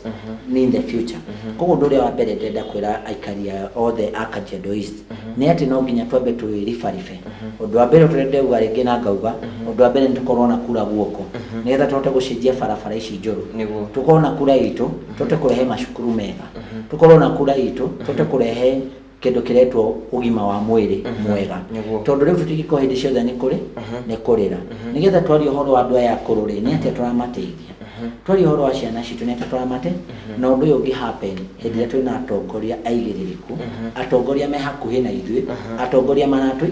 in the future. Koguo ũndũ ũrĩa wa mbere ndĩrenda kwĩra aikari othe a Kajiado East nĩ atĩ no nginya twambe twĩribaribe. Ũndũ wa mbere ũrĩa ndauga rĩngĩ na ngauga, ũndũ wa mbere nĩ tũkorwo na kura guoko nĩgetha tũhote gũcenjia barabara ici njũru, tũkorwo na kura itũ tũhote kũrehe macukuru mega, tũkorwo na kura itũ tũhote kũrehe kĩndũ kĩretwo ũgima wa mwĩrĩ mwega, tondũ rĩu tũtingĩkorwo hĩndĩ ciothe nĩ kũrĩ nĩ kũrĩra. Nĩgetha twarie ũhoro wa andũ aya akũrũ rĩ, nĩ atĩa tũramateithia? Twarie ũhoro wa ciana citũ, nĩ atĩa tũramate? Na ũndũ ũyũ ũngĩ happen hĩndĩ ĩrĩa twĩna atongoria aigĩrĩrĩku, atongoria me hakuhĩ na ithuĩ, atongoria maratũ.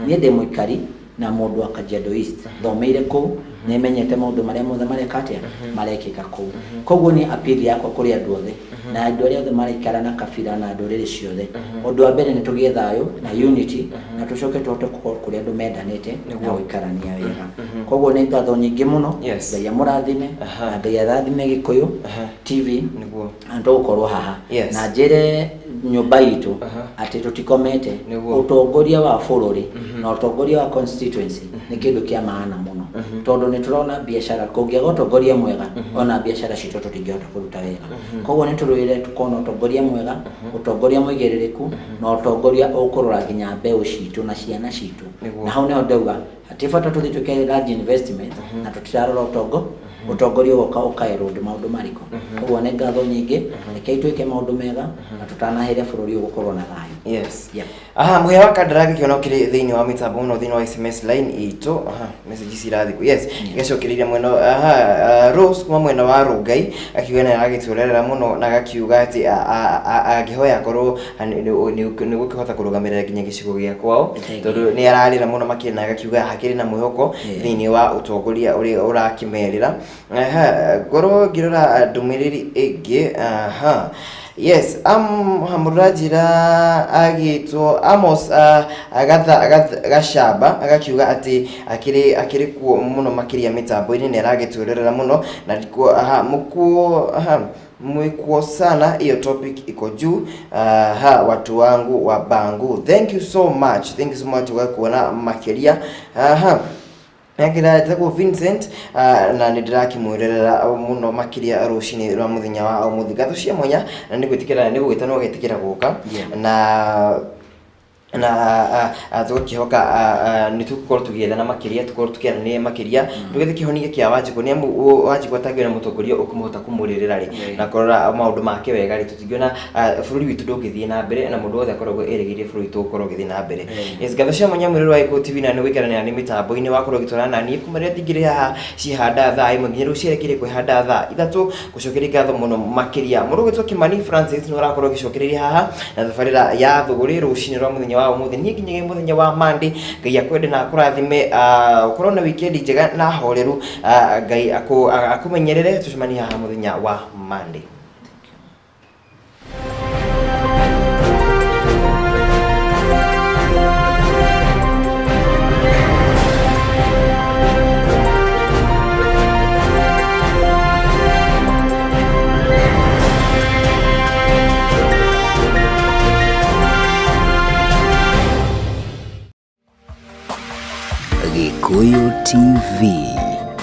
Niĩ ndĩ mũikari na mũndũ wa Kajiado East, thomeire kũu, nĩmenyete maũndũ marĩa mothe mareka atĩa marekĩka kũu. Koguo nĩ appeal yakwa kũrĩ andũ othe na andũ arĩa othe maraikara na kabira na ndũrĩrĩ ciothe, ũndũ wa mbere nĩ tũgĩe thayũ na unity, na tũcoke tũhote gũkorwo kũrĩa andũ mendanĩte na gũikarania wega. Koguo nĩ ngatho nyingĩ mũno. Ngai amũrathime na Ngai arathime Gĩkũyũ TV na tũgũkorwo haha na njĩre nyũmba itũ atĩ tũtikomete. Ũtongoria wa bũrũri na ũtongoria wa constituency nĩ kĩndũ kĩa maana mũno, tondũ nĩ tũrona biacara kũngĩaga ũtongoria mwega, ona biacara citũ tũtingĩhota kũruta wega. Koguo nĩ tũrũĩre tũkorwo na ũtongoria mwega, ũtongoria mũigĩrĩrĩku, na ũtongoria ũkũrora nginya mbeũ citũ na ciana citũ. Na hau nĩho ndauga hatirĩ bata tũthiĩ twĩke large investment na tũtirarora ũtongoria ũgoka ũkaerwo maũndũ marĩkũ. Koguo nĩ ngatho nyingĩ. Rekei twĩke maũndũ mega na tũtanahere bũrũri ũyũ gũkorwo na thayũ. Aha, mũhĩa wa kandara gĩkĩona ũkĩrĩ thĩinĩ wa mĩtambo mũno thĩinĩ wa SMS line itũ. Aha, message ici irathiĩ yes, igacokereria mwena. Aha, Rose kuma mwena wa Rũngai akiuga nĩ aragĩtũrerera mũno na agakiuga atĩ angĩhoya akorwo nĩ gũkĩhota kũrũgamĩrĩra nginya gĩcigo gĩa kwao, tondũ nĩ ararĩra mũno makĩria, na agakiuga hakĩrĩ na mwĩhoko thĩinĩ wa ũtongoria ũrĩa ũrakĩmerĩra. Aha, ngorwo ngĩrora ndũmĩrĩri ĩngĩ. Aha, yes, mũranjĩra agĩtwo Amos Gatha Gacamba agakiuga atĩ akĩrĩ kuo mũno makĩria mĩtambo-inĩ, nĩ aragĩtwĩrorera mũno na ndikuo. Aha, mũkuo, aha, mwikuo sana, hiyo topic iko juu. Aha, watu wangu wa Bangu, thank you so much, thank you so much kwa kuona makĩria. Aha, Nakĩra njĩtagwo Vincent, na nĩ ndĩrakĩmwĩrorera mũno makĩria rũcinĩ rwa mũthenya wa ũmũthĩ. Ngatho cia mwanya na nĩ gwĩtĩkĩra nĩ gũgĩta no getĩkĩra gũka na tũgakĩhoka nĩ tũgũkorwo tũgĩethana makĩria, tũkorwo tũkĩaranĩria makĩria, tũgethe kĩhonia kĩa Wanjikũ, nĩ amu Wanjikũ atangĩona mũtongoria ũkũmũhota kũmũrĩrĩra rĩ na kũrora maũndũ make wega rĩ, tũtingĩona bũrũri witũ ndũngĩthiĩ na mbere, na mũndũ wothe akoragwo erĩgĩrĩire bũrũri witũ gũkorwo ũgĩthiĩ na mbere. Yes, ngatho cia mwanya mwĩrĩ wa Gĩkũyũ TV na nĩ gũikarania nĩ mĩtambo-inĩ wakorwo ũgĩtwarana na niĩ kuma rĩrĩa ndingĩrĩ haha cihanda thaa 1 nginya rĩu cierekeire kwĩhanda thaa 3. Gũcokeria ngatho mũno makĩria mũndũ ũgwĩtwo Kimani Francis nĩ ũrakorwo ũgĩcokereria haha na tabarĩra ya thũgũrĩ rũcinĩ rwa mũthenya wa ũmũthĩ. Niĩ nginyagia mũthenya wa Monday, Ngai akwende na akũrathime, ũkorwo na weekend njega na horeru, Ngai akũmenyerere. Tũcemanie haha mũthenya wa Monday. Gikuyu TV.